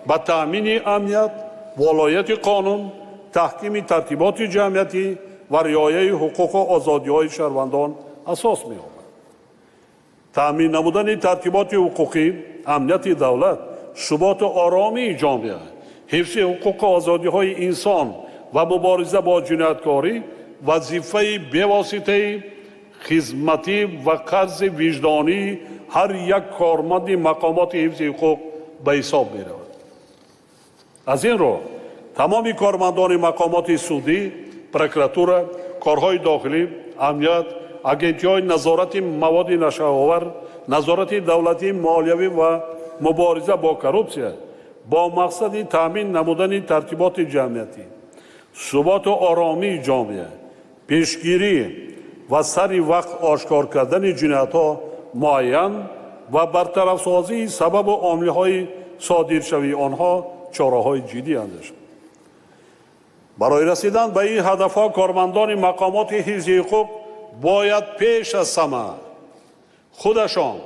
ба таъмини амният, волояти қонун, таҳкими тартиботи ҷамъиятӣ ва риояи ҳуқуқу озодиҳои шаҳрвандон асос меёбад. Таъмин намудани тартиботи ҳуқуқӣ, амнияти давлат, суботу оромии ҷомеа, ҳифзи ҳуқуқу озодиҳои инсон ва мубориза бо ҷинояткорӣ вазифаи бевоситаи хизматӣ ва қарзи виҷдонии ҳар як корманди мақомоти ҳифзи ҳуқуқ ба ҳисоб меравад. Аз ин рӯ тамоми кормандони мақомоти судӣ, прокуратура, корҳои дохилӣ, амният, агентиҳои назорати маводи нашъаовар, назорати давлатии молиявӣ ва мубориза бо коррупсия бо мақсади таъмин намудани тартиботи ҷамъиятӣ, суботу оромии ҷомеа, пешгирӣ ва сари вақт ошкор кардани ҷиноятҳо, муайян ва бартарафсозии сабабу омилҳои содиршавии онҳо чораҳои ҷиддӣ андешанд. Барои расидан ба ин ҳадафҳо кормандони мақомоти ҳифзи ҳуқуқ бояд пеш аз ҳама худашон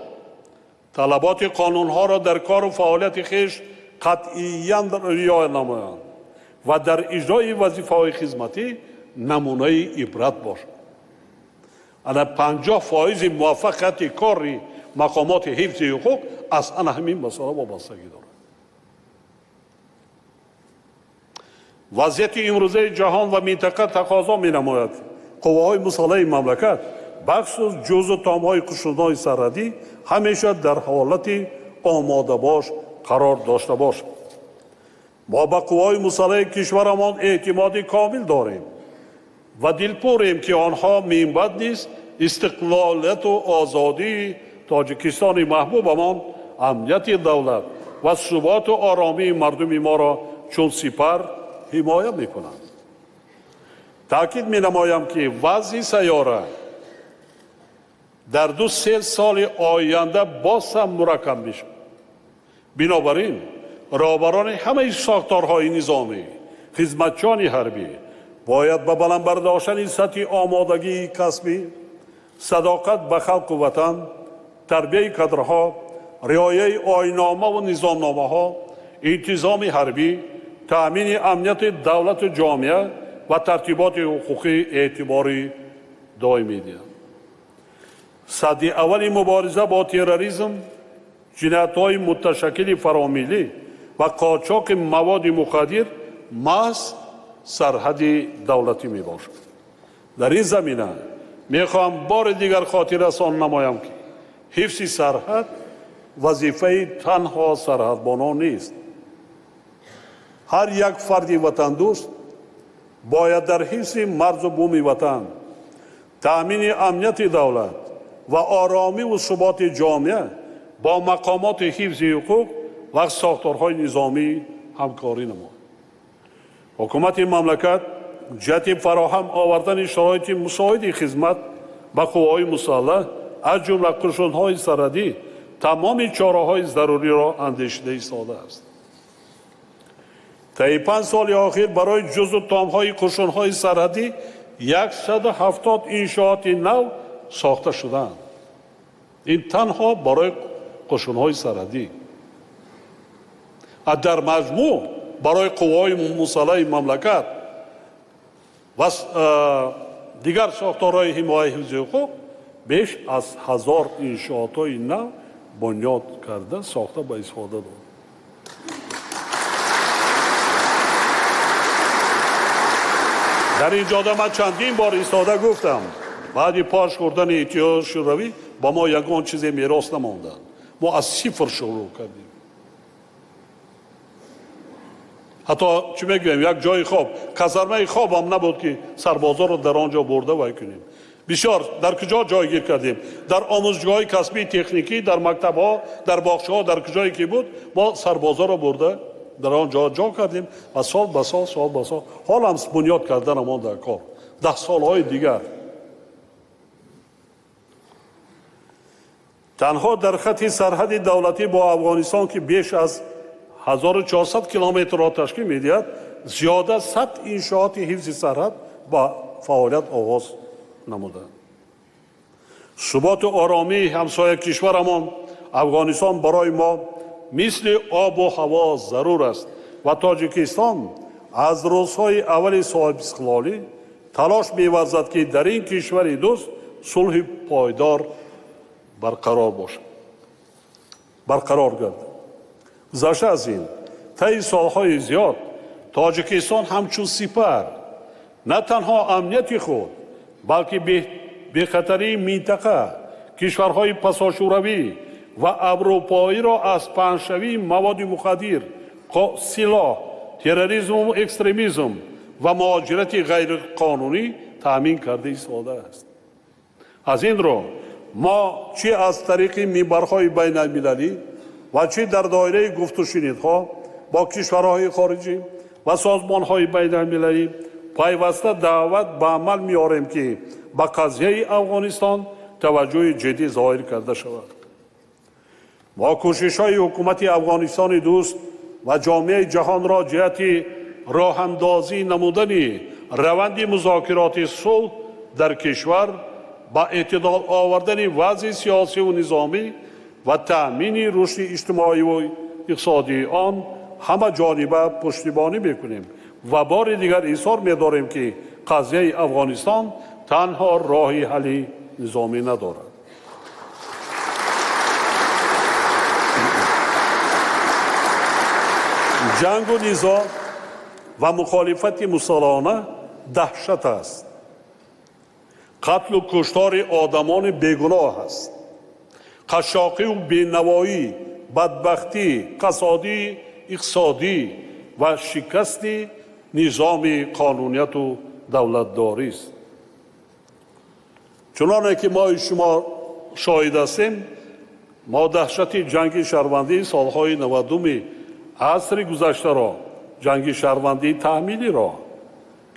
талаботи қонунҳоро дар кору фаъолияти хеш қатъиян риоя намоянд ва дар иҷрои вазифаҳои хизматӣ намунаи ибрат бошанд. Ана 50% муваффақияти кори мақомоти ҳифзи ҳуқуқ аз ана ҳамин масъала вобастагӣ дорад. Вазъияти имрӯзаи ҷаҳон ва минтақа тақозо менамояд қувваҳои мусаллаҳи мамлакат, бахусус ҷузъу томҳои қушунҳои сарҳадӣ, ҳамеша дар ҳолати омодабош қарор дошта бошад. Мо ба қувваҳои мусаллаҳи кишварамон эътимоди комил дорем ва дилпурем, ки онҳо минбаъд низ истиқлолияту озодии Тоҷикистони маҳбубамон, амнияти давлат ва суботу оромии мардуми моро чун сипар ҳимоя мекунанд. Таъкид менамоям, ки вазъи сайёра дар 2-3 соли оянда боз ҳам мураккаб мешавад. Бинобар ин роҳбарони ҳамаи сохторҳои низомӣ, хизматчиёни ҳарбӣ бояд ба баланд бардоштани сатҳи омодагии касбӣ, садоқат ба халқу ватан, тарбияи кадрҳо, риояи оинномаву низомномаҳо, интизоми ҳарбӣ, таъмини амнияти давлату ҷомеа ва тартиботи ҳуқуқӣ эътибори доимӣ диҳанд. Садди аввали мубориза бо терроризм, ҷиноятҳои муташаккили фаромиллӣ ва қочоқи маводи мухаддир маҳз сарҳади давлатӣ мебошад. Дар ин замина мехоҳам бори дигар хотиррасон намоям, ки Ҳифзи сарҳад вазифаи танҳо сарҳадбонон нест. Ҳар як фарди ватандӯст бояд дар ҳифзи марзу буми ватан, таъмини амнияти давлат ва оромиву суботи ҷомеа бо мақомоти ҳифзи ҳуқуқ ва сохторҳои низомӣ ҳамкорӣ намояд. Ҳукумати мамлакат ҷиҳати фароҳам овардани шароити мусоиди хизмат ба қувваҳои мусаллаҳ, аз ҷумла қушунҳои сарҳадӣ, тамоми чораҳои заруриро андешида истодааст. Таи 5 соли охир барои ҷузъу томҳои қушунҳои сарҳадӣ 170 иншооти нав сохта шудаанд. Ин танҳо барои қушунҳои сарҳадӣ. Дар маҷмӯъ барои қувваҳои мусаллаҳи мамлакат ва дигар сохторҳои ҳимояи ҳифзи ҳуқуқ беш аз 1000 иншоотҳои нав бунёд карда, сохта ба истифода дод. Дар ин ҷода ман чандин бор истода гуфтам, баъди пош хӯрдани Иттиҳоди Шӯравӣ ба мо ягон чизе мерос намонданд. Мо аз сифр шурӯъ кардем. Ҳатто чӣ мегӯем, як ҷои хоб, казармаи хобам набуд, ки сарбозоро дар он ҷо бурда вай кунем. Бисёр дар куҷо ҷойгир кардем? Дар омӯзгоҳҳои касбии техникӣ, дар мактабҳо, дар боғчаҳо, дар куҷое ки буд, мо сарбозоро бурда дар он ҷо ҷо кардем ва сол ба сол, сол ба сол ҳол ҳам бунёд карданамон дар кор. 10 солҳои дигар танҳо дар хати сарҳади давлатӣ бо Афғонистон, ки беш аз 1400 километрро ташкил медиҳад, зиёда 100 иншооти ҳифзи сарҳад ба фаъолият оғоз намуданд. Суботу оромии ҳамсоя кишварамон Афғонистон барои мо мисли обу ҳаво зарур аст ва Тоҷикистон аз рӯзҳои аввали соҳибистиқлолӣ талош меварзад, ки дар ин кишвари дӯст сулҳи пойдор барқарор бошад, барқарор гардад. Гузашта аз ин, таи солҳои зиёд Тоҷикистон ҳамчун сипар на танҳо амнияти худ, балки бехатарии минтақа, кишварҳои пасошӯравӣ ва аврупоиро аз паҳншавии маводи мухаддир, силоҳ, терроризму экстремизм ва муҳоҷирати ғайриқонунӣ таъмин карда истодааст. Аз ин рӯ мо чӣ аз тариқи минбарҳои байналмилалӣ ва чӣ дар доираи гуфтушунидҳо бо кишварҳои хориҷӣ ва созмонҳои байналмилалӣ пайваста даъват ба амал меорем, ки ба қазияи Афғонистон таваҷҷӯҳи ҷиддӣ зоҳир карда шавад. Мо кӯшишҳои ҳукумати Афғонистони дӯст ва ҷомеаи ҷаҳонро ҷиҳати роҳандозӣ намудани раванди музокироти сулҳ дар кишвар, ба эътидол овардани вазъи сиёсиву низомӣ ва таъмини рушди иҷтимоиву иқтисодии он ҳама ҷониба пуштибонӣ мекунем ва бори дигар изҳор медорем, ки қазияи Афғонистон танҳо роҳи ҳалли низомӣ надорад. Ҷангу низоъ ва мухолифати мусаллаҳона даҳшат аст. Қатлу куштори одамони бегуноҳ аст. Қашшоқиву бенавоӣ, бадбахтӣ, қасодии иқтисодӣ ва шикасти низоми қонунияту давлатдорист. Чуноне ки мои шумо шоҳид ҳастем, мо даҳшати ҷанги шаҳрвандии солҳои 90-уми асри гузаштаро, ҷанги шаҳрвандии таҳмилиро,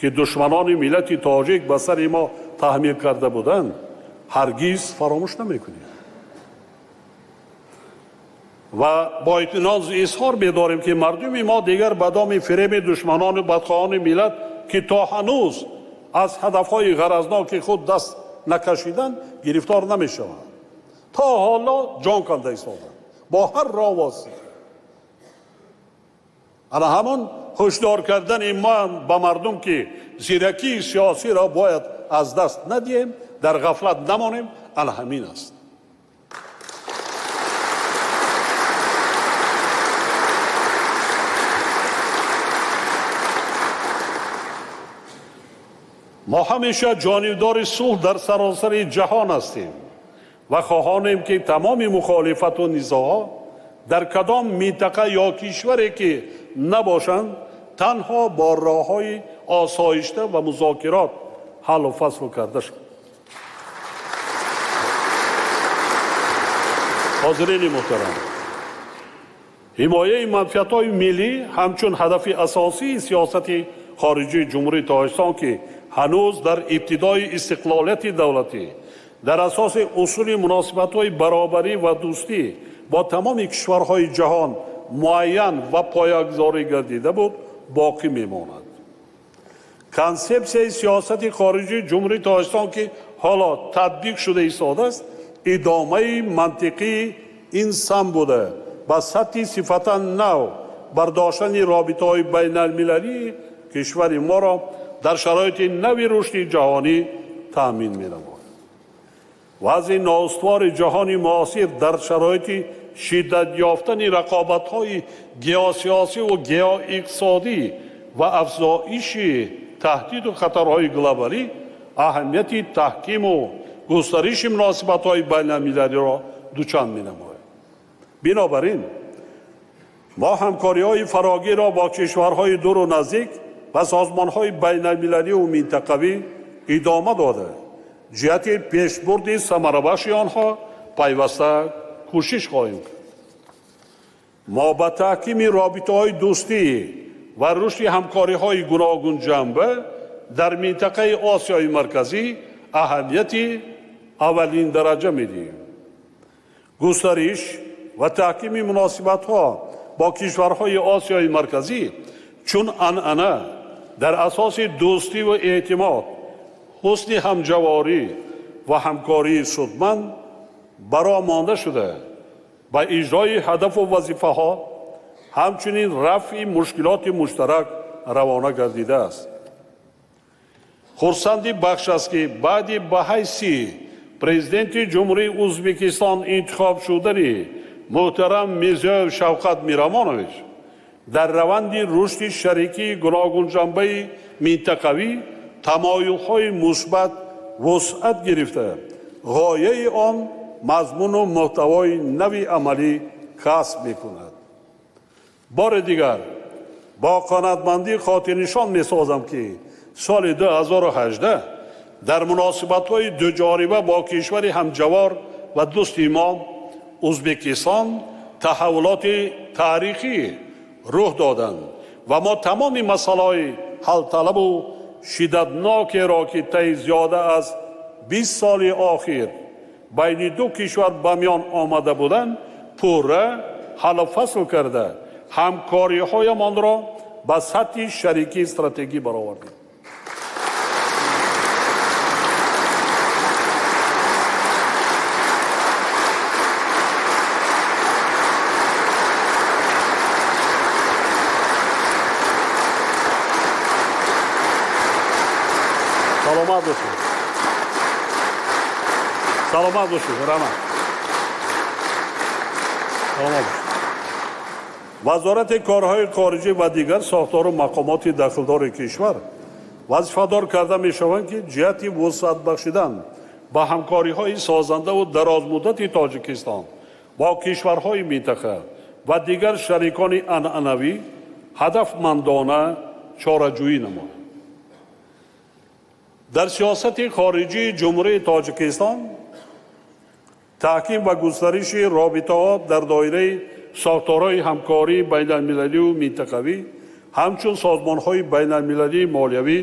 ки душманони миллати тоҷик ба сари мо таҳмил карда буданд, ҳаргиз фаромӯш намекунем ва бо итминон изҳор медорем, ки мардуми мо дигар ба доми фиреби душманону бадхоҳони миллат, ки то ҳанӯз аз ҳадафҳои ғаразноки худ даст накашиданд, гирифтор намешаванд. То ҳоло ҷон канда истоданд бо ҳар роҳ восита. Ана ҳамон ҳушдор кардани ман ба мардум, ки зиракии сиёсиро бояд аз даст надиҳем, дар ғафлат намонем, ана ҳамин аст. Мо ҳамеша ҷонибдори сулҳ дар саросари ҷаҳон ҳастем Ва хоҳонем, ки тамоми мухолифату низоъҳо дар кадом минтақа ё кишваре ки набошанд, танҳо бо роҳҳои осоишта ва музокирот ҳаллу фасл карда шавад. Ҳозирини муҳтарам, ҳимояи манфиатҳои миллӣ ҳамчун ҳадафи асосии сиёсати хориҷии Ҷумҳурии Тоҷикистон, ки ҳанӯз дар ибтидои истиқлолияти давлатӣ дар асоси усули муносибатҳои баробарӣ ва дӯстӣ бо тамоми кишварҳои ҷаҳон муайян ва поягузорӣ гардида буд, боқӣ мемонад. Консепсияи сиёсати хориҷии Ҷумҳурии Тоҷикистон, ки ҳоло татбиқ шуда истодааст, идомаи мантиқии ин сам буда, ба сатҳи сифатан нав бардоштани робитаҳои байналмилалии кишвари моро дар шароити нави рушди ҷаҳонӣ таъмин менамояд. Вазъи ноустувори ҷаҳони муосир дар шароити шиддат ёфтани рақобатҳои геосиёсиву геоиқтисодӣ ва афзоиши таҳдиду хатарҳои глобалӣ аҳамияти таҳкиму густариши муносибатҳои байналмилалиро дучанд менамояд. Бинобар ин мо ҳамкориҳои фарогирро бо кишварҳои дуру наздик ва созмонҳои байналмилаливу минтақавӣ идома дода, ҷиҳати пешбурди самарабахши онҳо пайваста кӯшиш хоҳем кард. Мо ба таҳкими робитаҳои дӯстӣ ва рушди ҳамкориҳои гуногунҷанба дар минтақаи Осиёи Марказӣ аҳамияти аввалиндараҷа медиҳем. Густариш ва таҳкими муносибатҳо бо кишварҳои Осиёи Марказӣ чун анъана дар асоси дӯстӣ ва эътимод, ҳусни ҳамҷаворӣ ва ҳамкории судманд бароҳ монда шуда, ба иҷрои ҳадафу вазифаҳо, ҳамчунин рафъи мушкилоти муштарак равона гардидааст. Хурсанди бахш аст, ки баъди ба ҳайси президенти Ҷумҳурии Ӯзбекистон интихоб шудани муҳтарам Мирзиёев Шавкат Миромонович дар раванди рушди шарикии гуногунҷанбаи минтақавӣ тамоюлҳои мусбат вусъат гирифта, ғояи он мазмуну муҳтавои нави амалӣ касб мекунад. Бори дигар бо қаноатмандӣ хотирнишон месозам, ки соли 2018 дар муносибатҳои дуҷониба бо кишвари ҳамҷавор ва дӯсти мо Ӯзбекистон таҳаввулоти таърихӣ рух доданд ва мо тамоми масъалаҳои ҳалталабу шиддатнокеро, ки таи зиёда аз 20 соли охир байни ду кишвар ба миён омада буданд, пурра ҳаллу фасл карда, ҳамкориҳоямонро ба сатҳи шарикии стратегӣ баровардем. Саломат бошед. Саломат бошед. Раҳмат. Саломат бошед. Вазорати корҳои хориҷӣ ва дигар сохтору мақомоти дахлдори кишвар вазифадор карда мешаванд, ки ҷиҳати вусъат бахшидан ба ҳамкориҳои созандаву дарозмуддати Тоҷикистон бо кишварҳои минтақа ва дигар шарикони анъанавӣ ҳадафмандона чораҷӯӣ намоянд. Дар сиёсати хориҷии Ҷумҳурии Тоҷикистон таҳким ва густариши робитаҳо дар доираи сохторҳои ҳамкории байналмилаливу минтақавӣ ҳамчун созмонҳои байналмилалии молиявӣ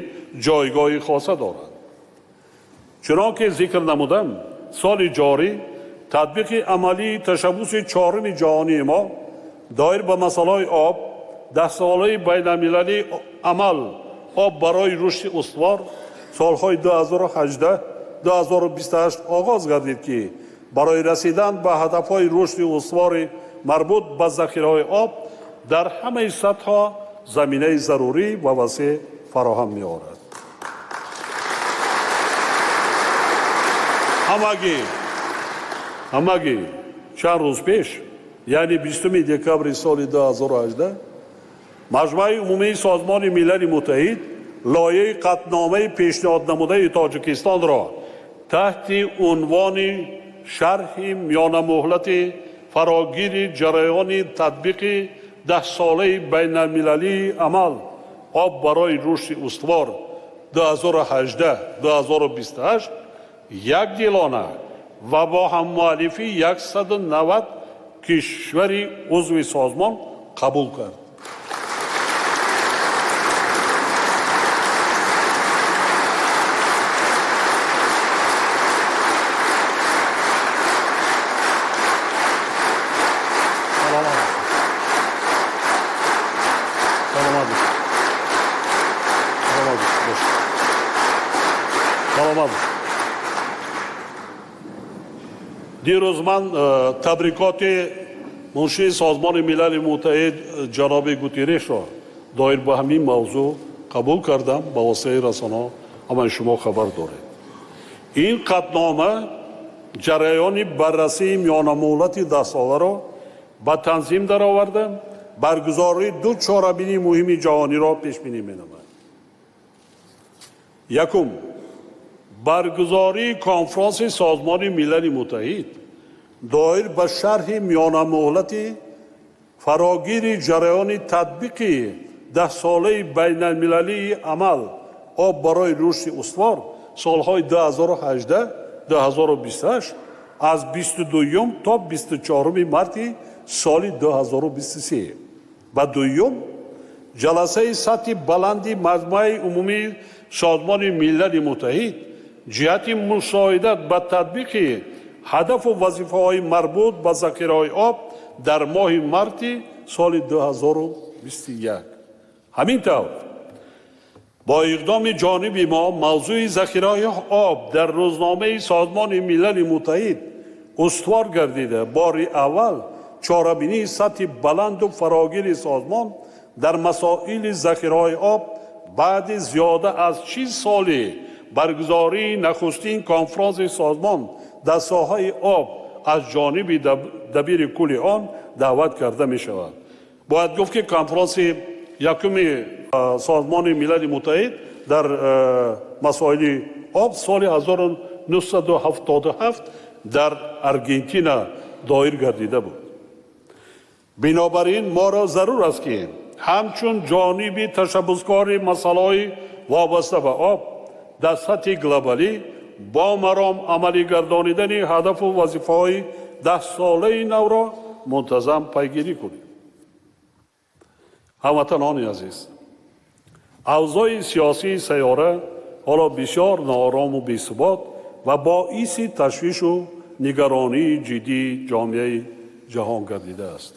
ҷойгоҳи хоса дорад. Чунон ки зикр намудам, соли ҷорӣ татбиқи амалии ташаббуси чоруми ҷаҳонии мо доир ба масъалаҳои об, даҳсолаи байналмилалии амал об барои рушди устувор солҳои 2018-2028 оғоз гардид, ки барои расидан ба ҳадафҳои рушди устувори марбут ба захираҳои об дар ҳамаи сатҳҳо заминаи зарурӣ ва васеъ фароҳам меорад. Ҳамагӣ чанд рӯз пеш, яъне 20 декабри соли 2018, Маҷмааи умумии Созмони Милали Муттаҳид лоиҳаи қатъномаи пешниҳоднамудаи Тоҷикистонро таҳти унвони шарҳи миёнамуҳлати фарогири ҷараёни татбиқи даҳсолаи байналмилалии амал об барои рушди устувор 2018-2028 якдилона ва бо ҳаммуаллифии 190 кишвари узви созмон қабул кард. Дирӯз ман табрикоти муншии Созмони Милали Муттаҳид ҷаноби Гутеррешро доир ба ҳамин мавзӯъ қабул кардам, ба воситаи расонаҳо ҳамаи шумо хабар доред. Ин қатънома ҷараёни баррасии миёнамуҳлати даҳсоларо ба танзим дароварда, баргузории ду чорабинии муҳими ҷаҳониро пешбинӣ менамояд. Якум, баргузории конфронси Созмони Милали Муттаҳид доир ба шарҳи миёнамуҳлати фарогири ҷараёни татбиқи даҳсолаи байналмилалии амал об барои рушди устувор солҳои 2018-2028 аз 22 то 24 марти соли 2023 ва дуюм ҷаласаи сатҳи баланди Маҷмӯаи умумии Созмони Милали Муттаҳид ҷиҳати мусоидат ба татбиқи ҳадафу вазифаҳои марбут ба захираҳои об дар моҳи марти соли 2021. Ҳамин тавр, бо иқдоми ҷониби мо мавзӯи захираҳои об дар рӯзномаи Созмони Милали Муттаҳид устувор гардида, бори аввал чорабинии сатҳи баланду фарогири созмон дар масоили захираҳои об баъди зиёда аз 40 соли баргузории нахустин конфронси созмон дар соҳаи об аз ҷониби дабири кулли он даъват карда мешавад. Бояд гуфт, ки конфронси якуми Созмони Милали Муттаҳид дар масоили об соли 1977 дар Аргентина доир гардида буд. Бинобар ин моро зарур аст, ки ҳамчун ҷониби ташаббускори масъалаҳои вобаста ба об дар сатҳи глобалӣ бо маром амалӣ гардонидани ҳадафу вазифаҳои даҳсолаи навро мунтазам пайгирӣ кунем. Ҳамватанони азиз, авзои сиёсии сайёра ҳоло бисёр ноорому бесубот ва боиси ташвишу нигаронии ҷиддии ҷомеаи ҷаҳон гардидааст.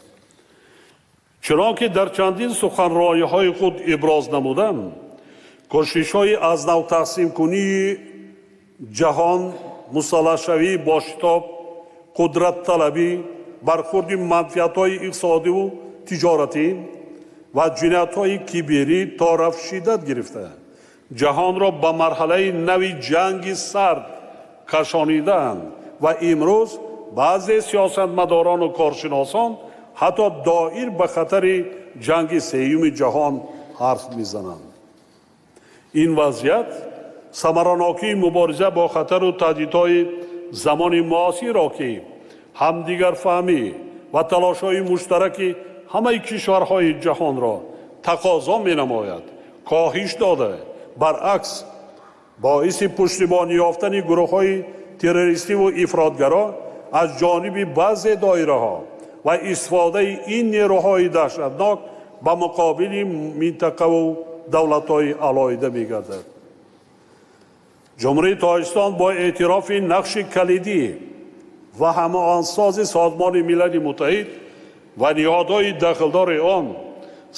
Чунон ки дар чандин суханрониҳои худ иброз намудам, кӯшишҳои аз нав тақсимкунии ҷаҳон, мусаллаҳшавии бо шитоб, қудратталабӣ, бархурди манфиатҳои иқтисодиву тиҷоратӣ ва ҷиноятҳои киберӣ торафт шиддат гирифта, ҷаҳонро ба марҳалаи нави ҷанги сард кашонидаанд ва имрӯз баъзе сиёсатмадорону коршиносон ҳатто доир ба хатари ҷанги сеюми ҷаҳон ҳарф мезананд. Ин вазъият самаранокии мубориза бо хатару таҳдидҳои замони муосирро, ки ҳамдигарфаҳмӣ ва талошҳои муштараки ҳамаи кишварҳои ҷаҳонро тақозо менамояд, коҳиш дода, баръакс боиси пуштибонӣ ёфтани гурӯҳҳои террористиву ифротгаро аз ҷониби баъзе доираҳо ва истифодаи ин нерӯҳои даҳшатнок ба муқобили минтақаву давлатҳои алоҳида мегардад. Ҷумҳурии Тоҷикистон бо эътирофи нақши калидӣ ва ҳамоҳангсози Созмони Милали Муттаҳид ва ниҳодҳои дахлдори он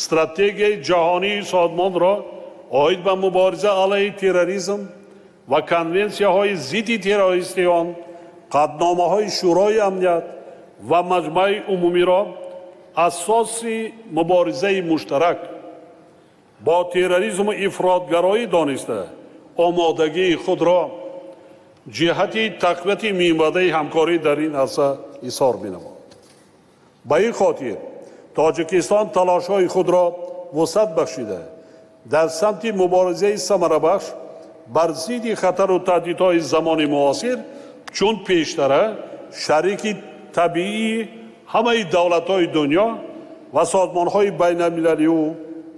стратегияи ҷаҳонии созмонро оид ба мубориза алайҳи терроризм ва конвенсияҳои зидди террористии он, қатъномаҳои Шӯрои амният ва Маҷмӯаи умумиро асоси муборизаи муштарак бо терроризму ифротгароӣ дониста, омодагии худро ҷиҳати тақвияти минбаъдаи ҳамкорӣ дар ин арса изҳор менамояд. Ба ин хотир Тоҷикистон талошҳои худро вусъат бахшида, дар самти муборизаи самарабахш бар зидди хатару таҳдидҳои замони муосир чун пештара шарики табиии ҳамаи давлатҳои дунё ва созмонҳои байналмилалию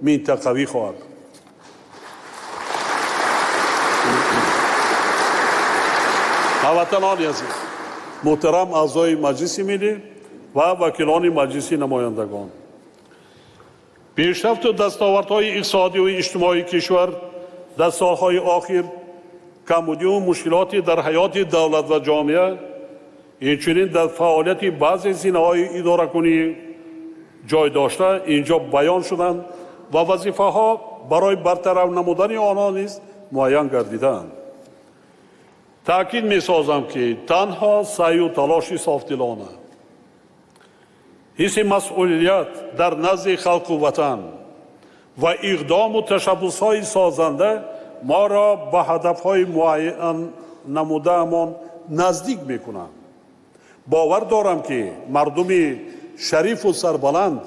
минтақавӣ хоҳад. Ҳамватанони азиз, муҳтарам аъзои Маҷлиси Миллӣ ва вакилони Маҷлиси Намояндагон, пешрафту дастовардҳои иқтисодию иҷтимоии кишвар дар солҳои охир, камбудию мушкилоти дар ҳаёти давлат ва ҷомеа, инчунин дар фаъолияти баъзе зинаҳои идоракунӣ ҷой дошта инҷо баён шуданд ва вазифаҳо барои бартараф намудани онҳо низ муайян гардидаанд. Таъкид месозам, ки танҳо саъю талоши софдилона, ҳисси масъулият дар назди халқу ватан ва иқдому ташаббусҳои созанда моро ба ҳадафҳои муайян намудаамон наздик мекунанд. Бовар дорам, ки мардуми шарифу сарбаланд,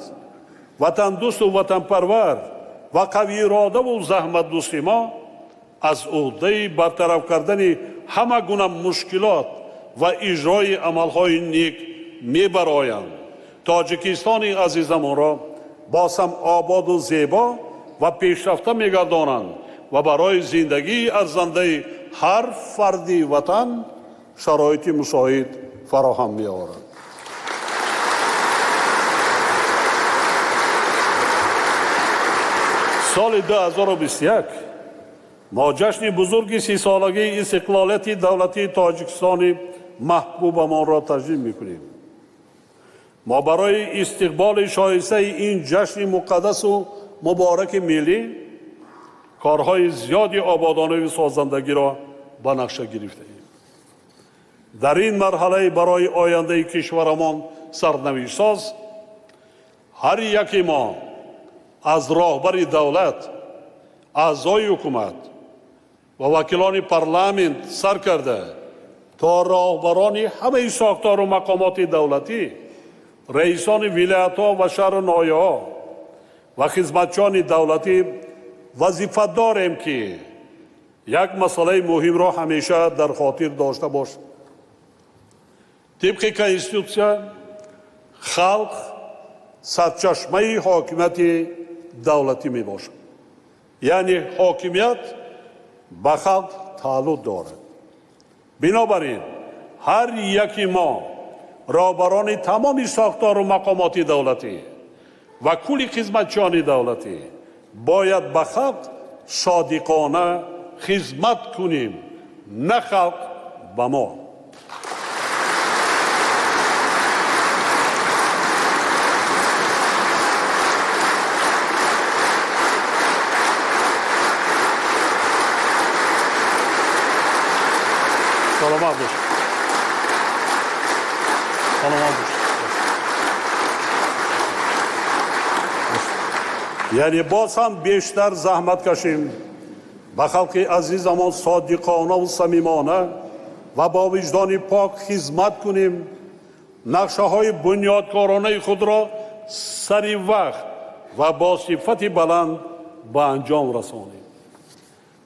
ватандӯсту ватанпарвар ва қавииродаву заҳматдӯсти мо аз ӯҳдаи бартараф кардани ҳама гуна мушкилот ва иҷрои амалҳои нек мебароянд. Тоҷикистони азизамонро боз ҳам ободу зебо ва пешрафта мегардонанд ва барои зиндагии арзандаи ҳар фарди ватан шароити мусоид фароҳам меорад. Соли 2021 мо ҷашни бузурги 30-солагии истиқлолияти давлатии Тоҷикистони маҳбубамонро таҷлил мекунем. Мо барои истиқболи шоистаи ин ҷашни муқаддасу мубораки миллӣ корҳои зиёди ободониву созандагиро ба нақша гирифтаем. Дар ин марҳалаи барои ояндаи кишварамон сарнавиштсоз ҳар яке мо аз роҳбари давлат, аъзои ҳукумат ва вакилони парламент сар карда то роҳбарони ҳамаи сохтору мақомоти давлатӣ, раисони вилоятҳо ва шаҳру ноҳияҳо ва хизматчиёни давлатӣ вазифа дорем, ки як масъалаи муҳимро ҳамеша дар хотир дошта бошем. Тибқи Конститутсия халқ сарчашмаи ҳокимияти давлатӣ мебошад, яъне ҳокимият ба халқ тааллуқ дорад. Бинобар ин ҳар яки мо роҳбарони тамоми сохтору мақомоти давлатӣ ва кулли хизматчиёни давлатӣ бояд ба халқ содиқона хизмат кунем, на халқ ба мо. Саломат бошед. Саломат бошед. Яъне боз ҳам бештар заҳмат кашем, ба халқи азизамон содиқонаву самимона ва бо виҷдони пок хизмат кунем, нақшаҳои бунёдкоронаи худро сари вақт ва бо сифати баланд ба анҷом расонем.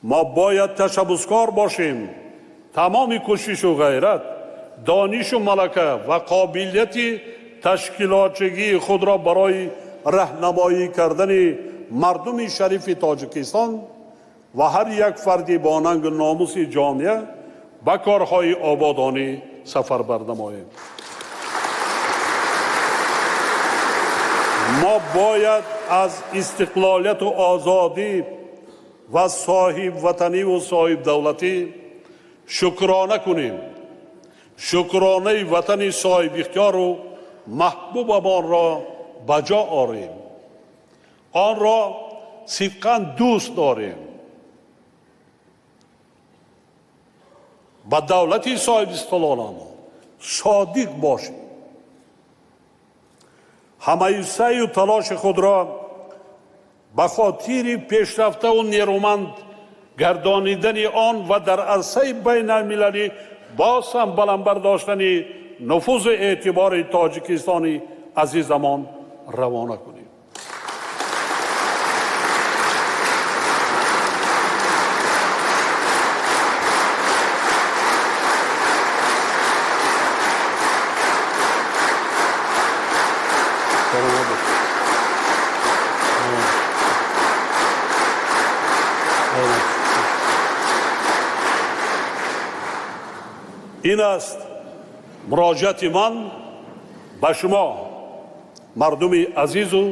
Мо бояд ташаббускор бошем, тамоми кӯшишу ғайрат, донишу малака ва қобилияти ташкилотчигии худро барои раҳнамоӣ кардани мардуми шарифи Тоҷикистон ва ҳар як фарди бо нангу номуси ҷомеа ба корҳои ободонӣ сафарбар намоем. Мо бояд аз истиқлолияту озодӣ ва соҳибватаниву соҳибдавлатӣ шукрона кунем. Шукронаи ватани соҳибихтиёру маҳбубамонро ба ҷо орем, онро сидқан дӯст дорем, ба давлати соҳибистиқлоламон содиқ бошем, ҳамаи саъю талоши худро ба хотири пешрафтаву нерӯманд гардонидани он ва дар арсаи байналмилалӣ боз ҳам баланд бардоштани нуфузу эътибори Тоҷикистони азизамон равона кунем. Ин аст муроҷиати ман ба шумо, мардуми азизу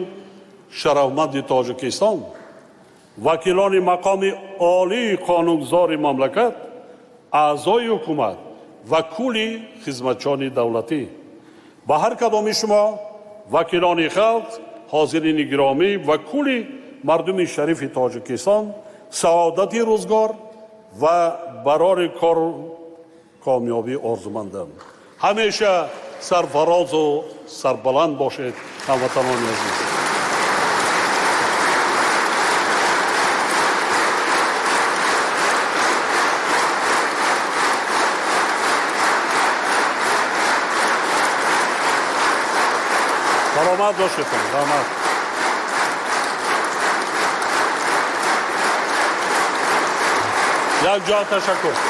шарафманди Тоҷикистон, вакилони мақоми олии қонунгузори мамлакат, аъзои ҳукумат ва кулли хизматчони давлатӣ. Ба ҳар кадоми шумо, вакилони халқ, ҳозирини гиромӣ ва кулли мардуми шарифи Тоҷикистон саодати рӯзгор ва барори кору комёбӣ орзумандам. Ҳамеша сарфарозу сарбаланд бошед, ҳамватанони азиз. Саломат бошед, раҳмат. Як ҷо ташаккур.